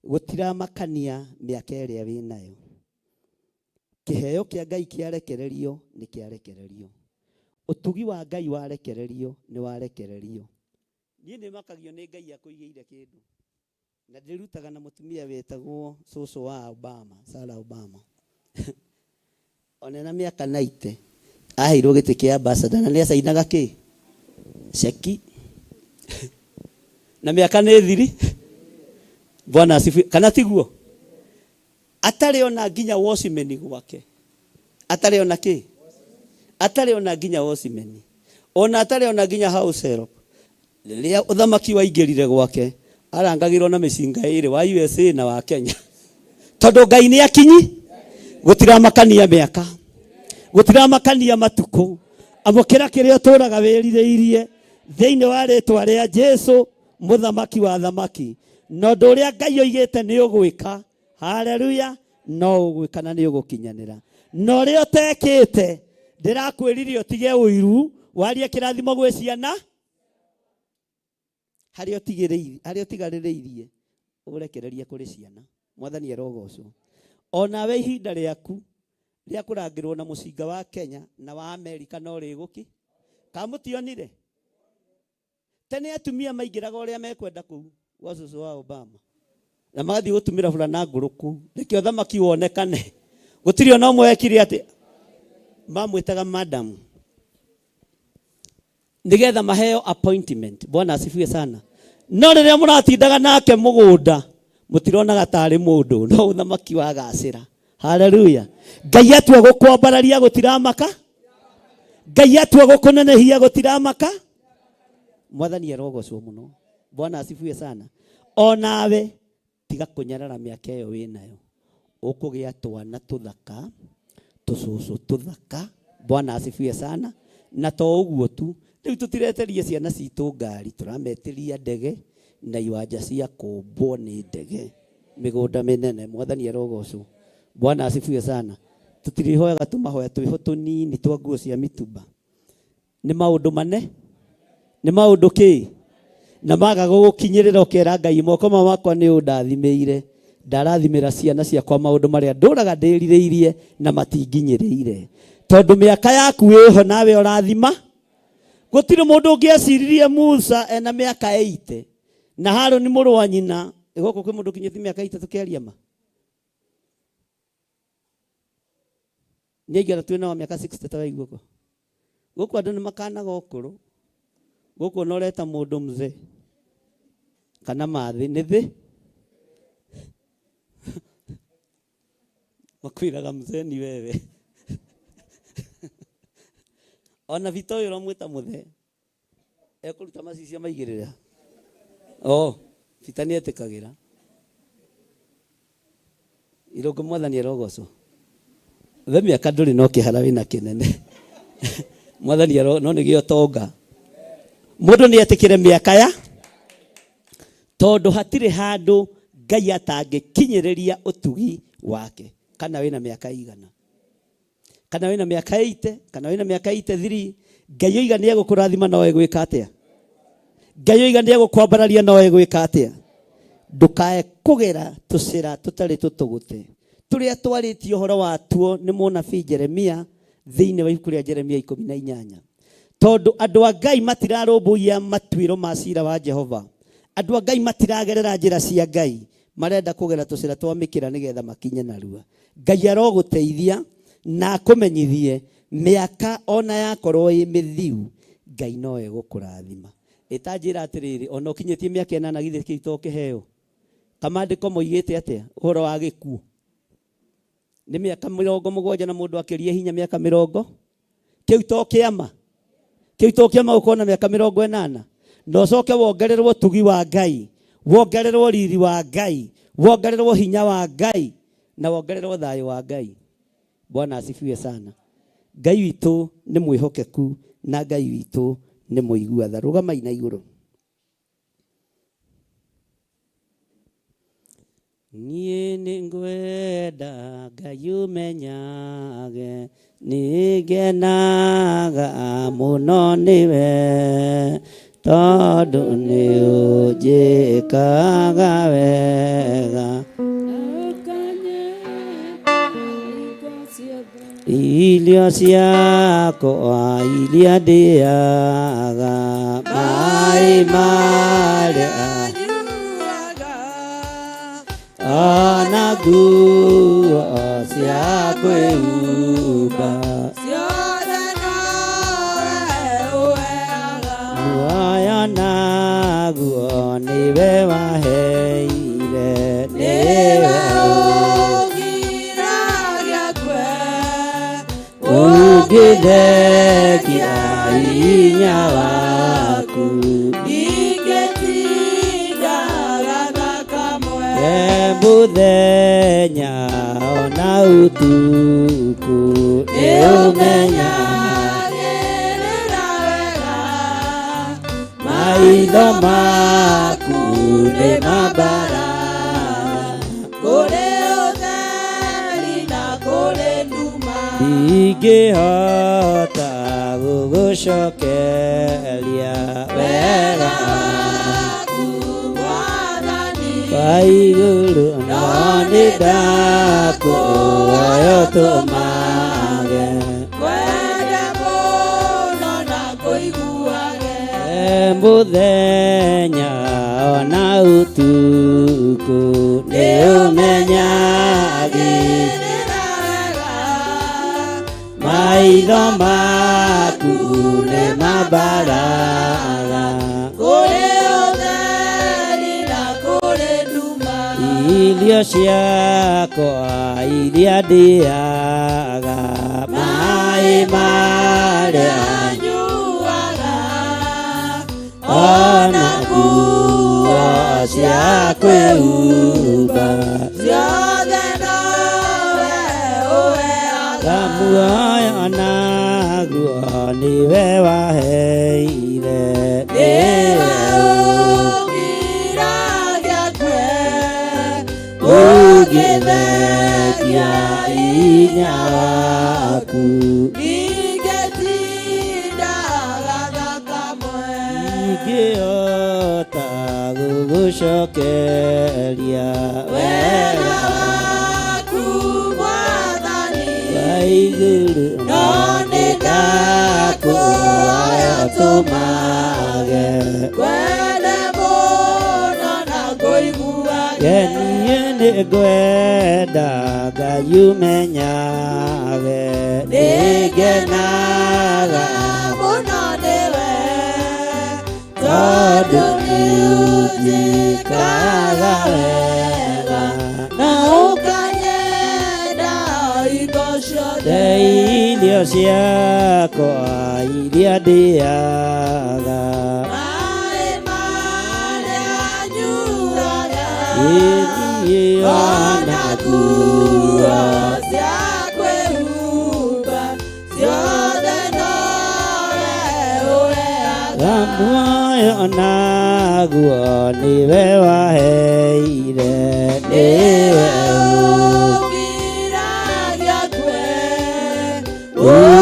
Gũtiramakania mĩaka ĩrĩa wĩnayo. Kĩheo kĩa Ngai kĩarekererio nĩ kĩarekererio. Ũtugi wa Ngai warekererio nĩ warekererio. Niĩ nĩ makagio nĩ Ngai akũigĩire kĩndũ. Na ndĩrutaga na mũtumia wetagwo cũcũ wa Obama, Sarah Obama. Ona na mĩaka 90 aheirwo gĩtĩ kĩa ambassador na nĩ acainaga kĩ? Ceki. Na mĩaka nĩ thiri. Bwana asifiwe. Kana tiguo? Atarĩ ona nginya watchman gwake. Atarĩ ona kĩ? Atarĩ ona nginya watchman. Ona atarĩ ona nginya house help. Rĩrĩa ũthamaki waingĩrire gwake, arangagĩrwo na mĩcinga ĩrĩ wa USA na wa Kenya. Tondũ Ngai nĩ akinyi, gũtiramakania mĩaka, gũtiramakania matukũ. Amũkĩra kĩrĩa ũtũraga wĩrirĩirie thĩinĩ wa rĩtwa rĩa Jesu mũthamaki wa thamaki. Na ũndũ ũrĩa Ngai oigĩte nĩ ũgwĩka. Haleluya. No ũgwĩka na nĩ ũgũkinyanĩra. Na ũrĩa ũtekĩte, ndĩrakwĩrire ũtige ũiru, warie kĩrathimo gwĩ ciana. Harĩa ũtigĩrĩirie, harĩa ũtigarĩrĩirie, ũrekererie kũrĩ ciana. Mwathani arogocwo. Onawe ihinda rĩaku rĩa kũrangĩrwo na mũcinga wa Kenya na wa Amerika no rĩgũki. Kamũtionire? Tene atumia maingĩraga ũrĩa mekwenda kũu gwa cũcũ wa Obama. Na magathiĩ gũtumĩra burana ngũrũ kũu. Reke ũthamaki wonekane. Gũtirĩ ona ũmwe wekire atĩ mamwĩtaga madam. Nĩgetha maheo appointment. Bwana asifiwe sana. No rĩrĩa mũratindaga nake mũgũnda, mũtironaga tarĩ mũndũ, no ũthamaki wagacĩra. Haleluya. Ngai atua gũkwambararia gũtiramaka. Ngai atua gũkũnenehia gũtiramaka. Mwathani arogocwo mũno. Bwana asifiwe sana. Onawe tiga kũnyarara mĩaka ĩyo wĩnayo. Ũkũgĩa twana tũthaka, tũcũcũ tũthaka. Bwana asifiwe sana. Na to ũguo tu, rĩu tũtireteria ciana citũ ngari, tũrametĩria ndege na iwanja cia kũmbwo nĩ ndege, mĩgũnda mĩnene. Mwathani arogocwo. Bwana asifiwe sana. Tũtirĩhoyaga tũmahoya twĩho tũnini twa nguo cia mitumba. Nĩ maũndũ mane, nĩ maũndũ kĩ, na maga gũgũkinyĩrĩra ũkera Ngai moko makwa nĩ ũndathimĩire, ndarathimĩra ciana ciakwa maũndũ marĩa ndũraga ndĩrirĩirie na matinginyĩrĩire. Tondũ mĩaka yaku ĩho nawe ũrathima. Gũtirĩ mũndũ ũngĩeciririe Musa ena mĩaka 80 na Haruni mũrũ wa nyina. Gũkũ kwĩ mũndũ ũkinyĩtie mĩaka 80 tũkĩaria ma? Nĩ aigana twĩ nao mĩaka 60 ta waigua ko? Gũkũ andũ nĩ makanaga ũkũrũ. Gũkũ ona ũreta mũndũ mzee kana mathĩ nĩ thĩ. Makwĩraga mzee ni wewe. Ona Vita ũyũ ũramwĩta mũthee ekũruta macicio maigĩrĩra. Oh, Vita nĩ etĩkagĩra. Irũngũ mwathani arogocwo. We mĩaka ndũrĩ no kĩhara wĩna kĩnene. Mwathani aro no nĩ gĩa ũtonga. Mũndũ nĩ etĩkĩre mĩaka ya tondũ hatirĩ handũ Ngai atangĩkinyĩrĩria ũtugi wake kana wĩna mĩaka igana. Kana wĩna mĩaka 80 kana wĩna mĩaka 83 Ngai oiga nĩ egũkũrathima no egwĩka atĩa? Ngai oiga nĩ egũkwambararia no egwĩka atĩa? Ndũkae kũgera tũcĩra tũtarĩ tũtũgũte tũrĩa twarĩtie ũhoro watuo nĩ mũnabii Jeremia thĩinĩ wa ibuku rĩa Jeremia 18. Tondũ andũ a Ngai matirarũmbũiya matuĩro ma cira wa Jehova, andũ a Ngai matiragerera njĩra cia Ngai, marenda kũgera tũcĩra twa mĩkĩra nĩgetha makinye narua. Ngai arogũteithia na akũmenyithie mĩaka ona yakorwo ĩ mĩthiu, Ngai no egũkũrathima. Ĩta njĩra atĩrĩrĩ, ona ũkinyĩtie mĩaka ĩnana githĩ kĩu to kĩheo? Kamandĩko moigĩte atĩa ũhoro wa gĩkuũ? Nĩ mĩaka 70 na mũndũ akĩrie hinya mĩaka mĩrongo. Kĩu to kĩama? Kĩu to kĩama gũkorwo na mĩaka 80? Na ũcoke wongererwo ũtugi wa Ngai, wongererwo riri wa Ngai, wongererwo hinya wa Ngai, na wongererwo thayũ wa Ngai. Bwana asifiwe sana. Ngai witũ nĩ mwĩhokeku na Ngai witũ nĩ mũigua tha. Rũgamai na igũrũ. Niĩ nĩngwenda Ngai ũmenyage nĩngenaga mũno nĩwe tondũ nĩũnjĩkaga wega. Irio ciakwa iria ndĩaga maĩ marĩa ona nguo cia kwĩhumba muoyo naguo nĩwe waheire nĩwe ũngĩthengia hinya waku mũthenya ona ũtukũ nĩũmenya maitho maku nĩ mambara ndingĩhota gũgũcokeria wega wa igũrũ no nĩ ndakũhoya ũtũmage mũthenya ona ũtukũ nĩũmenyagĩrĩra maitho maku nĩ mambaraga irio ciakwa iria ndĩaga maĩ marĩa ona nguo cia kwĩhumba muoyo naguo nĩwe waheire nĩwe ũngĩthengia hinya waku ndingĩhota gũgũcokeria wega wa igũrũ no nĩ ndakũhoya ũtũmage niĩ nĩ ngwenda Ngai ũmenyage nĩngenaga tondũ nĩũnjĩkaga wega na irio Irio ciakwa iria ndĩaga, Maĩ marĩa nyuaga, ĩniĩ ona nguo cia kwĩhumba, ciothe nowe ũheaga. Muoyo naguo nĩwe waheire, nĩwe Ũkiragia kwe,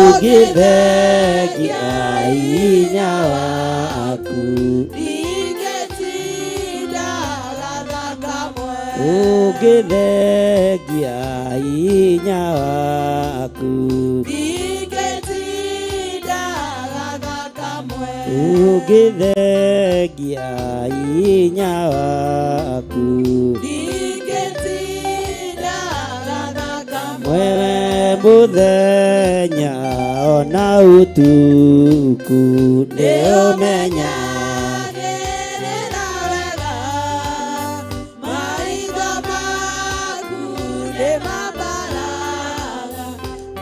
ũngĩthengia hinya waku, Ndingĩtinda gatha kamwe. Ũngĩthengia hinya waku, Ndingĩtinda gatha kamwe. Ũngĩthengia hinya waku, Ndingĩtinda gatha kamwe. Wewe mũthenya ona ũtukũ nĩũmenya Nĩũmenyagĩrĩra wega, maitho maku nĩmambaraga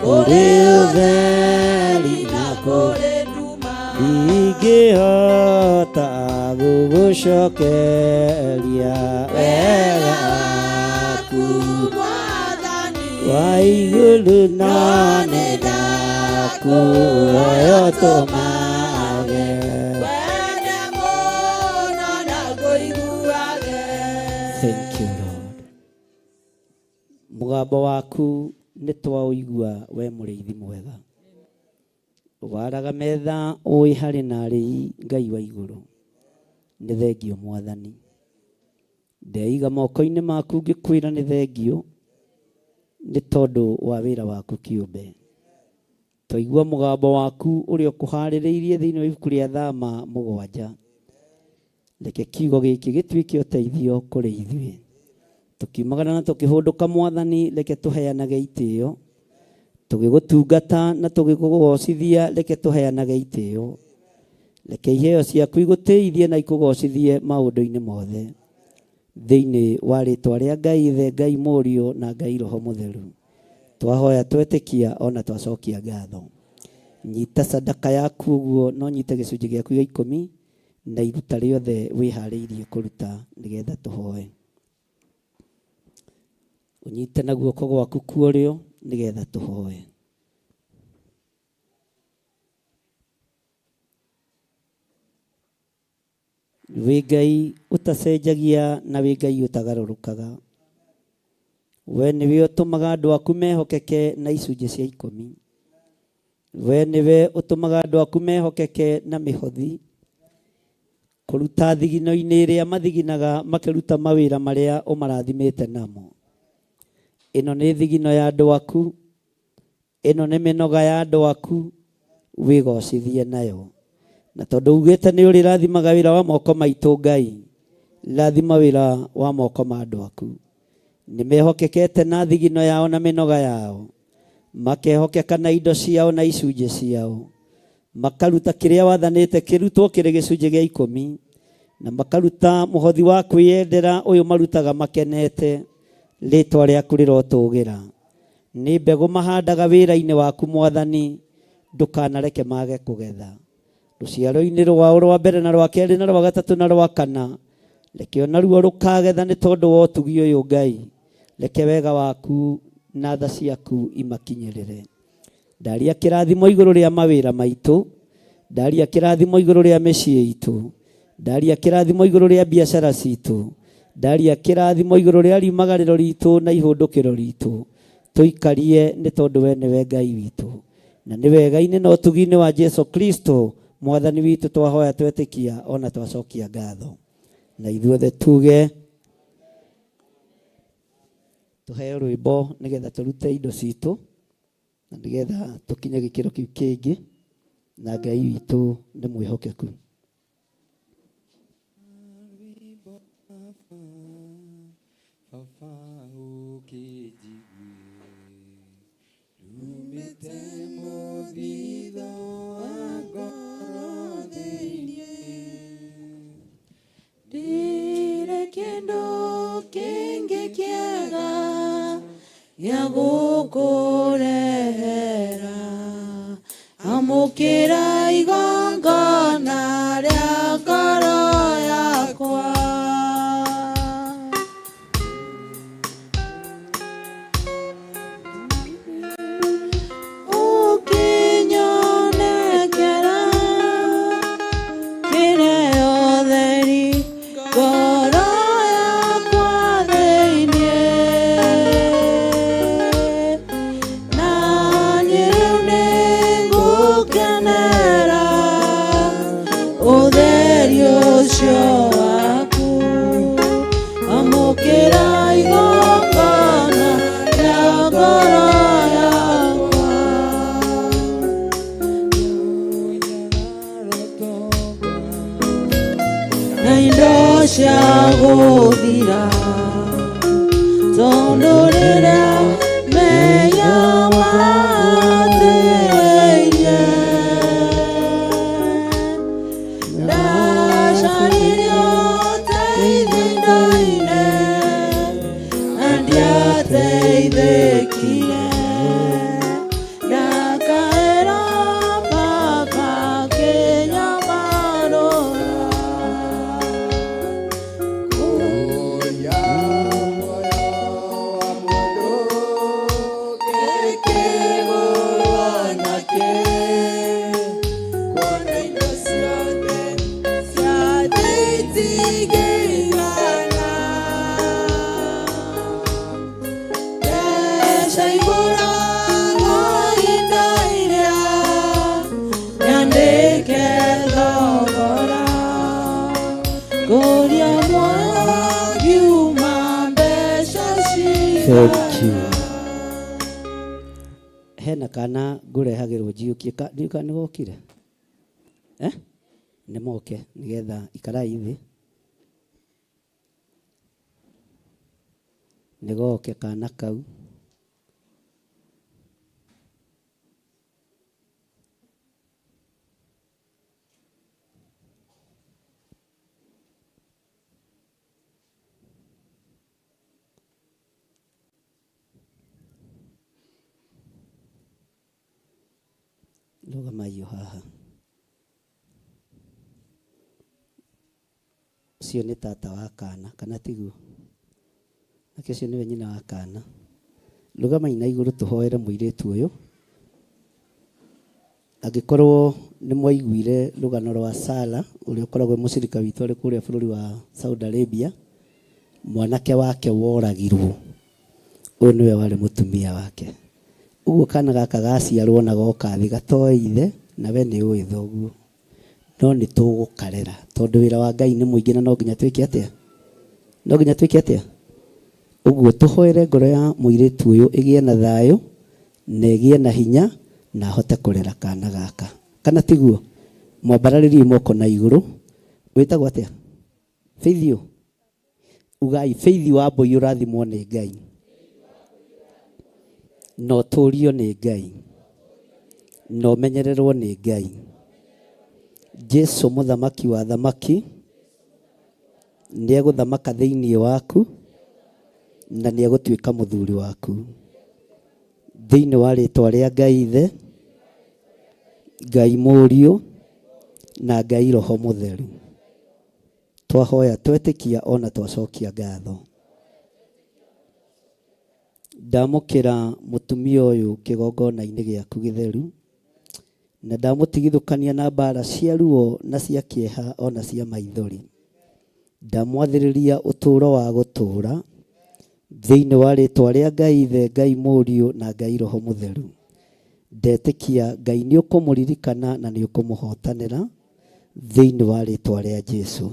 kũrĩ ũtheri na kũrĩ kũrĩ nduma. Ndingĩhota gũgũcokeria wega waku Mwathani, wa igũrũ, no nĩndakũhoya ũtũmage wende mũno na ngũiguage. Thank you, Lord. Mũgambo waku nĩ twaũigua we mũrĩithi mwega. Waraga metha ũĩ harĩ na arĩi Ngai wa igũrũ. Nĩ thengio Mwathani. Ndeiga moko-inĩ maku ngĩkwĩra nĩ thengio nĩ tondũ wa wĩra waku kĩũmbe. Twaigua mũgambo waku ũrĩa ũkũharĩrĩirie thĩinĩ wa ibuku rĩa Thama 7. Reke kiugo gĩkĩ gĩtuĩke ũteithio kũrĩ ithuĩ. Tũkiumagara na tũkĩhũndũka Mwathani, reke tũheanage itĩo. Tũgĩgũtungata na tũgĩkũgocithia, reke tũheanage itĩo. Reke iheo ciaku igũtĩithie na ikũgocithie maũndũ-inĩ mothe. Thĩinĩ wa rĩtwa rĩa Ngai Ithe, Ngai Mũriũ na Ngai Roho Mũtheru. Twahoya twetĩkia ona twacokia ngatho. Nyita sadaka yaku ũguo, no nyite gĩcunjĩ gĩaku gĩa 10 na iruta rĩothe wĩharĩirie kũruta nĩgetha tũhoe. Ũnyite na guoko gwaku kwa ũrĩo nĩgetha tũhoe. Wĩ Ngai ũtacenjagia na wĩ Ngai ũtagarũrũkaga. We nĩwe ũtũmaga andũ aku mehokeke na icunjĩ cia 10. We nĩwe ũtũmaga andũ aku mehokeke na mĩhothi. Kũruta thigino-inĩ ĩrĩa mathiginaga makĩruta mawĩra marĩa ũmarathimĩte namo. Ĩno nĩ thigino ya andũ aku, ĩno nĩ mĩnoga ya andũ aku, wĩgocithie nayo. Na tondũ ugĩte nĩ ũrĩrathimaga wĩra wa moko maitũ Ngai, rathima wĩra wa moko ma andũ aku. Nĩ mehokekete na thigino yao na mĩnoga yao, makehokeka na indo ciao na icunjĩ ciao, makaruta kĩrĩa wathanĩte kĩrutwo kĩrĩ gĩcunjĩ gĩa 10, na makaruta mũhothi wa kwĩyendera ũyũ marutaga makenete. Rĩtwa rĩaku rĩrotũgĩra. Nĩ mbegũ mahandaga wĩra-inĩ waku Mwathani, ndũkanareke mage kũgetha. Rũciaro-inĩ rwao rwa mbere na rwa kerĩ na rwa gatatũ na rwa kana, reke ona ruo rũkagetha nĩ tondũ wa ũtugi ũyũ Ngai. Reke wega waku na tha ciaku imakinyĩrĩre. Ndaria kĩrathimo igũrũ rĩa mawĩra maitũ, ndaria kĩrathimo igũrũ rĩa mĩciĩ itũ, ndaria kĩrathimo igũrũ rĩa biacara citũ, ndaria kĩrathimo igũrũ rĩa riumagarĩro ritũ na ihũndũkĩro ritũ. Tũikarie nĩ tondũ we nĩwe Ngai witũ. Na nĩ wega-inĩ na ũtugi-inĩ wa Jesu Kristo Mwathani witũ twahoya twetĩkia ona twacokia ngatho. Na ithuothe tuge tũheo rwĩmbo nĩgetha tũrute indo citũ na nĩgetha tũkinye gĩkĩro kĩu kĩngĩ, na Ngai witũ nĩ mwĩhokeku. Baba ũkĩnjigue, rumĩte mũthithũ wa ngoro thĩinĩ. Ndirĩ kĩndũ kĩngĩ kĩega gĩa gũkũrehera. Amũkĩra igongona rĩa ngoro yakwa. Ũkĩnyonekera kĩrĩa ũtheri ngoro yakwa thĩinĩ, na niĩ rĩu nĩngũkenera ũtheri ũcio waku. Amũkĩra igongona rĩa ngoro yakwa. Na indo cia gũthira, tondũ rĩrĩa mehia matĩrĩirie, ndacaririe ũteithio indo-inĩ na ndiateithĩkire, ndakaĩra Baba akĩnyamarũra. Nyandĩke thogora ngũria muoyo ngiuma mbeca Thank you. cigana. Hena kana ngũrehagĩrwo njiũkie ndiũĩ kana nĩgokire, eh? Nĩ moke nĩgetha ikarai thĩ nĩgoke kana kau. Rũgamai haha. Ũcio nĩ tata wa kana, kana tiguo? Nake ũcio nĩwe nyina wa kana. Rũgamai na igũrũ tũhoere mũirĩtu ũyũ. Angĩkorwo nĩ mwaiguire rũgano rwa Sara ũrĩa ũkoragwo mũcirika witũ arĩ kũrĩa bũrũri wa Saudi Arabia, mwanake wake woragirwo, ũyũ nĩwe warĩ mũtumia wake. Ũguo kana gaka gaciarwo na goka thĩ gatoĩ ithe, na we nĩ ũĩ thoguo. No nĩ tũgũkarera tondũ wĩra wa Ngai nĩ mũingĩ na no nginya twĩke atĩa? No nginya twĩke atĩa? Ũguo tũhoere ngoro ya mũirĩtu ũyũ ĩgĩe na thayũ na ĩgĩe na hinya na ahote kũrera kana gaka. Kana tiguo? Mwambararĩrie moko na igũrũ. Wĩtagwo atĩa? Faith ũ? Ugai Faith wa Mbũi ũrathimwo nĩ Ngai. Na ũtũrio nĩ Ngai. Na ũmenyererwo nĩ Ngai. Jesu mũthamaki wa thamaki nĩ egũthamaka thĩinĩ waku na nĩ egũtuĩka mũthuri waku. Thĩinĩ wa rĩtwa rĩa Ngai Ithe, Ngai Mũriũ na Ngai Roho Mũtheru. Twahoya twetĩkia ona twacokia ngatho. Ndamũkĩra mũtumia ũyũ kĩgongona-inĩ gĩaku gĩtheru na ndamũtigithũkania na mbara cia ruo na cia kĩeha ona cia maithori. Ndamwathĩrĩria ũtũũro wa gũtũũra thĩinĩ wa rĩtwa rĩa Ngai Ithe, Ngai Mũriũ na Ngai Roho Mũtheru. Ndetĩkia Ngai nĩ ũkũmũririkana na nĩ ũkũmũhotanĩra thĩinĩ wa rĩtwa rĩa Jesu.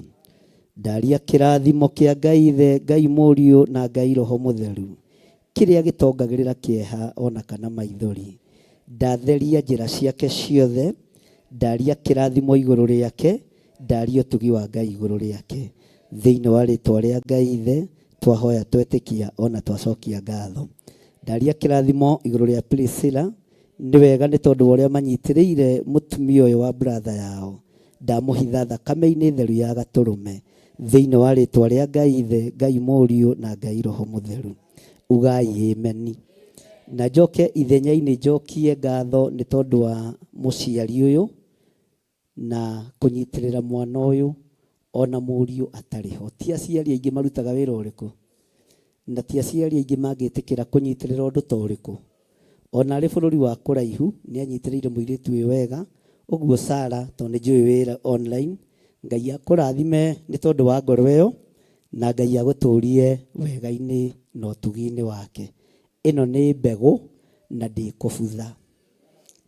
Ndaria kĩrathimo kĩa Ngai Ithe, Ngai Mũriũ na Ngai Roho Mũtheru kĩrĩa gĩtongagĩrĩra kĩeha ona kana maithori. Ndatheria njĩra ciake ciothe, ndaria kĩrathimo igũrũ rĩake, ndaria ũtugi wa Ngai igũrũ rĩake. Thĩinĩ wa rĩtwa rĩa Ngai Ithe, twahoya twetĩkia ona twacokia ngatho. Ndaria kĩrathimo igũrũ rĩa Priscilla, nĩ wega nĩ tondũ wa ũrĩa manyitĩrĩire mũtumia ũyũ wa brother yao. Ndamũhitha thakame-inĩ theru ya gatũrũme. Thĩinĩ wa rĩtwa rĩa Ngai Ithe, Ngai Mũriũ na Ngai Roho Mũtheru. Ugai ameni. Na njoke ithenya-inĩ njokie ngatho nĩ tondũ wa mũciari ũyũ na kũnyitĩrĩra mwana ũyũ ona mũriũ atarĩ ho. Ti aciari aingĩ marutaga wĩra ũrĩkũ, na ti aciari aingĩ mangĩtĩkĩra kũnyitĩrĩra ũndũ ta ũrĩkũ. Ona arĩ bũrũri wa kũraihu nĩ anyitĩrĩire mũirĩtu ũyũ wega. Ũguo Sarah, tondũ nĩ njũĩ wĩra online, Ngai akũrathime nĩ tondũ wa ngoro ĩyo, na Ngai agũtũrie wega-inĩ na ũtugi-inĩ wake. Ĩno nĩ mbegũ na ndĩkũbutha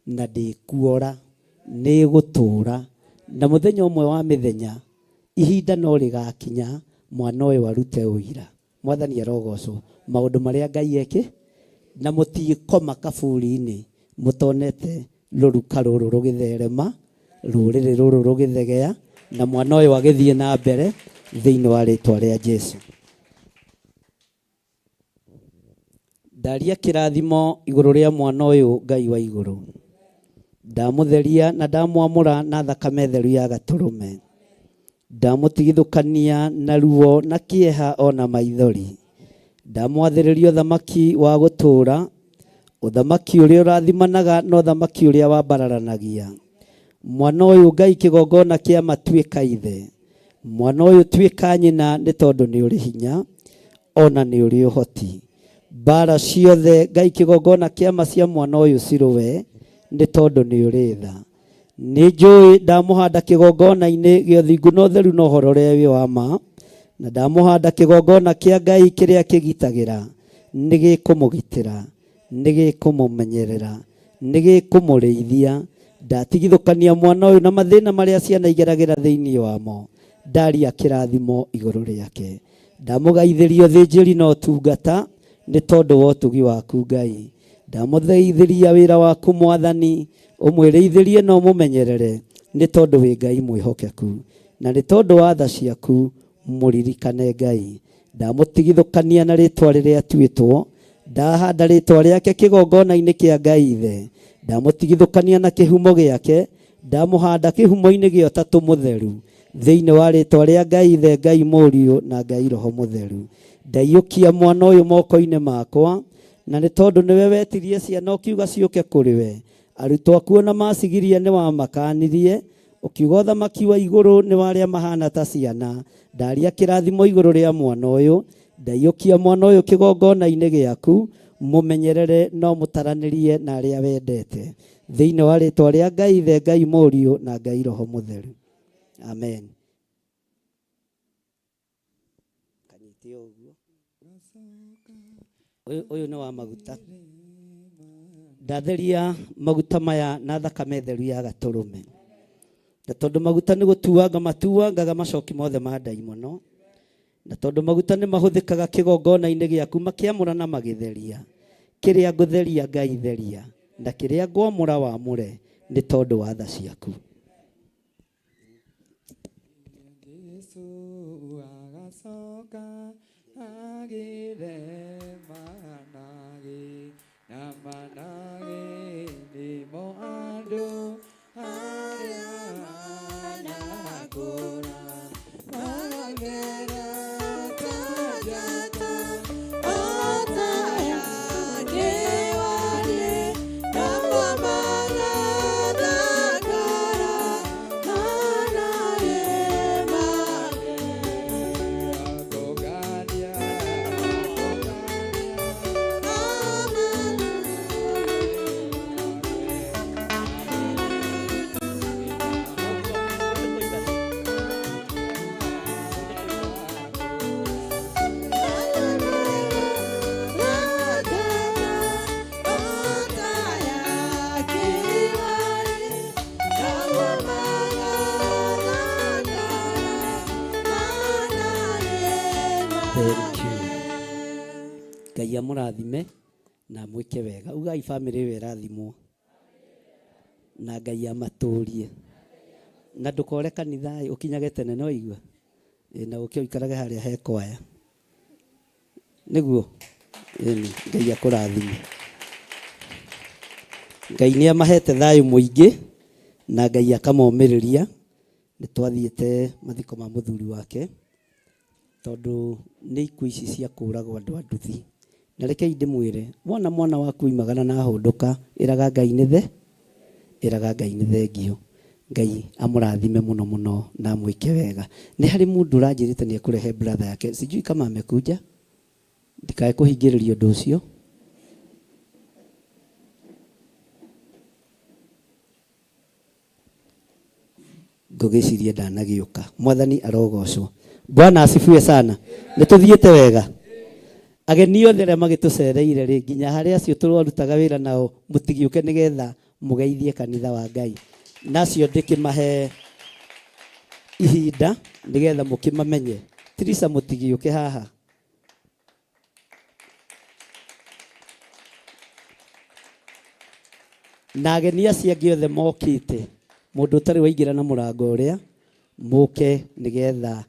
na ndĩkuora, nĩ ĩgũtũra, na mũthenya ũmwe wa mĩthenya ihinda no rĩgakinya mwana ũyũ arute ũira. Mwathani arogocwo maũndũ marĩa Ngai ekĩ, na mũtikoma kaburi-inĩ mũtonete rũruka rũrũ rũgĩtherema, rũrĩrĩ rũrũ rũgĩthegea, na mwana ũyũ agĩthiĩ na mbere thĩinĩ wa rĩtwa rĩa Jesu. Ndaria kĩrathimo igũrũ rĩa mwana ũyũ Ngai wa igũrũ. Ndamũtheria na ndamwamũra na thakame theru ya gatũrũme. Ndamũtigithũkania na ruo na kĩeha ona maithori. Ndamwathĩrĩria ũthamaki wa gũtũũra, ũthamaki ũrĩa ũrathimanaga na ũthamaki ũrĩa wambararanagia. Mwana ũyũ Ngai kĩgongona kĩa matuĩka ithe. Mwana ũyũ tuĩka nyina nĩ tondũ nĩ ũrĩ hinya ona nĩ ũrĩ ũhoti. Mbara ciothe Ngai kĩgongona kĩa ma cia mwana ũyũ cirũwe nĩ tondũ nĩ ũrĩ tha. Nĩ njũĩ ndamũhanda kĩgongona-inĩ gĩa ũthingu na ũtheru na ũhoro ũrĩa wĩ wa ma, na ndamũhanda kĩgongona kĩa Ngai kĩrĩa kĩgitagĩra, nĩ gĩkũmũgitĩra, nĩ gĩkũmũmenyerera, nĩ gĩkũmũrĩithia. Ndatigithũkania mwana ũyũ na mathĩna marĩa ciana igeragĩra thĩinĩ wamo, ndaria kĩrathimo igũrũ rĩake. Ndamũgaithĩria ũthĩnjĩri na ũtungata nĩ tondũ wa ũtugi waku Ngai. Ndamũtheithĩria wĩra waku Mwathani, ũmwĩrĩithĩrie na ũmũmenyerere nĩ tondũ wĩ Ngai mwĩhokeku. Na nĩ tondũ wa tha ciaku mũririkane Ngai. Ndamũtigithũkania na rĩtwa rĩrĩa atuĩtwo, ndahanda rĩtwa rĩake kĩgongona-inĩ kĩa Ngai Ithe. Ndamũtigithũkania na kĩhumo gĩake, ndamũhanda kĩhumo-inĩ gĩa Ũtatũ Mũtheru. Thĩinĩ wa rĩtwa rĩa Ngai Ithe, Ngai Mũriũ, na Ngai Roho Mũtheru. Ndaiyũkia mwana ũyũ moko-inĩ makwa, na nĩ tondũ nĩwe wetirie ciana ũkiuga ciũke kũrĩ we. Arutwo aku ona macigiria nĩ wamakanirie, ũkiuga ũthamaki wa igũrũ nĩ wa arĩa mahana ta ciana. Ndaria kĩrathimo igũrũ rĩa mwana ũyũ, ndaiyũkia mwana ũyũ kĩgongona-inĩ gĩaku, mũmenyerere na ũmũtaranĩrie na arĩa wendete. Thĩinĩ wa rĩtwa rĩa Ngai Ithe, Ngai Mũriũ, na Ngai Roho Mũtheru. Amen. Kanyite ũguo. Ũyũ nĩ wa maguta. Ndatheria maguta maya na thakame theru ya gatũrũme. Na tondũ maguta nĩ gũtuanga matuangaga macoki mothe ma ndaimono, na tondũ maguta nĩ mahũthĩkaga kĩgongona-inĩ gĩaku makĩamũra na magĩtheria, kĩrĩa ngũtheria Ngai theria, na kĩrĩa ngwamũra wamũre nĩ tondũ wa tha ciaku. Jesu agacoka agĩre managĩ na managĩ nĩmo andũ arĩa manakũra magathera ta njata. Akongania, Thank you. Ngai amũrathime na amwĩke wega. Ugai bamĩrĩ ĩyo ĩrathimwo na Ngai amatũrie. Na ndũkore kanitha ĩ, ũkinyage tene no igua. Ĩ, na ũke ũikarage harĩa he kwaya. Nĩguo? Ĩni, Ngai akũrathime. Ngai nĩ amahete thayũ mũingĩ na Ngai akamomĩrĩria. Nĩ twathiĩte mathiko ma mũthuri wake tondũ nĩ ikuũ ici cia kũragwo andũ a nduthi. Na rekei ndĩmwĩre, wona mwana waku oimagara na ahũndũka, ĩraga Ngai nĩ the, ĩraga Ngai nĩ thengio. Ngai amũrathime mũno mũno na amwĩke wega. Nĩ harĩ mũndũ ũranjĩrĩte nĩ ekũrehe brother yake, sijui kama amekuja, ndikae kũhingĩrĩria ũndũ ũcio. Ngũgĩciria ndanagĩũka. Mwathani arogocwo. Bwana asifiwe sana. Nĩ tũthiĩte wega. Ageni othe arĩa magĩtũcereire rĩ, nginya harĩ acio tũrarutaga wĩra nao, mũtigĩũke nĩgetha mũgeithie kanitha wa Ngai. Nacio ndĩkĩmahe ihinda nĩgetha mũkĩmamenye. Tirisa mũtigĩũke haha. Na ageni acio angĩ othe mokĩte, mũndũ ũtarĩ waingĩra na mũrango ũrĩa, mũke nĩgetha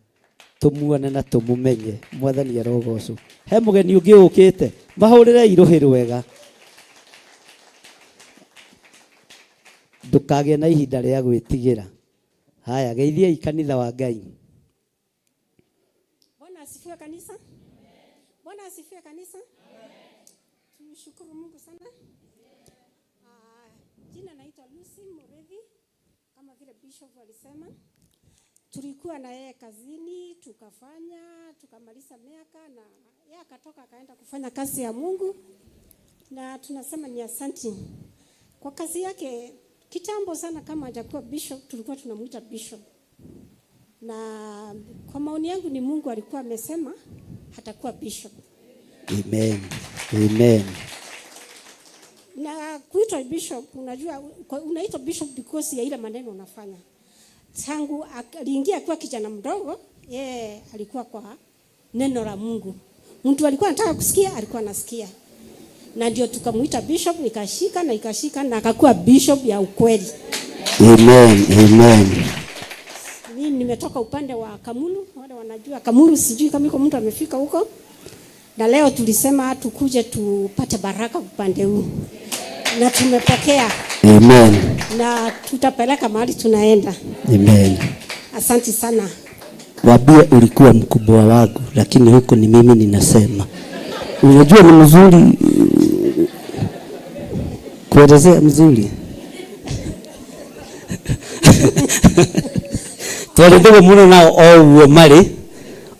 tũmuone na tũmũmenye. Mwathani arogocwo. He mũgeni ũngĩ ũkĩte, mahũrĩrei rũhĩ rwega. Ndũkagĩe na ihinda rĩa gwĩtigĩra. Haya, geithiai kanitha wa Ngai. Bwana asifiwe kanisa. Bwana asifiwe kanisa. Tumshukuru Mungu sana. Jina naitwa Lucy Murethi, kama vile Bishop alisema. Tulikuwa na yeye kazini, tukafanya, tukamaliza miaka na yeye akatoka akaenda kufanya kazi ya Mungu, na tunasema ni asanti kwa kazi yake. Kitambo sana kama hajakuwa bishop, tulikuwa tunamuita bishop. Na kwa maoni yangu ni Mungu alikuwa amesema hatakuwa bishop. Amen. Amen. Na kuitwa bishop, unajua unaitwa bishop because ya ile maneno unafanya. Tangu aliingia akiwa kijana mdogo, yeye alikuwa kwa neno la Mungu. Mtu alikuwa anataka kusikia, alikuwa anasikia. Na ndio tukamuita bishop, nikashika na ikashika na akakuwa bishop ya ukweli. Amen. Amen. Mimi nimetoka upande wa Kamulu, wale wanajua Kamulu, sijui kama iko mtu amefika huko. Na leo tulisema tukuje tupate baraka upande huu. Na tumepokea. Amen. Na tutapeleka mahali tunaenda. Amen. Asante sana. Waambie ulikuwa mkubwa wangu, lakini huko ni mimi ninasema. Unajua ni mzuri kuelezea mzuri. Twarĩ ndũgũ mũno nao o ũguo marĩ,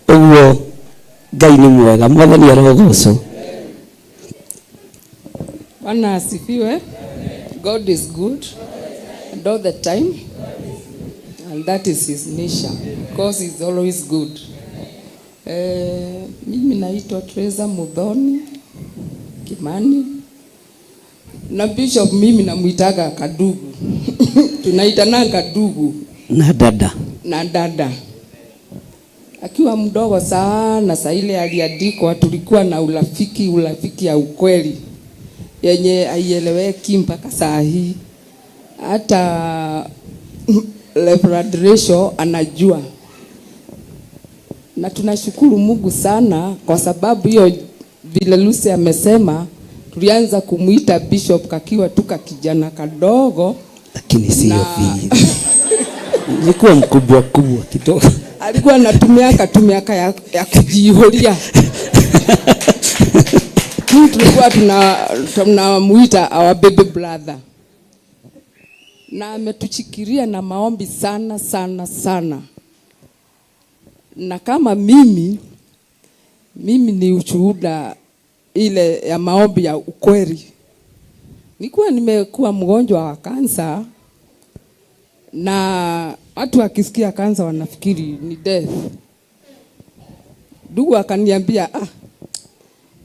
ũguo Ngai nĩ mwega, Mwathani arogocwo. Bwana asifiwe. God is good and all the time, and that is his nature, because he's always good. Mimi naitwa Teresa Muthoni Kimani, na bishop mimi namuitaga Kadugu. Tunaitana Kadugu na dada. Na dada. Akiwa mdogo sana, saa ile aliandikwa, tulikuwa na urafiki, urafiki ya ukweli yenye haieleweki mpaka saa hii. Hata Reverend Rachel anajua. Na tunashukuru Mungu sana kwa sababu hiyo, vile Lucy amesema, tulianza kumuita bishop kakiwa tu kijana kadogo, lakini sio vile. Nilikuwa mkubwa kubwa kidogo. Alikuwa anatumia tumiaka ya kujihoria. Tulikuwa tunamuita our baby brother. Na ametuchikiria na maombi sana sana sana. Na kama mimi ni ushuhuda ile ya maombi ya ukweli. Nilikuwa nimekuwa mgonjwa wa kansa, na watu wakisikia kansa wanafikiri ni death. Ndugu akaniambia,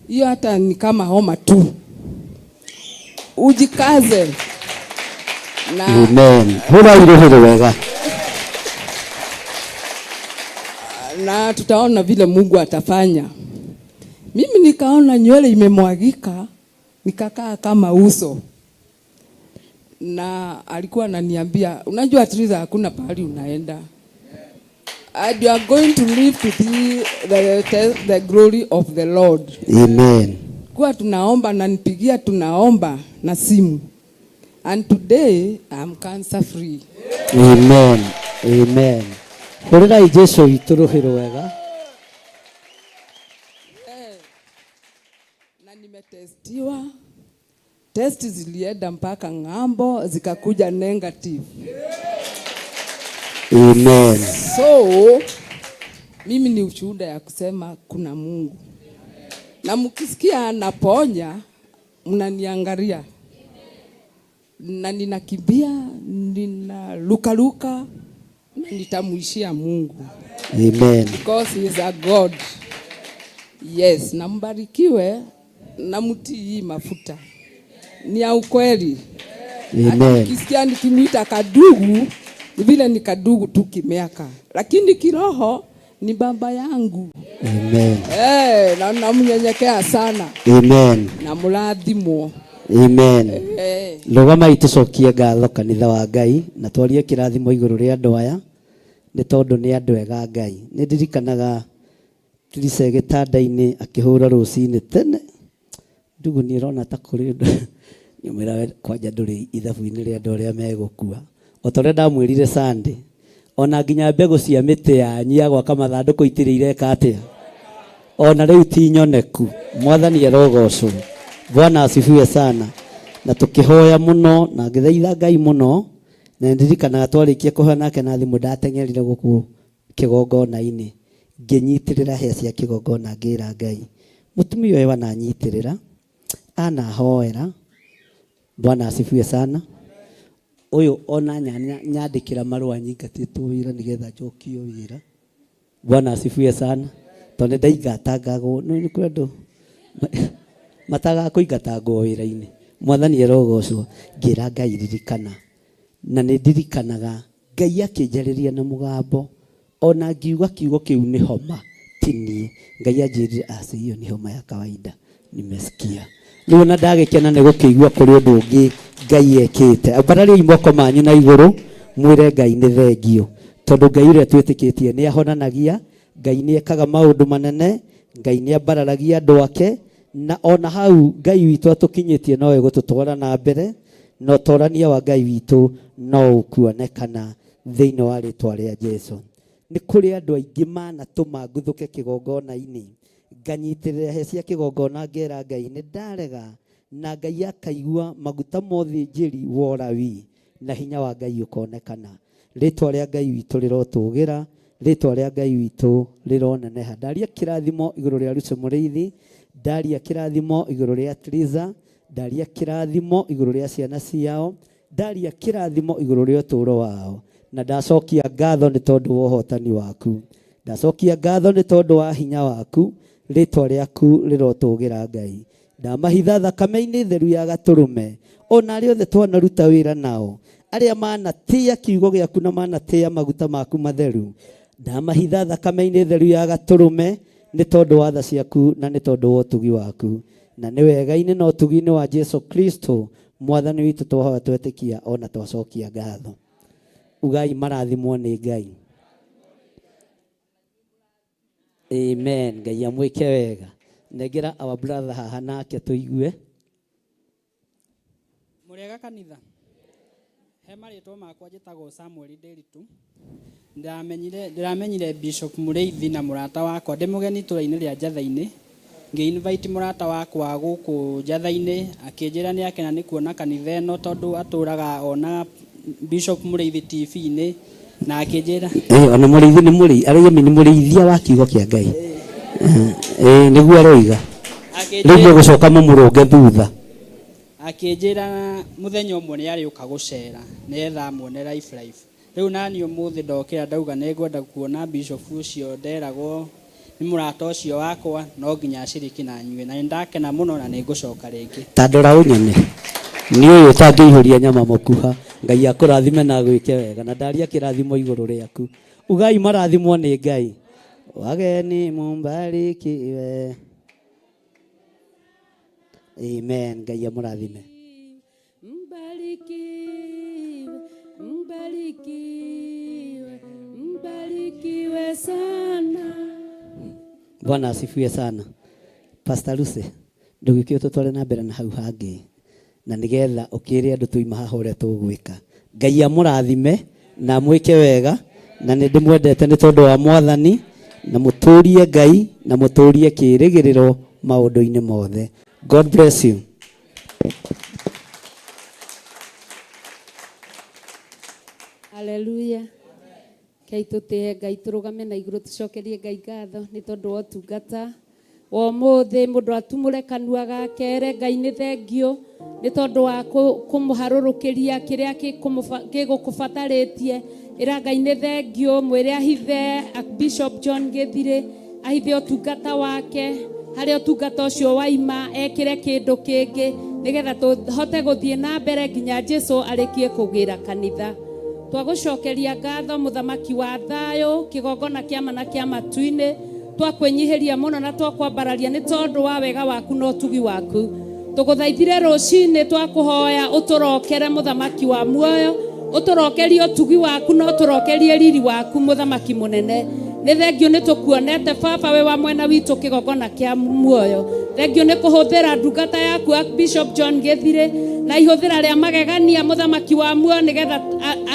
hiyo hata ni kama homa tu. Ujikaze. Na Amen. Hura irohero wega. Na tutaona vile Mungu atafanya. Mimi nikaona nywele imemwagika, nikakaa kama uso. Na alikuwa ananiambia, unajua Teresa, hakuna pahali unaenda. And you are going to live to see the glory of the Lord. Amen. Kwa tunaomba na nipigia tunaomba na simu. And today I'm cancer free. Amen. Amen. Hũrĩrai Jesu witũ rũhĩ rwega. Na nimetestiwa, test zilienda mpaka ng'ambo zikakuja negative. Amen. So mimi ni ushuhuda ya kusema kuna Mungu, na mkisikia anaponya mnaniangalia na ninakimbia, ninalukaluka na nitamuishia Mungu. Amen. Because he is a God. Yes, na mbarikiwe na mtii hii mafuta ni ya ukweli. Amen. Ukisikia nikimwita kadugu ni vile ni kadugu tu kimiaka, lakini kiroho ni baba yangu. Amen. Na namnyenyekea sana. Amen. Na murathimwo. Amen. Rũgamai tũcokie ngatho kanitha wa Ngai na twarie kĩrathimo igũrũ rĩa andũ aya nĩ tondũ nĩ andũ ega Ngai. Nĩ ndirikanaga Trise gĩtanda-inĩ akĩhũra rũcinĩ tene. Ndugu nĩ ĩrona ta kũrĩ ũndũ. Nyumĩra we kwanja ndũrĩ ithabu-inĩ rĩa andũ arĩa megũkua. O ta ũrĩa ndamwĩrire Sunday, ona nginya mbegũ cia mĩtĩ yanyu ya gwaka mathandũkũ itirĩ ireka atĩa. Ona rĩu ti nyoneku. Mwathani arogocwo. Bwana asifiwe sana. Na tũkĩhoya mũno na ngĩthaitha Ngai mũno, na ndirikanaga twarĩkia kũhoya nake na thimũ ndateng'erire gũkũ kĩgongona-inĩ, ngĩnyitĩrĩra hĩa cia kĩgongona ngĩra Ngai, mũtumia ũyũ ananyitĩrĩra, anahoera. Bwana asifiwe sana. Ũyũ ona nyandĩkĩra marũa nyingatĩtwo wĩra nĩgetha njokio wĩra. Bwana asifiwe sana. Tondũ nĩndaingatangagwo, nĩ kũrĩ andũ matagakũingatangwo wĩra-inĩ. Mwathani arogocwo. Ngĩra Ngai ririkana. Na nĩ ndirikanaga Ngai akĩnjarĩria na mũgambo, ona ngiuga kiugo kĩu nĩ homa, ti niĩ. Ngai anjĩrire, aca, hiyo ni homa ya kawaida, nimesikia. Rĩu ona ndagĩkena nĩ gũkĩigua kũrĩ ũndũ ũngĩ Ngai ekĩte. Ambarariai moko manyu na igũrũ, mwĩre Ngai nĩ thengio. Tondũ Ngai ũrĩa twĩtĩkĩtie nĩ ahonanagia, Ngai nĩ ekaga maũndũ manene, Ngai nĩ ambararagia andũ ake, na ona hau Ngai witũ atũkinyĩtie no egũtũtwara na mbere, na ũtorania wa Ngai witũ no ũkuonekana thĩinĩ wa rĩtwa rĩa Jesũ. Nĩ kũrĩ andũ aingĩ manatũma nguthũke kĩgongona-inĩ, nganyitĩrĩra hĩa cia kĩgongona ngera Ngai nĩ ndarega, na Ngai akaigua maguta mothe njĩri worawi, na hinya wa Ngai ũkonekana. Rĩtwa rĩa Ngai witũ rĩrotũgĩra, rĩtwa rĩa Ngai witũ rĩroneneha. Ndaria kĩrathimo igũrũ rĩa Lucy Mũrĩithi, ndaria kĩrathimo igũrũ rĩa Triza, ndaria kĩrathimo igũrũ rĩa ciana ciao, ndaria kĩrathimo igũrũ rĩa ũtũũro wao, na ndacokia ngatho nĩ tondũ wa ũhotani waku, ndacokia ngatho nĩ tondũ wa hinya waku, rĩtwa rĩaku rĩrotũgĩra Ngai. Ndamahitha thakame-inĩ theru ya gatũrũme, ona arĩa othe twanaruta wĩra nao, arĩa manatĩa kiugo gĩaku na manatĩa maguta maku matheru, ndamahitha thakame-inĩ theru ya gatũrũme nĩ tondũ wa tha ciaku na nĩ tondũ wa ũtugi waku, na nĩ wega-inĩ na ũtugi-inĩ wa Jesu Kristo mwathani witũ twahoya twetĩkia ona twacokia ngatho. Ugai marathimwo nĩ Ngai. Amen. Ngai amwĩke wega. Nengera our brother haha nake tũigue. Mũrĩega kanitha. He marĩtwa makwa njĩtagwo Samuel Nderitu. Ndĩramenyire Bishop Mũrĩithi na mũrata wakwa ndĩ mũgeni itũra-inĩ rĩa Njatha-inĩ. Ngĩ-invite mũrata wakwa gũkũ Njatha-inĩ, akĩnjĩra nĩ akena nĩ kuona kanitha ĩno tondũ atũraga ona Bishop Mũrĩithi TV-inĩ, na akĩnjĩra Ona Mũrĩithi nĩ mũrĩithi, arauga nĩ mũrĩithia wa kiugo kĩa Ngai. Nĩguo aroiga. Rĩu mũgũcoka mũmũrũnge thutha. Akĩnjĩra mũthenya ũmwe nĩ arĩũka gũcera nĩgetha amuone life life. Rĩu nani ũmũthĩ ndokĩra ndauga nĩ ngwenda kuona Bishop ũcio nderagwo nĩ mũrata ũcio wakwa, no nginya aciriki na nyuĩ, na nĩ ndakena mũno na nĩ ngũcoka rĩngĩ. Ta ndora ũnyone nĩ ũyũ ũtangĩihũria nyama mũkuha. Ngai akũrathime na agwĩke wega, na ndaria kĩrathimo igũrũ rĩaku. Ugai marathimwo nĩ Ngai. Wageni mumbarikiwe. Amen. Ngai amũrathime. Mbarikiwe, mbarikiwe, mbarikiwe sana. Bwana asifiwe sana. Pastor Lucy, ndũgĩũke ũtũtware na mbere na hau hangĩ, na nĩgetha ũkĩre andũ tũima haha ũrĩa tũgwĩka. Ngai amũrathime na amwĩke wega, na nĩ ndĩmwendete nĩ tondũ wa Mwathani, na mũtũrie Ngai na mũtũrie kĩĩrĩgĩrĩro maũndũ-inĩ mothe. God bless you. Haleluya. Kei tũtĩe Ngai tũrũgame na igũrũ tũcokerie Ngai ngatho nĩ tondũ wa ũtungata wa ũmũthĩ. Mũndũ atumũre kanua gake ere Ngai nĩ thengiũ nĩ tondũ wa kũmũharũrũkĩria kĩrĩa gĩgũkũbatarĩtie. Ĩra Ngai nĩ thengiũ, mwĩre ahithe Bishop John Gĩthirĩ, ahithe ũtungata wake harĩa ũtungata ũcio waima, ekĩre kĩndũ kĩngĩ nĩgetha tũhote gũthiĩ na mbere nginya Jesu arĩkie kũgĩra kanitha. Twagũcokeria ngatho mũthamaki wa thayũ, kĩgongona kĩa ma na kĩa matu-inĩ, twakwĩnyihĩria mũno na twakwambararia nĩ tondũ wa wega waku na ũtugi waku. Tũgũthaithire rũcinĩ twakũhoya ũtũrokere mũthamaki wa muoyo, ũtũrokerie ũtugi waku na ũtũrokerie riri waku mũthamaki mũnene. Nĩ thengiũ nĩ tũkuonete baba wĩ wa mwena witũ kĩgongona kĩa muoyo. Thengiũ nĩ kũhũthĩra ndungata yaku Bishop John Gĩthirĩ na ihũthĩra rĩa magegania mũthamaki wa muoyo nĩgetha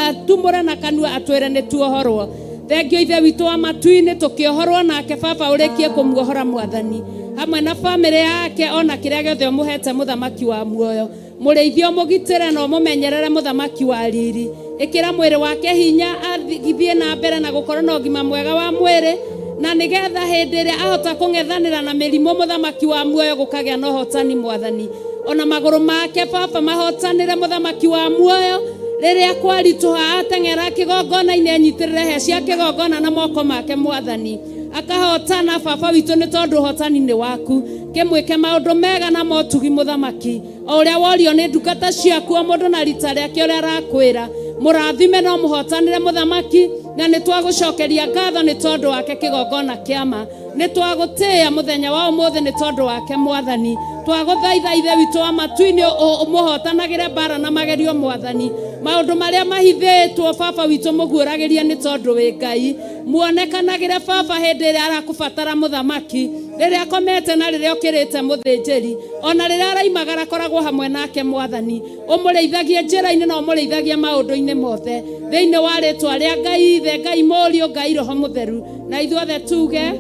atumũre na kanua atwĩre nĩ tuohorwo. Thengiũ ithe witũ wa matu-inĩ tũkĩohorwo nake baba ũrĩkie kũmuohora mwathani hamwe na bamĩrĩ yake ona kĩrĩa gĩothe ũmũhete mũthamaki wa muoyo. Mũrĩithie ũmũgitĩre na ũmũmenyerere mũthamaki wa riri. Ĩkĩra mwĩrĩ wake hinya athiĩ na mbere na gũkorwo na ũgima mwega wa mwĩrĩ, na nĩgetha hĩndĩ ĩrĩa ahota kũng'ethanĩra na mĩrimũ mũthamaki wa muoyo gũkagĩa na ũhotani mwathani. Ona magũrũ make baba mahotanĩre mũthamaki wa muoyo rĩrĩa kwaritũha ateng'era kĩgongona-inĩ enyitĩrĩre he cia kĩgongona na moko make mwathani akahotana baba witũ nĩ tondũ ũhotani nĩ waku. Kĩmwĩke maũndũ mega na motugi mũthamaki o ũrĩa worio nĩ ndungata ciaku o mũndũ na rita rĩake ũrĩa arakwĩra. Mũrathime no mũhotanĩre mũthamaki, na nĩ twagũcokeria ngatho nĩ tondũ wake kĩgongona kĩa ma. Nĩ twagũtĩĩa mũthenya wa ũmũthĩ nĩ tondũ wake mwathani. Twagũthaitha ithe witũ wa matu-inĩ ũmũhotanagĩre mbara na magerio mwathani. Maũndũ marĩa mahithĩtwo baba witũ mũguũragĩrie nĩ tondũ wĩ Ngai. Muonekanagĩre baba hĩndĩ ĩrĩa arakũbatara mũthamaki, rĩrĩa akomete na rĩrĩa okĩrĩte mũthĩnjĩri, ona rĩrĩa araimagara akoragwo hamwe nake mwathani. Ũmũrĩithagie njĩra-inĩ na ũmũrĩithagie maũndũ-inĩ mothe thĩinĩ wa rĩtwa rĩa Ngai Ithe, Ngai Mũriũ, Ngai Roho Mũtheru, na ithuothe tuge amen,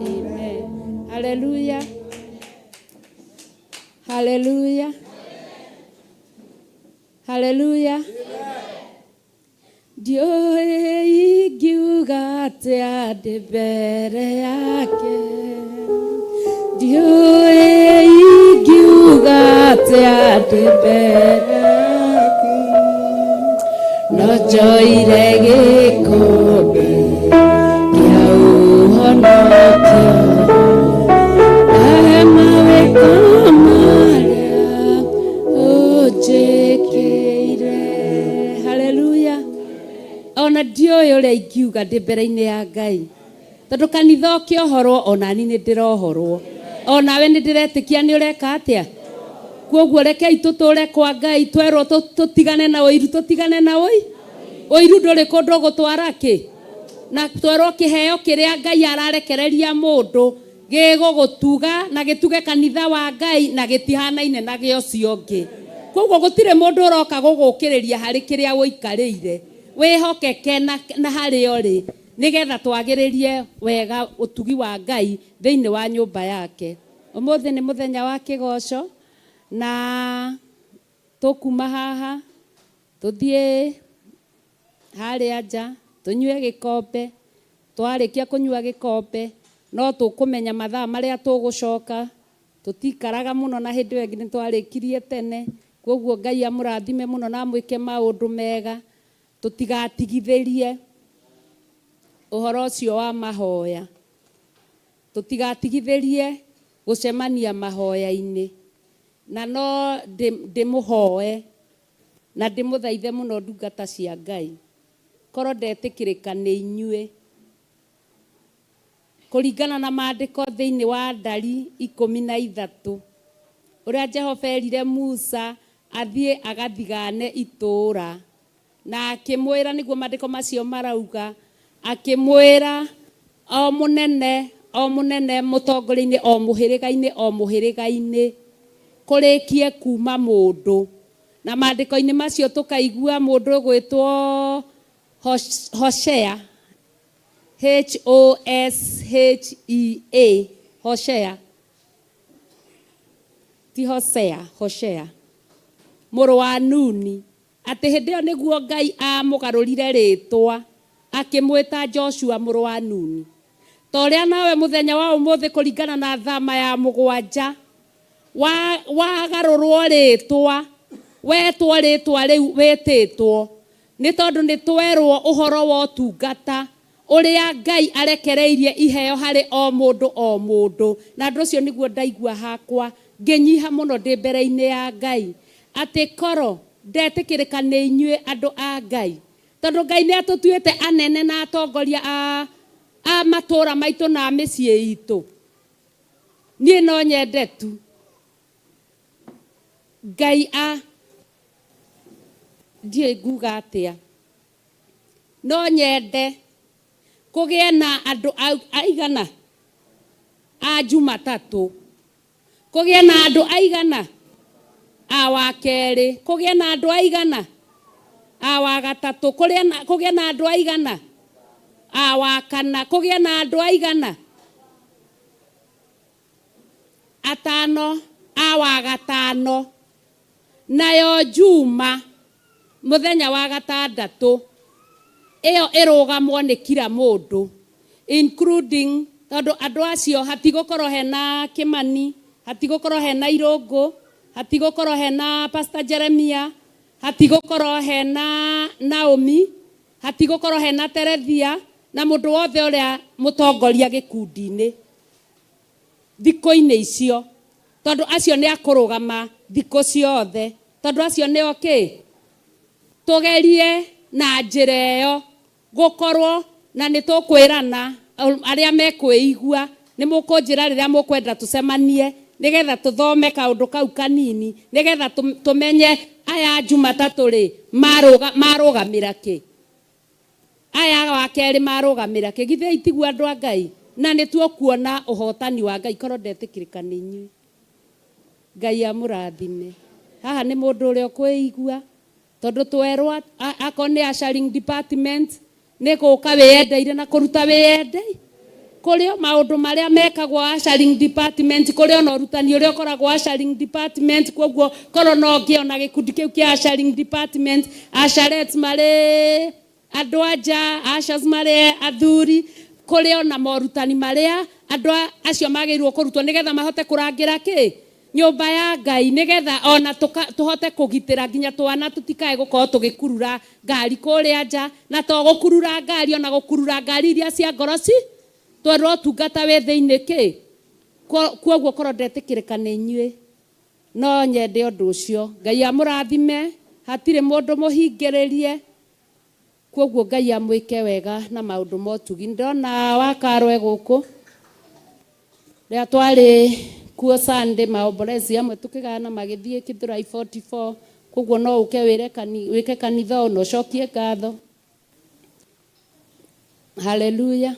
amen. Haleluya, haleluya, haleluya. Ndiũĩ ingiuga atĩa ndĩ mbere yake, ndiũĩ ingiuga atĩa ndĩ mbere yaku, no njoire gĩkombe kĩa ũhonokio, ndahe mawĩko marĩa ũnjĩkĩire. Haleluya. Ona ndiũĩ ũrĩa ingiuga ndĩ mbere-inĩ ya Ngai, tondũ kanitha ũkĩohorwo onani nĩ ndĩrohorwo, onawe nĩ ndĩretĩkia nĩ ũreka atĩa. Koguo rekei tũtũre kwa Ngai, twerwo tũtigane na ũiru, tũtigane na ũiru ndũrĩ kũndũ ũgũtwara kĩ, na twerwo kĩheo kĩrĩa Ngai ararekereria mũndũ gĩgũgũtuga na gĩtuge kanitha wa Ngai na gĩtihanaine na gĩa ũcio ũngĩ. Koguo gũtirĩ mũndũ ũroka gũgũkĩrĩria harĩ kĩrĩa ũikarĩire, wĩhokeke na harĩa ũrĩ nĩgetha twagĩrĩrie wega ũtugi wa Ngai thĩinĩ wa nyũmba yake. Ũmũthĩ nĩ mũthenya wa kĩgoco na tũkuma haha tũthiĩ harĩa nja tũnyue gĩkombe. Twarĩkia kũnyua gĩkombe no tũkũmenya mathaa marĩa tũgũcoka. Tũtikaraga mũno na hĩndĩ ĩyo ĩngĩ nĩ twarĩkirie tene. Koguo Ngai amũrathime mũno na amwĩke maũndũ mega. Tũtigatigithĩrie ũhoro ũcio wa mahoya, tũtigatigithĩrie gũcemania mahoya-inĩ, na no ndĩmũhoe na ndĩmũthaithe mũno ndungata cia Ngai, korwo ndetĩkĩrĩka nĩ inyuĩ kũringana na maandĩko thĩinĩ wa ndari 13 ũrĩa Jehova erire Musa athiĩ agathigane itũũra, na akĩmwĩra, nĩguo maandĩko macio marauga, akĩmwĩra o mũnene o mũnene mũtongoria-inĩ o mũhĩrĩga-inĩ o mũhĩrĩga-inĩ kũrĩkie kuma mũndũ. Na maandĩko-inĩ macio tũkaigua mũndũ ũgwĩtwo Hoshea, H O S H E A, Hoshea. Ti Hosea, Hoshea mũrũ wa Nuni, atĩ hĩndĩ ĩyo nĩguo Ngai amũgarũrire rĩtwa akĩmwĩta Joshua mũrũ wa Nuni. Ta ũrĩa nawe mũthenya wa ũmũthĩ kũringana na thama ya mũgwanja wagarũrwo rĩtwa, wetwo rĩtwa rĩu wĩtĩtwo, nĩ tondũ nĩ twerwo ũhoro wa ũtungata ũrĩa Ngai arekereirie iheo harĩ o mũndũ o mũndũ. Na ũndũ ũcio nĩguo ndaigua hakwa ngĩnyiha mũno ndĩ mbere-inĩ ya Ngai, atĩ korwo ndetĩkĩrĩka nĩ inyuĩ andũ a Ngai, tondũ Ngai nĩ atũtuĩte anene na atongoria a matũũra maitũ na a mĩciĩ itũ. Niĩ no nyende tu Ngai a ndiũĩ nguga atĩa, no nyende kũgĩe na andũ aigana a Jumatatũ, kũgĩe na andũ aigana a wa kerĩ, kũgĩe na andũ aigana a wa gatatũ, kũgĩe na andũ aigana a wa kana, kũgĩe na andũ aigana atano a wa gatano, nayo Juma mũthenya wa gatandatũ ĩyo ĩrũgamwo nĩ kila mũndũ, including tondũ andũ acio hatigũkorwo hena Kĩmani, hatigũkorwo hena Irũngũ, hatigũkorwo hena Pastor Jeremia, hatigũkorwo hena Naomi, hatigũkorwo hena Terethia, na mũndũ wothe ũrĩa mũtongoria gĩkundi-inĩ thikũ-inĩ icio, tondũ acio nĩ akũrũgama thikũ ciothe, tondũ acio nĩo kĩ tũgerie na njĩra ĩyo gũkorwo na nĩ tũkwĩrana arĩa mekwĩigua nĩ mũkũnjĩra rĩrĩa mũkwenda tũcemanie nĩgetha tũthome kaũndũ kau kanini, nĩgetha tũmenye aya Jumatatũ rĩ marũgamĩra kĩ, aya wa kerĩ marũgamĩra kĩ. Githĩ itiguo andũ a Ngai? Na nĩ tuokuona ũhotani wa Ngai korwo ndetĩkĩrĩka nĩ inyuĩ. Ngai amũrathime. Haha nĩ mũndũ ũrĩa ũkwĩigua, tondũ twerwo akorwo nĩ ushering department nĩ gũka wĩyendeire na kũruta wĩyendei. Kũrĩ o maũndũ marĩa mekagwo ushering department, kũrĩ ona ũrutani ũrĩa ũkoragwo ushering department. Koguo korwo no ngĩona gĩkundi kĩu kĩa ushering department, usherettes marĩ andũ anja, ushers marĩ athuri, kũrĩ ona morutani marĩa andũ acio magĩrĩirwo kũrutwo nĩgetha mahote kũrangĩra kĩ nyũmba ya Ngai, nĩgetha ona tũhote kũgitĩra nginya twana tũtikae gũkorwo tũgĩkurura ngari kũrĩa nja, na to gũkurura ngari, ona gũkurura ngari iria cia ngoro ci twerwo ũtungata wĩ thĩinĩ kĩ. Koguo korwo ndetĩkĩrĩka nĩ inyuĩ no nyende ũndũ ũcio. Ngai amũrathime, hatirĩ mũndũ mũhingĩrĩrie, koguo Ngai amwĩke wega na maũndũ ma ũtugi. Ndĩrona wakarwe gũkũ rĩrĩa twarĩ kuo Sunday maombolezi amwe tũkĩgana magĩthiĩ Githurai 44, koguo no ũke wĩke kanitha ũyũ na ũcokie ngatho. Hallelujah.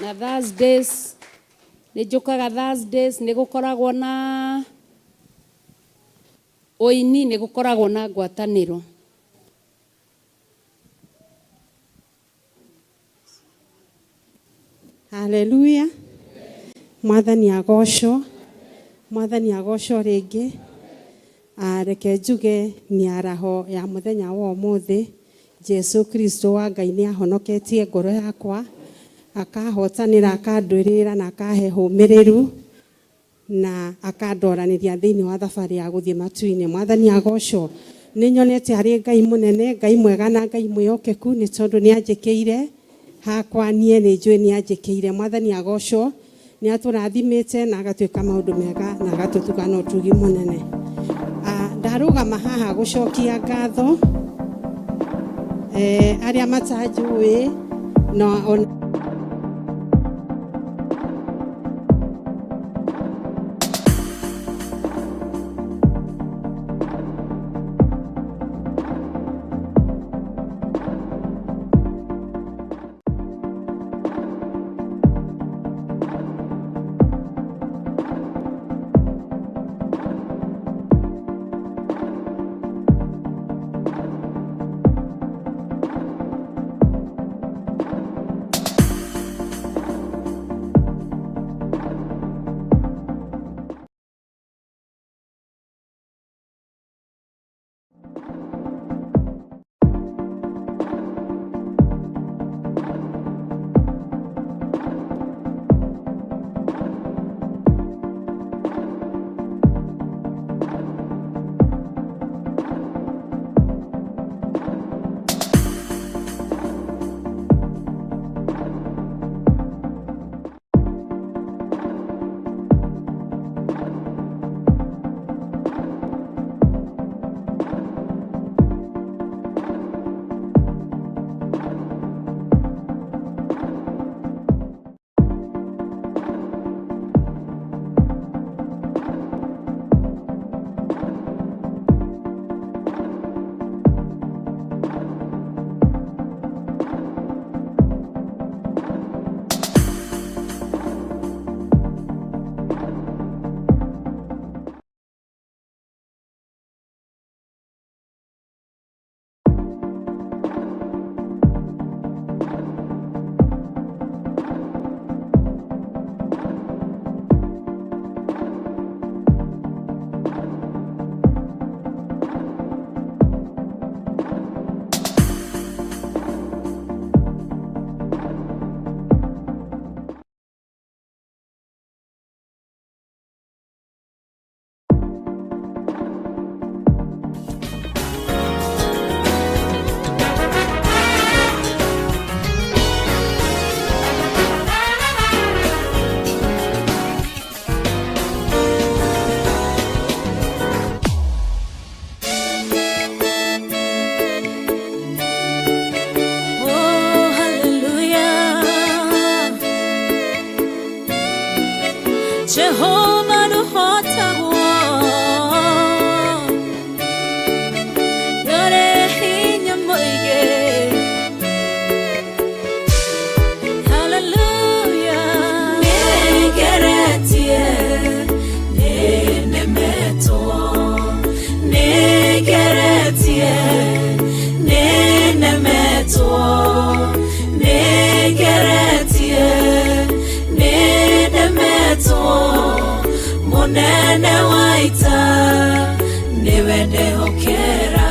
Na Thursdays nĩ njũkaga, Thursdays nĩ gũkoragwo na ũini, nĩ gũkoragwo na ngwatanĩro. Haleluya. Mwathani agocwo, Mwathani agocwo rĩngĩ. Reke njuge mĩaraho ya mũthenya wa ũmũthĩ, Jesu Kristo wa Ngai nĩ ahonoketie ngoro yakwa, akahotanĩra, akandwĩrĩra na akahe hũmĩrĩru na akandoranĩria thĩinĩ wa thabarĩ ya gũthiĩ matu-inĩ. Mwathani agocwo. Nĩ nyonete arĩ Ngai mũnene, Ngai mwega na Ngai mwĩhokeku, nĩ tondũ nĩ anjĩkĩire hakwa niĩ nĩ njũĩ nĩ anjĩkĩire. Mwathani agocwo. Nĩ atũrathimĩte na agatuĩka maũndũ mega na agatũtuga na ũtugi mũnene. Ndarũgama haha gũcokia ngatho arĩa matanjũĩ na ona Jehova ndũhotagwo, ndũrĩ hinya mũingĩ. Hallelujah. Nĩngeretie, nĩnemetwo, nĩngeretie, nĩnemetwo, nĩngeretie, nĩnemetwo, mũnene wa ita nĩwe ndehokera.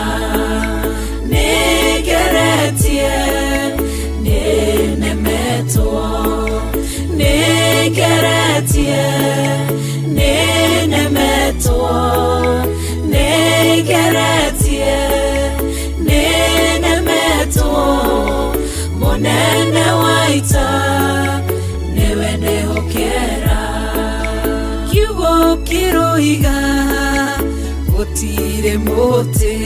Nĩngeretie, nĩnemetwo, nĩngeretie, nĩnemetwo, nĩngeretie, nĩnemetwo, mũnene wa ita nĩwe ndehokera. Kiugo kĩroiga gũtirĩ mũtĩ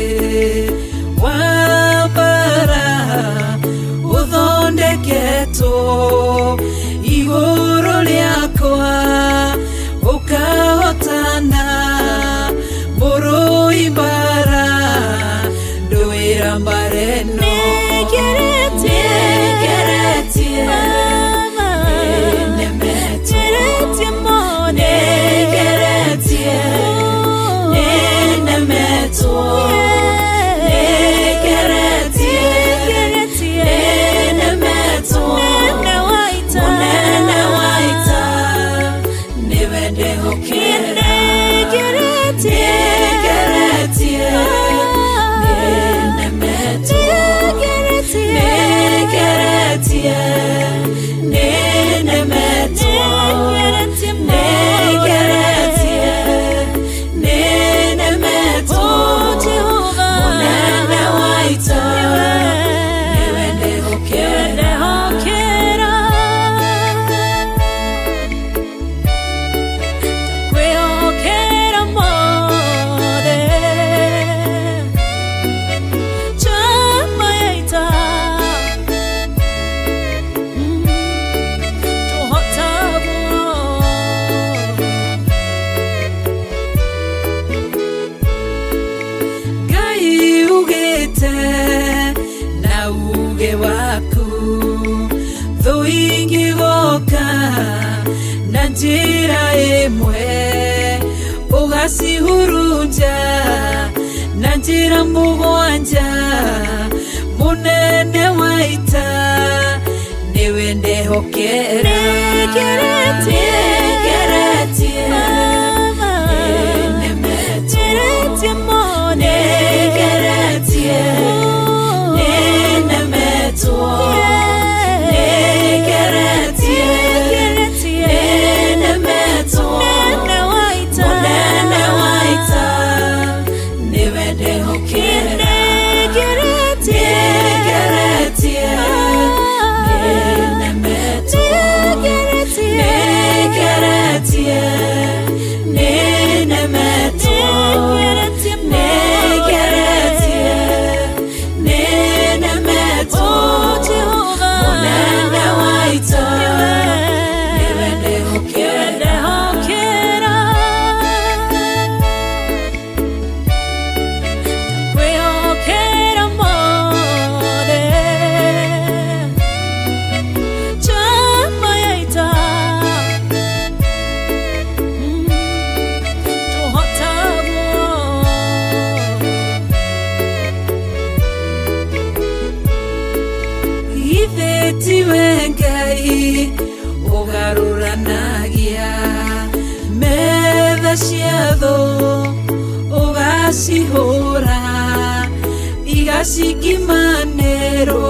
wa mbara ũthondeketwo igũrũ rĩakwa ũkahotana, mũrũi mbara ndũĩra mbara ĩno. Nĩngeretie, Nĩngeretie, nĩnemetwo, nĩngeretie, nĩnemetwo, nĩngeretie, nĩnemetwo, mũnene wa ita nĩwe ndehokera. Nĩngeretie, nĩnemetwo, nĩngeretie, nĩnemetwo, nĩngeretie, nĩnemetwo, mũnene wa ita nĩwe ndehokera. Kwĩhokera mothe, njamba ya ita, ndũhotagwo. Ngai ugĩte na uge waku thũ ingĩgoka na njĩra ĩmwe ũgacihurunja na njĩra mũgwanja, mũnene wa ita nĩwe ndehokera. Nĩngeretie, Nĩngeretie, nĩnemetwo, nĩngeretie, nĩnemetwo, nĩngeretie, nĩnemetwo, mũnene wa ita nĩwe ndehokera. Nĩngeretie, nĩnemetwo, nĩngeretie, nĩnemetwo, nĩngeretie, nĩnemetwo, mũnene wa ita nĩwe ndehokera. Kwĩhokera mothe, njamba ya ita, ndũhotagwo. Githĩ tiwe Ngai ũgarũranagia metha cia thũ ũgacihũra igacikimanĩrwo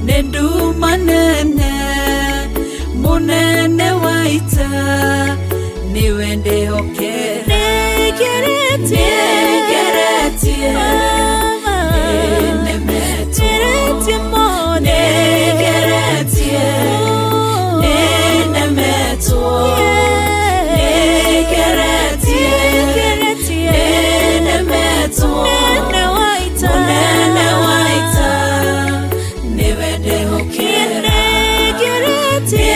nĩ nduma nene, mũnene wa ita nĩwe ndehokera. Nĩngeretie, Nĩngeretie, nĩnemetwo, nĩngeretie, nĩnemetwo, nĩngeretie, nĩnemetwo, mũnene wa ita nĩwe ndehokera. Nĩngeretie,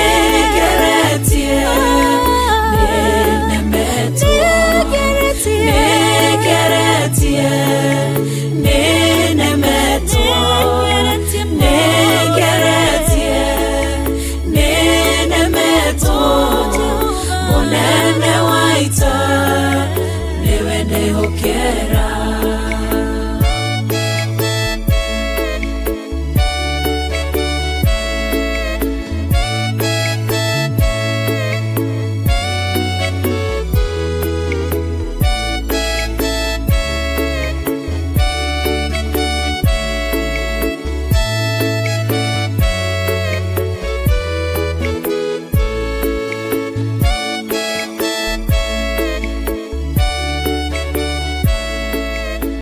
Ndĩhoketwo mũnene wa ita, nĩwe ndĩhokera.